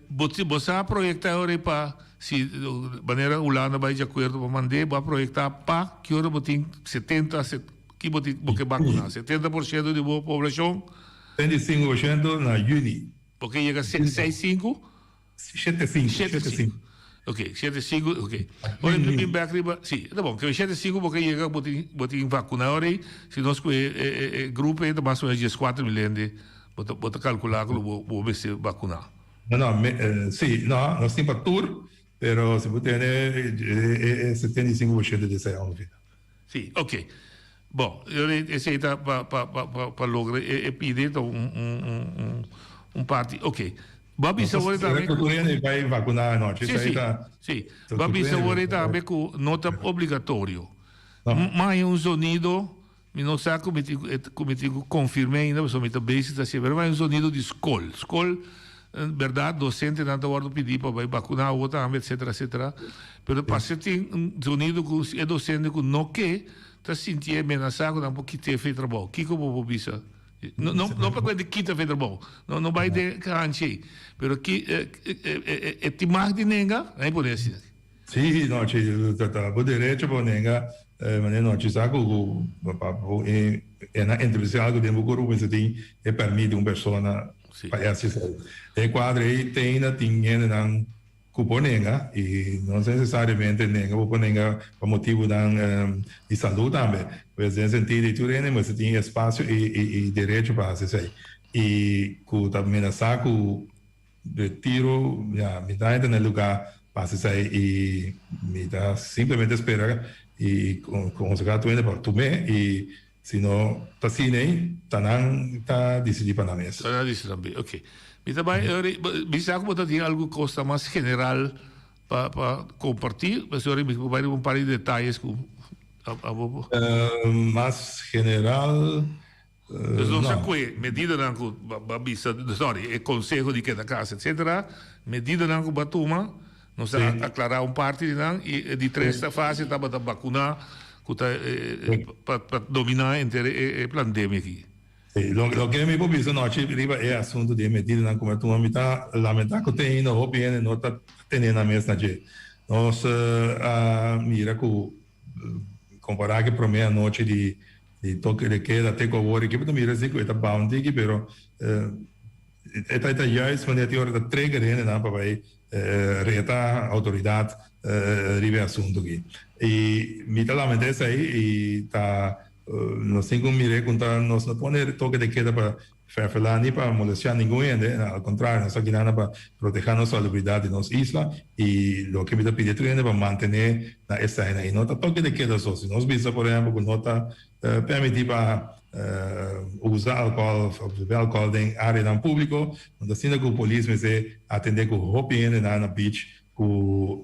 Bo bo sa proyekta ora ei pa si manera Hulanda bai di akuerdo pa mand'é bo a proyekta pa ki ora bo tin setenta ki bo tin bo ke bakuna 70% di bo poblashon?
75% na yüni.
Bo ke yega seis sinku?
Shete sinku.
Shete sinku. Ok, shete sinku, ok. Ora mi bin bek riba, si, ta bon. Ke shete sinku bo ke yega bo tin bo tin vakuna ora ei, si nos ku e e e grupo ei ta mas o menos dieskuater mil hende bo ta bo ta kalkulá ku lo bo bo mester vakuná.
No, no, me si, no, nos tin pa tur, pero si bo tene e e 75% di esei ongeveer.
Si, ok. Bon, esei ta pa pa pa pa logra e pide ta un un un un parti, ok. Bo a bisa awor tambe
ku. Tur hende bai vakuná anochi.
Si, si, si. Bo a bisa awor tambe ku no ta obligatorio. Ma hay un zonido, mi no sa ku mi tin ku mi tin ku konfirm'é ainda pasobra mi ta bezig ta hasié, pero hay un zonido di skol. Skol, bèrdat, dosentenan ta wòrdu pidí pa bai vakuná awor tambe, etsetera, etsetera. Pero parse tin un zonido ku e dosente ku no ke ta sintié menasá ku nan por kit'é fe trabou. Kiko bo por bisa? No, no, no pa cuenta kita fe trabou. No, no bai den hanchi ei. Pero ki, e, e, e tin mag di nenga? Nan pone asina.
Sí, no, chi, ta, ta bo derecho pa nenga, eh, manera no, chi sa ku, ku, pa, pa, e, e na introduci algo den bo cuerpo mester tin e permit di un persona
Sí.
pa e haci esei. Den e cuadro ei te ainda tin hendenan Ku por nenga, i no nesesariamente nenga, bo por nenga pa motibunan di salú tambe. Pues den sentido di tur hende mester tin espasio i derecho pa hasi esei. I ku ta menasá ku retiro, ya, mi ta henter na e lugá pa hasi esei i mi ta simplemente spera i konsehá tur hende pa tum'é i Si no ta asina ei, ta nan ta disidí pa nan mes.
Ta nan disidí tambe, ok. Mi ta bai, mi sa ku bo ta tin algu kos ta mas general pa pa kompartí, pasobra mi por bai riba un par di detayes ku abo por.
Mas general,
Dus nos
no.
a kue medidanan ku bo a bisa, sorry, e konseho di keda kas, etsetera, medidanan ku bo a tuma. Nos a aclara un parti di nan y e di tres fase tabata vacuna cu ta pa pa domina henter e pandemia aki.
Loke mi por bisa nochi riba e asuntu di e medidanan ku mi a tuma, mi ta lamentá ku te ainda hopi hende no ta tene nan mes na dje. Nos a mira ku kompará ku e promé anochi di di toke de keda te ku awor aki bo ta mira si ku e ta baha un tiki pero e ta e ta juist wanneer tin ora ta trigger hendenan pa bai reta outoridat riba e asuntu aki. I mi ta lamentá esei i ta Nos tin ku mir'é ku ta nos no pone toke de keda pa fèrfelá ni pa molestiá ningun hende, al kontrario nos ta kinana pa protehá nos salubridat di nos isla i loke mi ta pidi tur hende pa mantené na esei i no ta toke de keda so. Si nos bisa por ehèmpel ku no ta pèrmití pa usa alkòl òf bebe alkòl den áreanan públiko, no ta asina ku polis mester atendé ku hopi hendenan na beach Ku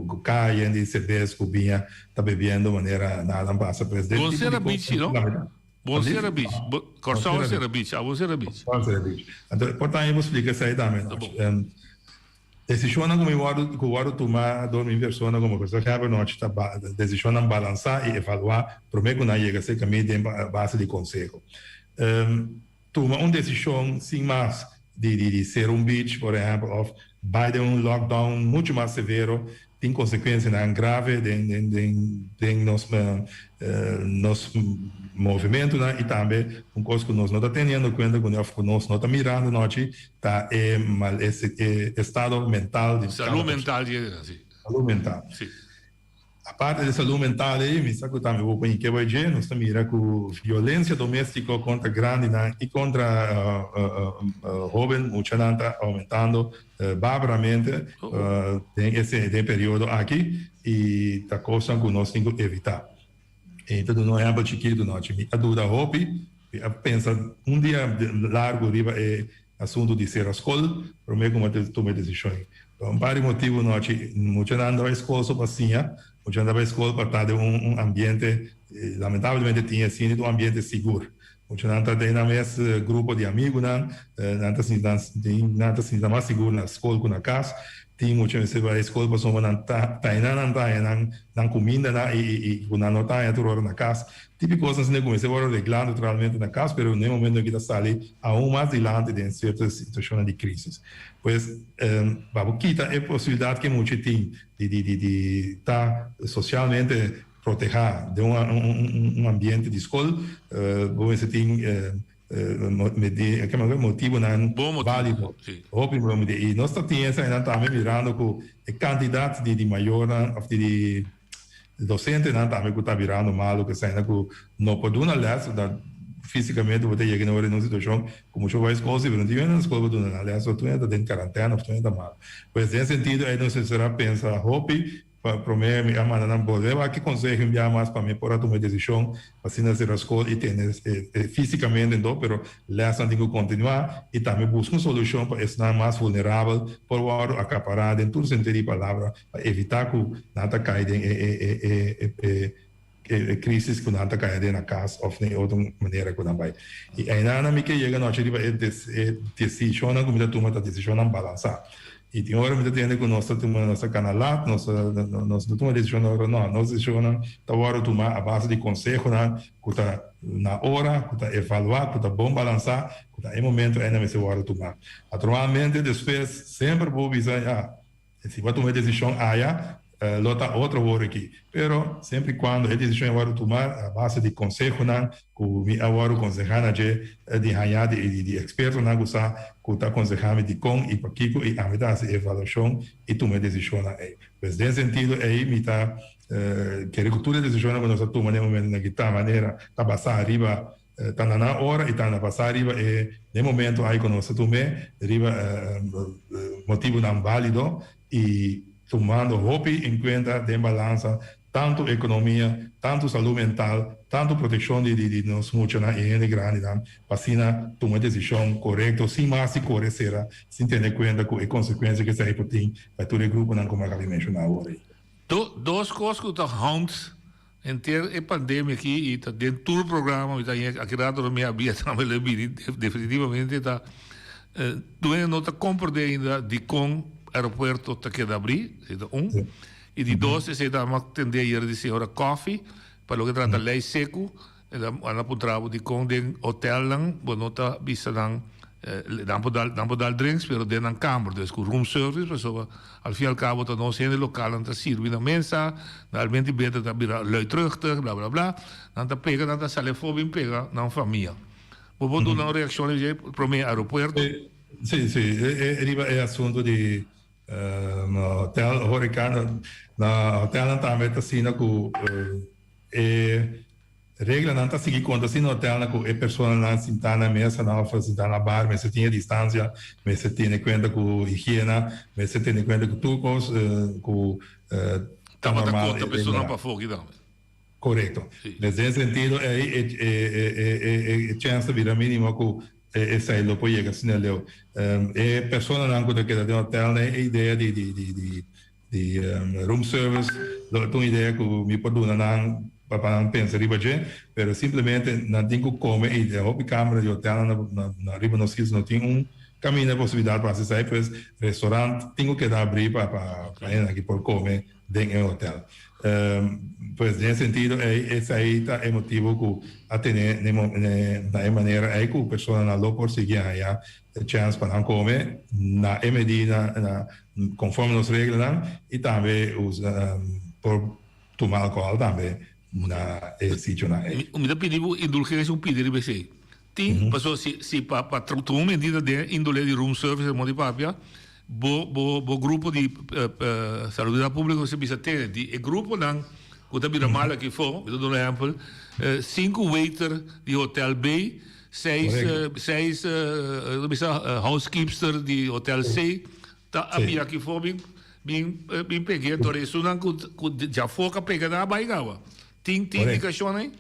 ku kayen di serbes ku biña ta bebiendo manera nada pasa pues den
Bon
tipo
sera
di
beach
kos
no? Bon sera beach. Kòrsou a sera beach, abo sera beach.
Kòrsou a sera beach. Anto por tambe bo splika esei tambe
Ta
nochi.
bon.
Desishonnan ku mi wòrdu ku wòrdu tuma dor mi persona komo gezaghebber nochi ta desishonnan balansá i evaluá promé ku nan yega serka mi den base di konseho. Tuma un desishon sin mas di di sera un beach por ehèmpel òf bai den un lockdown muchu mas severo tin konsekuensianan grave den den den den nos nos movimentunan i tambe un kos ku nos no ta teniendo kuenta kuné òf ku nos no ta mirando nochi ta e mal e estado mental di
Salú
kada
mental
persona.
di e si.
Salú mental.
Si.
Aparte di salú mental ei, mi sa ku tambe bo por ke bai dje, nos ta mira ku violensia doméstiko kontra grandinan i kontra hóben muchanan ta oumentando barbaramente den ese den e periodo aki i ta kosnan ku nos tin ku evitá. I ta duna un ehèmpel chikitu nochi. Mi a duda hopi, mi a pensa un dia largu riba e Asuntu di sera skol, promé ku bo ta tuma e desishon ei. Pa un par di motibu nochi, muchanan ta bai skol so pa siña, muchanan ta bai skol pa ta den un ambiente, lamentablemente tin asina un ambiente sigur. Muchanan ta den nan mes grupo di amigunan, nan ta sinti nan nan ta sinti nan mas sigur na skol ku na kas. Tin mucha mester bai skol pasobra nan ta einan nan ta haña nan nan kumindanan i i ku nan no ta haña tur ora na kas. Tipi kosnan asina ku mester wòrdu reglá naturalmente na kas, pero na e momento aki ta sali aun mas dilanti den sierto situashonnan di krisis. Pues, pa bo kita e posibilidat ku e mucha tin di di di di ta sosialmente protehá den un un ambiente di skol, bo mester tin motibunan
Bon motibu,
válido.
sí.
Hopi bon motibu. I nos ta tin esainan tambe mirando ku e kantidat di di mayornan òf di di dosentenan tambe ku ta birando malu ku esainan ku no por duna lès, ta físikamente bo ta yega na ora den un situashon ku muchu bai skol si, pero no tin hende na skol pa duna nan lès, òf tur hende ta den karantèna òf tur hende ta malu. Pues den e sentido ei nos mester a pensa hopi. Pa promé mi a manda nan bolbe wak e konseho un bia mas pa mi por a tuma e desishon pa asina sera skol i tene e físikamente anto, pero lèsnan tin ku kontinuá i tambe buska un solushon pa esnan mas vulnerabel por wòrdu akapará den tur sentido di palabra pa evitá ku nan ta kai den e e e e crisis cu nan ta caya den na cas of den otro manera cu nan bay. Y eynan mi ke yega nochi riba e e decisionnan cu mi ta tuma ta decisionnan balansa. Y tin ora mi ta tende cu nos ta tuma nos ta cana lat, nos ta nos no tuma decisionnan ora no, nos decisionnan ta wordo tuma a base di consehonan cu ta na ora, cu ta evalua, cu ta bon balansa, cu ta e momento eynan mester wordo tuma. Naturalmente despues semper bo bisa ya. Si bo a tuma e desishon aya, lo ta otro wor aki. Pero, semper i kuando e desishon a wòrdu tumá a base di konsehonan ku mi a wòrdu konsehá na dje di hañá di di ekspertonan ku sa ku ta konsehá mi dikon i pakiko i ami ta hasi evaluashon i tuma e desishonnan ei. Pues den sentido ei mi ta kere ku tur e desishonnan ku nos a tuma den e momentonan aki ta manera ta basá riba Ta na nan ora i ta na pasá riba e den momento ai ku nos ta tum'é riba motibunan bálido i tumando hopi en kuenta den balansa tantu ekonomia, tantu salú mental, tantu protekshon di di nos muchanan i hende grandinan pa asina tuma e desishon korekto sin mas di kore sera sin tene kuenta ku e konsekuensia ku esei por tin pa tur e gruponan ku mi a kaba di menshoná awor ei.
Dos kos ku ta hount Henter e pandemia aki y ta den tur programa mi ta haña aki rato mi a bia tambe lo bini definitivamente ta dueño no ta comprende ainda dicon aeropuerto ta keda abri esey ta un y di dos esey ta amo a tende ayer di señora Coffie pa loke trata ley seco. El a a puntra bo dikon den hotelnan bo no ta bisa nan nan por dal nan por dal drinks pero den nan kamber dus ku room service pasobra al fin al cabo ta nos hende lokalnan ta sirbi na mesa normalmente beta ta bira luidruchtig bla bla bla nan ta pega nan ta sali afó bin pega nan famia bo por duna un reakshon riba dje prome aeropuerto.
Si si riba e asunto di hotel horeca na hotelnan tambe ta asina ku E reglanan ta sigui konta si na hotelnan ku e personanan sintá na mesanan òf sintá na bar mester tin e distansia, mester tene kuenta ku higiena, mester tene kuenta ku tur kos ku
ta
normal.
Tabata konta personanan pafó aki tambe.
Korekto. Den e sentido ei e chèns ta bira mínimo ku esei lo por yega asina leu. E personanan ku ta keda den hotelnan e idea di Di room service lo ta un idea cu mi por duna nan pa nan pensa riba dje, pero simplemente nan tin cu come y den hopi camera di hotelnan na riba nos isla no tin un caminda posibilidad pa haci esai, pues restaurant tin cu keda abri pa pa hendenan aki por come den e hotel. Pues den e sentido ey esai ta e motibo cu a tene na e manera ey cu personanan lo por sigui haya e chance pa nan come na e medida na conforme nos reglanan y tambe usa por tuma alcohol tambe na e sitionan ey.
Mi ta pidi bo indulgencia un pidi riba esey. Tin, pasobra si si pa pa tuma un medida den indole di room service e modo di papia, bo bo bo grupo di salubridad publico mester bisa tene di e gruponan cu ta bira mal aki afo, mi ta duna un ehempel, sinku waiter di hotel bay, Seis seis lo bisa housekeepster di hotel C ta a bia aki for bin bin bin pega enton esunnan ku ku djafó ka pega nan a bai kaba. Tin tin indikashon ei?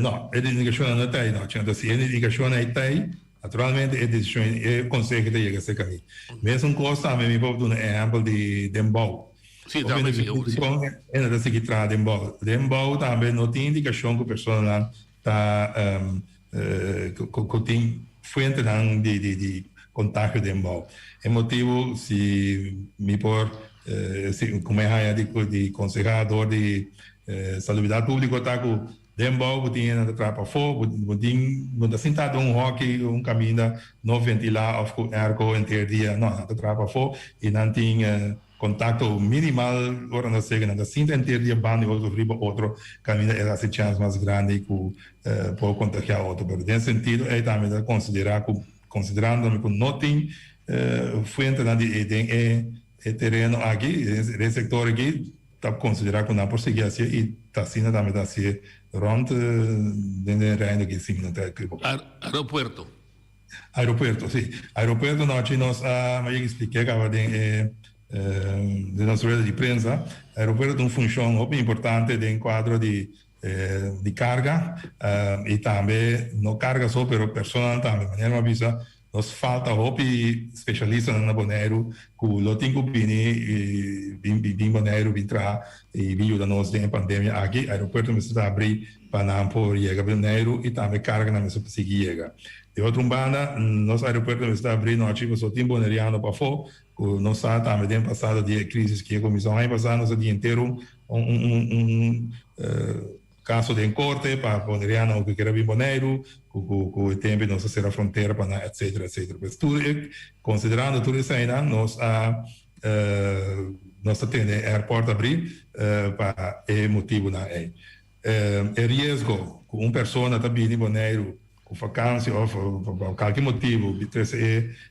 No, e indikashonnan no ta ei no. Chanta si e indikashonnan ei ta ei, naturalmente e desishon e konseho ta yega serka mi. Mesun kos tambe mi por duna ehèmpel di den bou.
Sí, tambe si.
Kon hende ta sigui traha den bou. Den bou tambe no tin indikashon ku personanan Ta ku tin fuentenan di kontagio den bou. E motibu si mi por si ku mi haña di konsehá dor di Salubridat Públiko ta ku den bou bo tin hende ta traha pafó, bo tin bo ta sinta den un hòki un kaminda no ventilá òf ku airco henter dia, no, nan ta traha pafó i nan tin Kontakto minimal ora nan ta sega nan ta sinta henter di e banda di otro riba otro kaminda e hasi chèns mas grandi ku por kontagiá otro. Pero den sentido ei tambe ta konsiderá ku konsiderando tambe ku no tin fuentenan di e den e tereno aki den e sektor aki ta konsiderá ku nan por sigui hasié i ta asina tambe ta hasié rònt den e reino aki sin nan ta ekiboká.
Aeropuerto.
Aeropuerto, si. Aeropuerto nochi nos a, mi a yega expliqué caba den e den nos rueda di prensa. Aeropuerto ta un funcion hopi importante den cuadro di di carga y tambe no carga so pero personanan tambe. Manera mi a bisa nos falta hopi specialistanan na Boneiru cu lo tin cu bini bin bin Boneiru bin traha y bin yuda nos den e pandemia aki. Aeropuerto mester ta abri pa nan por yega Boneiru y tambe carganan mester por sigui yega. Di otro un banda, nos aeropuerto mester ta abri nochi pasobra tin boneriano pafó cu nos sa tambe den pasado di e crisis cu a cuminsa un aña pasa nos a di henter un un caso den corte pa boneriano cu kier a bin Boneiru cu cu e tempo nos a cera frontera pa nan etcetera etcetera. Pues tur e considerando tur esainan nos a nos ta tene airport abri pa e motibonan ey. E riesgo ku un persona ta bini Boneiru ku fakansi òf pa kalke motibu di trese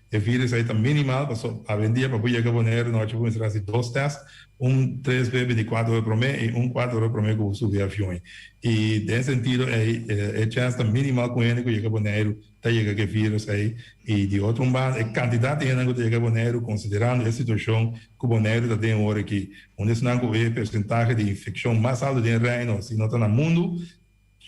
e vírus ei ta minimal pasobra awendia pa bo yega Boneiru nochi bo mester hasi dos tèst, un tres be bintikuater ora promé i un kuater ora promé ku bo subi avion. I den sentido ei e chèns ta minimal ku un hende ku yega Boneiru ta yega ku e vírus ei i di otro un banda e kantidat di hendenan ku ta yega Boneiru konsiderando e situashon ku Boneiru ta den ora aki unda esnan ku e persentahe di infekshon mas altu den Reino si no ta na mundu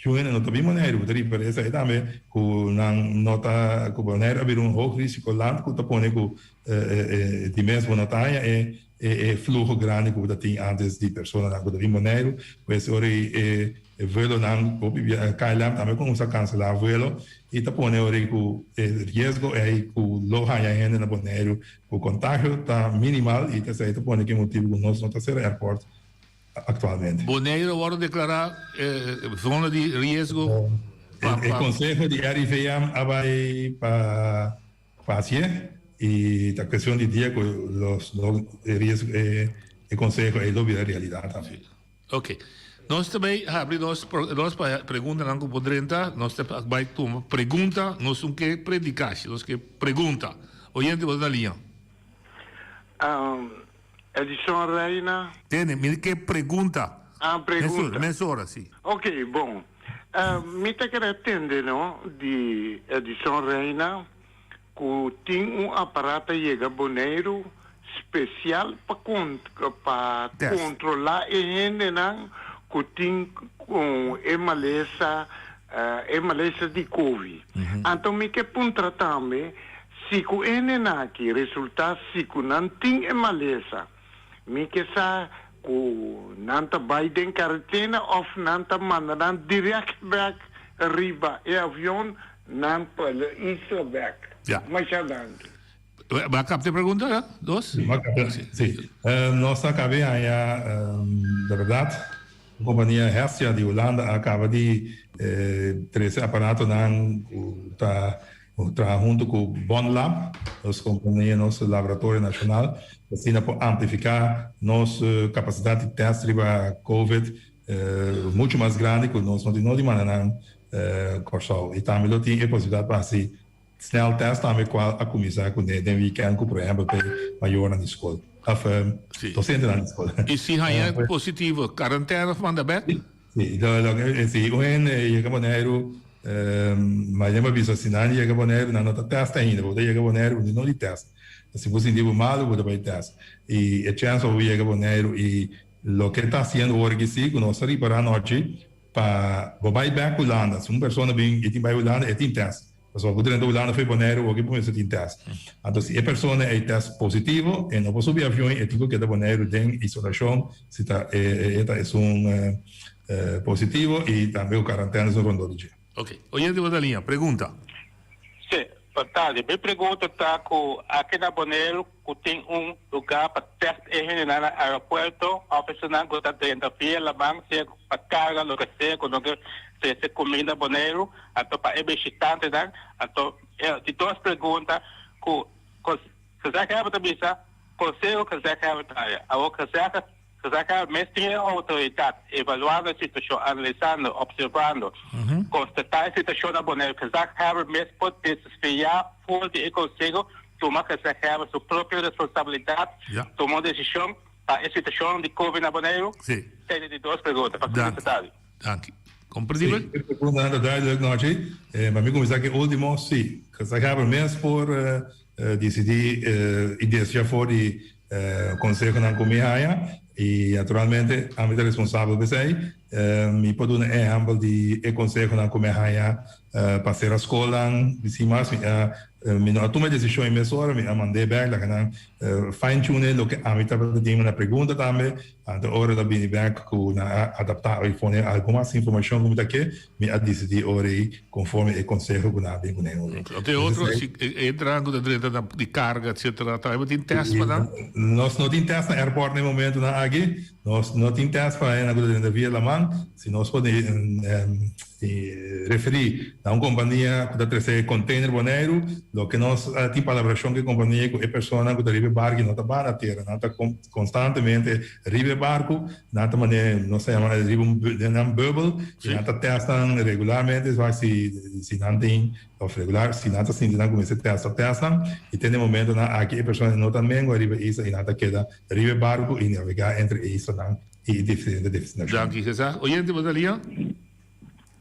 ku hende no ta bin Boneiru bo ta ripará esei tambe ku nan no ta ku Boneiru a bira un hoog risiko land ku ta pone ku di mes bo no ta haña e e fluho grandi ku bo ta tin antes di personanan ku ta bin Boneiru pues ora e E vuelonan hopi bia KLM tambe cuminsa cancela vuelo y ta pone ora cu e riesgo ey cu lo haya hende na Boneiru cu contagio ta minimal y esey ta pone cu e motibo cu nos no ta cera airport. aktualmente.
Boneiru a wòrdu deklará zona di riesgo
pa. E konseho di RIVM a bai pa hasié i ta kuestion di dia ku los e riesgo e konseho ei lo bira realidat tambe.
Ok. Nos ta bai habri nos nos pa preguntanan ku por drenta. Nos ta bai tuma pregunta. Nos no ke predikashi, nos ke pregunta. Oyente bo ta na liña.
Edison Reina.
Tene, mi ke pregunta.
Ah, pregunta.
Mesora, si.
Ok, bon. Mi ta kere tende no di Edison Reina ku tin un aparato a yega Boneiru spesial pa pa kontrolá e hendenan ku tin e malesa e malesa di covid. Anto mi ke puntra tambe Si ku e hendenan aki resultá si ku nan tin e malesa, mi ke sa ku nan ta bai den karentena òf nan ta manda nan dirèkt bèk riba e avion nan pa e isla bèk.
Ja.
Masha danki.
Bo a kapta e pregunta ya? Dos?
Bo a kapta, si. Nos a kabe haña, de bèrdat, un kompania Hestia di Hulanda a kaba di trese aparatonan ku ta Nos traha huntu ku BonLab, nos kompania, nos laboratorio nashonal, pa asina por amplifiká nos kapasidat di tèst riba Covid muchu mas grandi ku nos no tin no di manda nan Kòrsou. I tambe lo tin e posibilidat pa hasi snèltèst tambe kual a kuminsá kuné den wikènt ku por ehèmpel pa e mayornan di skol òf dosentenan di skol.
I si haña positivo, karantèna òf manda bèk?
Si, si un hende yega Boneiru, mayoria bo a bisa si nan yega Boneiru nan no ta tèst ainda, bo ta yega Boneiru bo no di tèst. Si bo sinti bo malu bo ta bai tèst. I e chèns pa bo yega Boneiru i loke ta hasiendo ora ki si ku nos ta ripará anochi pa bo bai bèk Hulanda. Si un persona bin i tin bai Hulanda e tin tèst. Pasobra bo drenta Hulanda fo'i Boneiru oki bo mester tin tèst. Anto si e persona ei tèst positivo e no por subi avion e tin ku keda Boneiru den isolashon si ta e ta esun positivo i tambe ku karantèna esun rondó di dje.
Ok. Oyente bo ta liña. Pregunta.
Sí, bon tardi. Mi pregunta ta ku aki na Boneiru ku tin un lugá pa tèst e hendenan na aeropuerto òf esunnan ku ta drenta via laman sea pa karga loke sea ku no ke trese kuminda Boneiru anto pa e bishitantenan anto e di dos pregunta ku gezaghebber ta bisa konseho gezaghebber ta haya awor gezaghebber mes tin e outoridat evaluando e situashon analisando opservando konstatá e situashon na Boneiru gezaghebber mes por desviá for di e konseho tuma gezaghebber su propio responsabilidat tuma un desishon pa e situashon di covid na Boneiru? Esei di dos pregunta pa
Danki. Danki. Komprendibel?
Sí, e preguntanan ta duidelijk, Nochi. Pa mi kuminsá ku e último, sí. Gezaghebber mes por disidí i desviá for di konsehonan ku mi haña i naturalmente ami ta responsabel pa esei. Mi por duna e ehèmpel di e konsehonan ku mi a haña pa sera skolnan, sin mas mi a mi no a tuma e desishon e mesora, mi a mand'é bèk laga nan fine tune loke ami tabata tin na pregunta tambe. Anto ora ta bini bek ku nan a adaptá i pone algun mas informashon ku mi ta ke, mi a disidí ora ei konforme e konseho ku nan a bin kuné ora ei.
Anto e otro, si e entranan ku ta drenta na di karga etsetera, tambe bo tin tèst pa nan?
Nos no tin tèst na airport na e momentunan aki. Nos no tin tèst pa hendenan ku ta drenta via laman. Si nos por referí na un kompania ku ta trese container Boneiru, loke nos tin palabrashon ku e kompania ku e personanan ku ta riba e barku no ta banda tera, nan ta konstantemente riba e barku, nan ta manera nos ta yama riba un den nan bubble i nan ta tèst nan regularmente wak si si nan tin òf regular si nan ta sinti nan ku mester tèst ta tèst nan i te na e momentonan aki e personanan no ta mengua riba e isla i nan ta keda riba e barku i navegá entre e islanan i diferente destinashon.
Danki Cesar. Oyente bo ta lia?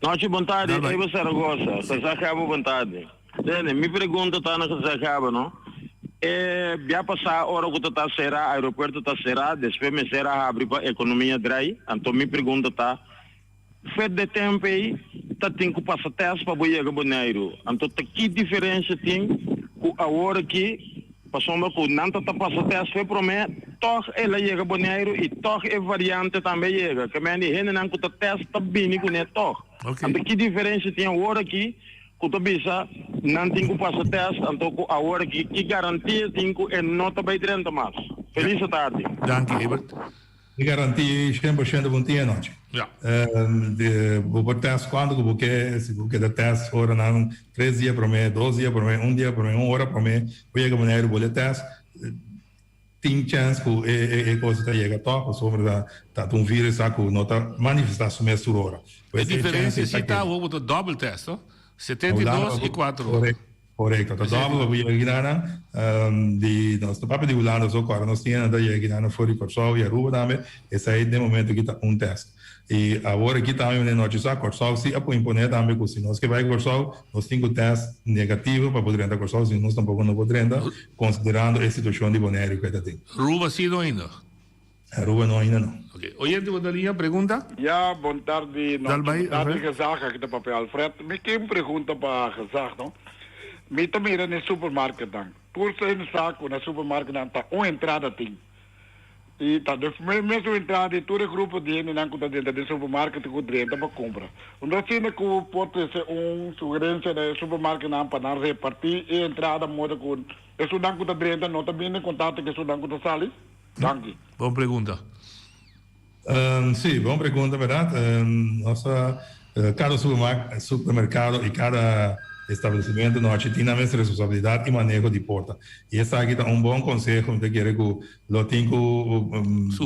Nochi bon tardi,
Dal bai.
Eva Zaragoza. Gezaghebber bon tardi. Tene, mi pregunta ta na gezaghebber no. E bia pasá ora ku ta ta será, aeropuerto ta será, despues mester a habri pa ekonomia drai. Anto mi pregunta ta, fet de tempu ei ta tin ku pasa tèst pa bo yega Boneiru. Anto ta ki diferensha tin ku awor aki pasobra ku nan ta ta pasa tèst fe promé tòg el a yega Boneiru i tòg e variante tambe a yega. Ke men di hendenan ku ta tèst ta bini kuné tòg. Anto ki diferensha tin awor aki ku ta bisa nan tin ku pasa tèst anto ku awor aki ki garantia tin ku e no ta bai drenta mas? Felis tardi.
Danki Ebert.
E garantia 100% bon tin anochi.
Ja.
Bo por test cuanto cu bo ke, si bo keda test ora nan tres dia prome, dos dia prome, un dia prome, un ora prome, bo yega Boneiru bo le test, tin chance cu e cosa ta yega toch, pasobra ta ta un virus sa cu no ta manifesta su mes tur ora.
E diferencia si ta awor bo ta double test, no? 72 y cuatro ora.
Korekto, ta dòbel pa bo yega kinanan di nos ta papia di Hulanda so kòrda nos tin ta yega kinanan for di Kòrsou i Aruba tambe, esei den momento aki ta un tèst. I awor aki tambe manera nochi sa Kòrsou si a por imponé tambe ku si nos ke bai Kòrsou nos tin ku tèst negativo pa por drenta Kòrsou si nos tampoko no por drenta konsiderando e situashon di Boneiru ku e ta tin.
Aruba si no ainda?
Aruba no ainda no.
Ok, oyente bo ta liña, pregunta?
Ya, bon tardi,
Dal
nochi,
bai,
bon tardi
Alfred.
Gezag, aki ta papia Alfred. Mi tin un pregunta pa Gezag, no. Mi ta mira na e supermarketnan, tur hende sa ku na supermarketnan ta un entrada tin. I ta de mesun entrada di tur e grupo di hendenan ku ta drenta den supermarket ku drenta pa kumpra. Unda asina ku por trese un sugerensia na e supermarketnan pa nan reparti e entrada moda ku esunnan ku ta drenta no ta bini den kontakto ku esunnan ku ta sali? Danki.
Bon pregunta.
Sí, bon pregunta berdad. Nos ta kada supermercado y kada establecimento nochi tin nan mes responsabilidad y maneho di porta. Y esaki ta un bon conseho, mi ta kere cu lo tin cu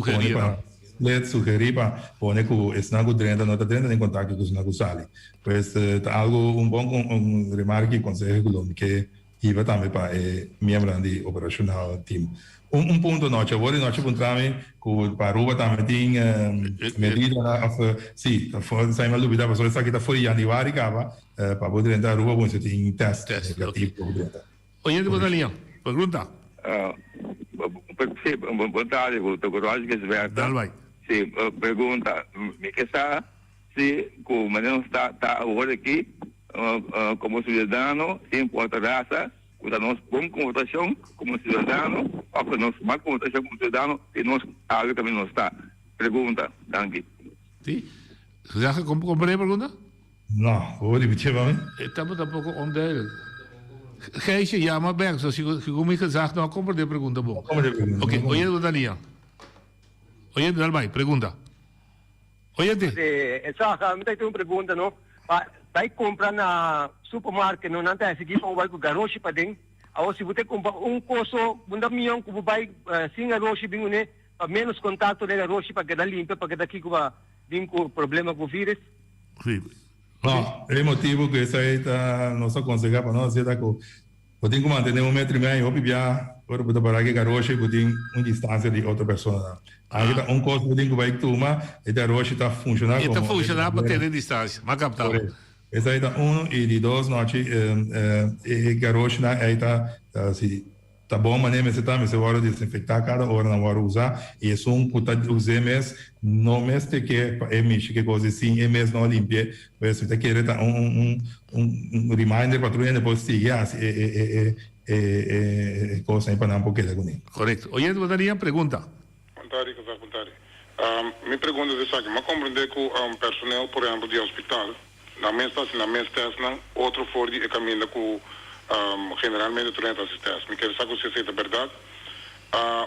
pone pa split, sugeri pa pone cu esnan cu drenta no ta drenta den contacto cu esnan cu sali. Pues ta algo un bon remarke y conseho cu lo mi ke Hiba tambe pa e miembronan di operacional team. Un un punto nochi awor di nochi puntra mi cu pa Aruba tambe tin medidanan of si sa mi a lubida pasobra esaki ta for di januari caba pa bo drenta Aruba bo mester tin test negativo pa bo drenta.
Oyente bo ta liña. Pregunta.
Si, bon tardi, ku ta ku Roger Gisberta.
Dal bai.
Si, pregunta, mi ke sa si ku manera nos ta ta awor aki Komo siudadano, sin importa rasa, ku ta nos bon komportashon komo siudadano òf ta nos mal komportashon komo siudadano, si nos algu tambe nos ta. Pregunta. Danki.
Si. Gezaghebber, komprende e pregunta?
No, bo por ripití pa mi?
E tabata un poko onduidelijk. Gijsje, yama bèk, so sigun mi gezag no a komprende e pregunta bon.
No komprende e pregunta.
Oké, oyente bo ta lia. Oyente, dal bai, pregunta. Oyente.
Esaki, mi ta tin un pregunta no. Pa bai compra na supermarket no, nan ta exigi pa bo bai cu garoshi paden. Awor si bo ta compra un coso, bo ta mion cu bo bai sin garoshi bin une pa menos contacto den garoshi pa keda limpia, pa keda kico pa bin cu problema cu virus.
Sí.
No, e motibo cu esai ta nos aconseha pa no haci ta cu Bo tin ku mantené un metro i mei hopi bia ora bo ta pará ku e garoshi bo tin un distansia di otro personanan. Aki ta un kos ku bo tin ku bai tuma, e garoshi ta funshoná
E ta
komo
funshoná pa tene distansia, m'a kaptá.
Korekto. Esei ta unu i di dos nochi e garoshinan ei ta si ta bon manera mester ta mester wòrdu desinfektá kada ora nan wòrdu usá i esun ku ta us'é mes no mester ke pa e mishi ke kos di sin e mes no a limpi'é Pues mi ta kere ta un un un reminder pa tur hende por sigui hasi e e e e e kosnan pa nan por keda kuné.
Korekto. Oyente bo ta ria pregunta.
Bon tardi Kazak bon tardi. Mi pregunta ta esaki, mi a komprende ku personel por ehempel di hospital nan mes ta hasi nan mes testnan otro for di e kaminda ku generalmente tur hende ta hasi test. Mi kier sa ku si esei ta bèrdat.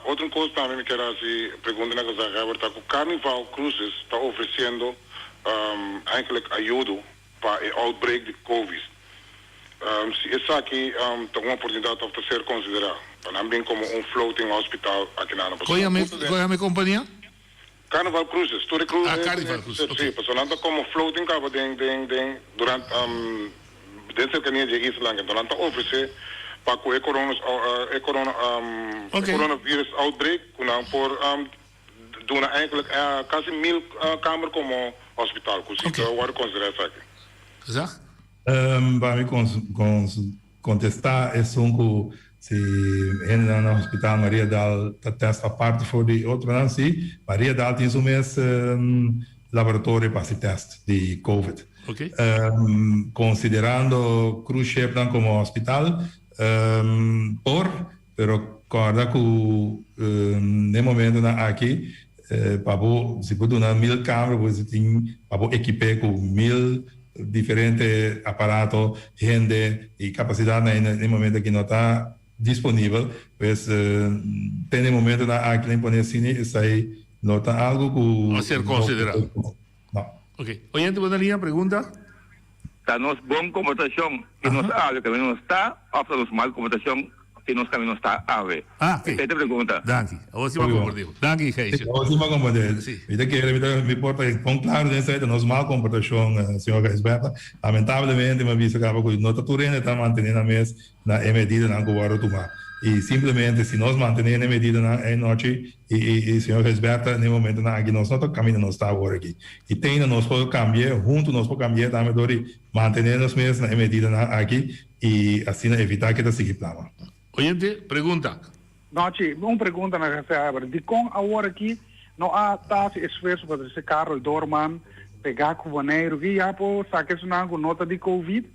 Otro kos tambe mi kier hasi pregunta na Kazak Heber ta ku Carnival Cruises ta ofresiendo Eigenlijk ayudo pa e outbreak di Covid. Si esaki ta un oportunidat of ta ser konsiderá pa nan bin komo un floating hospital aki na Aruba.
Kon yama e kompania?
Carnival Cruises. Tur e
Ah, Carnival Cruises,
ok. Si, pasobra nan ta komo floating kaba den den den durante den serkania di e isla anto nan ta ofresé pa ku e corona e corona e coronavirus outbreak ku nan por Duna eigenlijk casi mil kamer como hospital cu si ta wordo considera esaki.
Gezag?
Pa mi contesta esun cu si hendenan na hospital Mariadal ta test aparte for di otronan, si Mariadal tin su mes laboratorio pa haci test di covid. Considerando cruise shipnan como hospital por. Pero corda cu den momentonan aki pa bo si bo duna mil camber bo tin pa bo equipe cu mil diferente aparato, hende y capacidadnan den e momento aki no ta disponibel. Pues te den momentonan aki lo pone asina esai. No ta algo ku.
No a ser konsiderá.
No.
Ok. Oyente bo na liña, pregunta?
Ta nos bon komportashon ki nos awe kaminda nos ta òf ta nos mal komportashon ki nos kaminda nos ta awe?
Ah, ok.
Esei ta e pregunta.
Danki. Awor si bo a komprendé. Danki, Gijsje.
Awor si bo a komprendé.
Si.
Mi ta kere, mi ta, mi por ta kon klaro den esei ta nos mal komportashon, señor Gijsbertha. Lamentablemente mi a bisa kaba ku no ta tur hende ta mantené nan mes na e medidanan ku wòrdu tumá. I simplemente si nos mantené na e medidanan ei nochi i i señor Gijsbertha na e momentonan aki nos no ta kaminda nos ta awor aki. I teinda nos por kambi'é, huntu nos por kambi'é tambe dor di mantené nos mes na e medidanan aki i asina evitá ke ta sigui plama.
Oyente, pregunta.
Nochi, un pregunta na Gezaghebber. Dikon awor aki no a ta hasi esfuerso pa trese Karel Doorman pegá ku Boneiru? Ki ya por saka esunnan ku no ta di Covid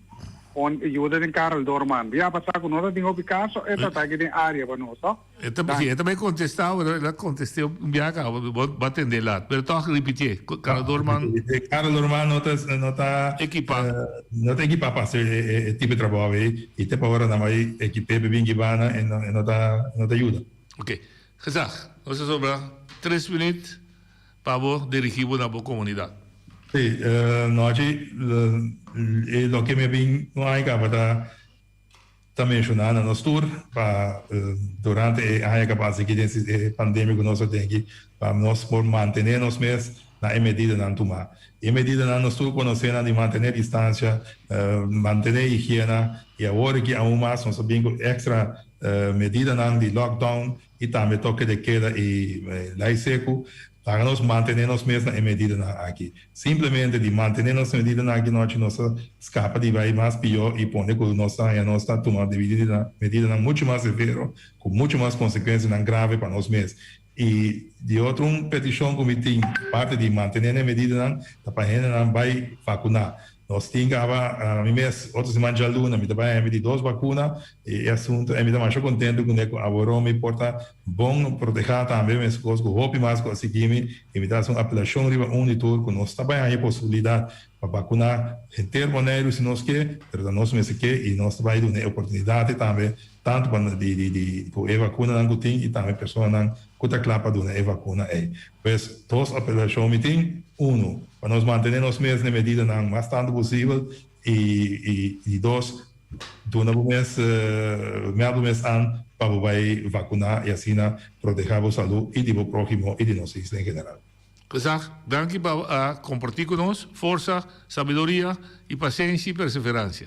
pon yuda den Karel Doorman? Ya pa sa ku no ta tin hopi kaso e ta ta aki den área pa nos, to?
E ta, si, e ta bai kontestá, pero el a kontest'é un biaha kaba, bo bo a tend'é lat. Pero tòg ripitié, Karel Doorman.
Karel Doorman no ta, no ta.
Ekipá.
No ta ekipá pa hasi e tipo di trabou ei. I te pa ora nan bai ekip'é pa bin gibana e no e no ta no ta yuda.
Ok. Gezag, nos a sobra tres minuut pa bo dirigí bo na bo komunidat.
Sí, nochi e loke mi a bin un aña kaba ta ta menshoná na nos tur pa durante e aña ku a pasa aki den e pandemia ku nos a ten aki pa nos por mantené nos mes na e medidanan tumá. E medidanan nos tur konosé nan di mantené distansia, mantené higiena i awor aki aun mas nos a bin ku èkstra medidanan di lockdown i tambe toke de keda i lei seku. Laga nos mantené nos mes na e medidanan aki. Simplemente di mantené nos medidanan aki nochi nos ta skapa di bai mas pió i pone ku nos ta haña nos ta tuma medidanan muchu mas severo ku muchu mas konsekuensianan grave pa nos mes. I di otro un petishon ku mi tin aparte di mantené na e medidanan ta pa hendenan bai vakuná. Nos tin kaba, mi mes otro siman djaluna mi ta bai hèmbi di dos bakuna i e asuntu ei mi ta masha kontentu kuné ku aworó mi por ta bon protehá tambe meskos ku hopi mas ku a sigui mi i mi ta hasi un apelashon riba un di tur ku nos ta bai haña e posibilidat pa bakuná henter Boneiru si nos ke, pero ta nos mester ke i nos ta bai duna e oportunidat tambe tantu pa di di di ku e vakunanan ku tin i tambe personanan ku ta kla pa duna e vakuna ei. Pues dos apelashon mi tin, unu, pa nos mantené nos mes na e medidanan mas tantu posibel i i di dos, duna bo mes mèld bo mes an pa bo bai vakuná i asina protehá bo salú i di bo próhimo i di nos isla en general.
Gezag, danki pa a kompartí ku nos. Forsa, sabiduria i pasenshi i perseveransia.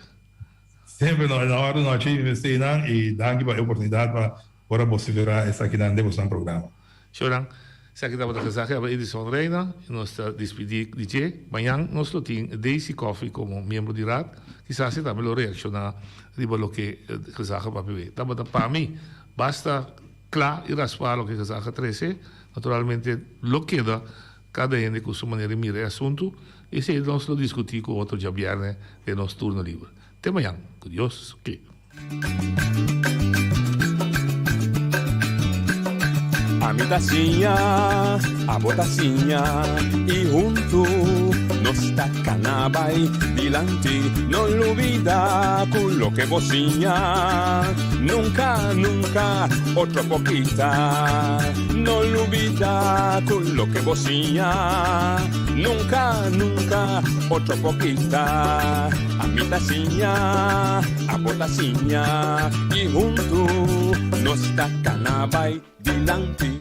Semper no na orde nochi mi mester nan y danki pa e oportunidad pa por a vocifera esakinan den bosonan programa.
Shonan, esaki tabata Gezaghebber aba Edison Reina y nos ta dispidi di dje. Mañan nos lo tin Daisy Coffie como miembro di Raad. Kisas e tambe lo reacciona riba loke Gezaghebber papia be. Tabata pa mi basta cla y raspa loke Gezaghebber a trece. Naturalmente lo keda Kada hende ku su manera di mira e asuntu, esei nos lo diskutí ku otro djabièrnè den nos turno liber. Te mañan, ku Dios ke.
Ami ta siña, abo ta siña, i huntu nos ta kana bai dilanti. No lubida ku loke bo siña nunka, nunka otro por kita. No lubida ku loke bo siña nunka, nunka otro por kita. Ami ta siña, abo ta siña, i huntu nos ta kana bai dilanti.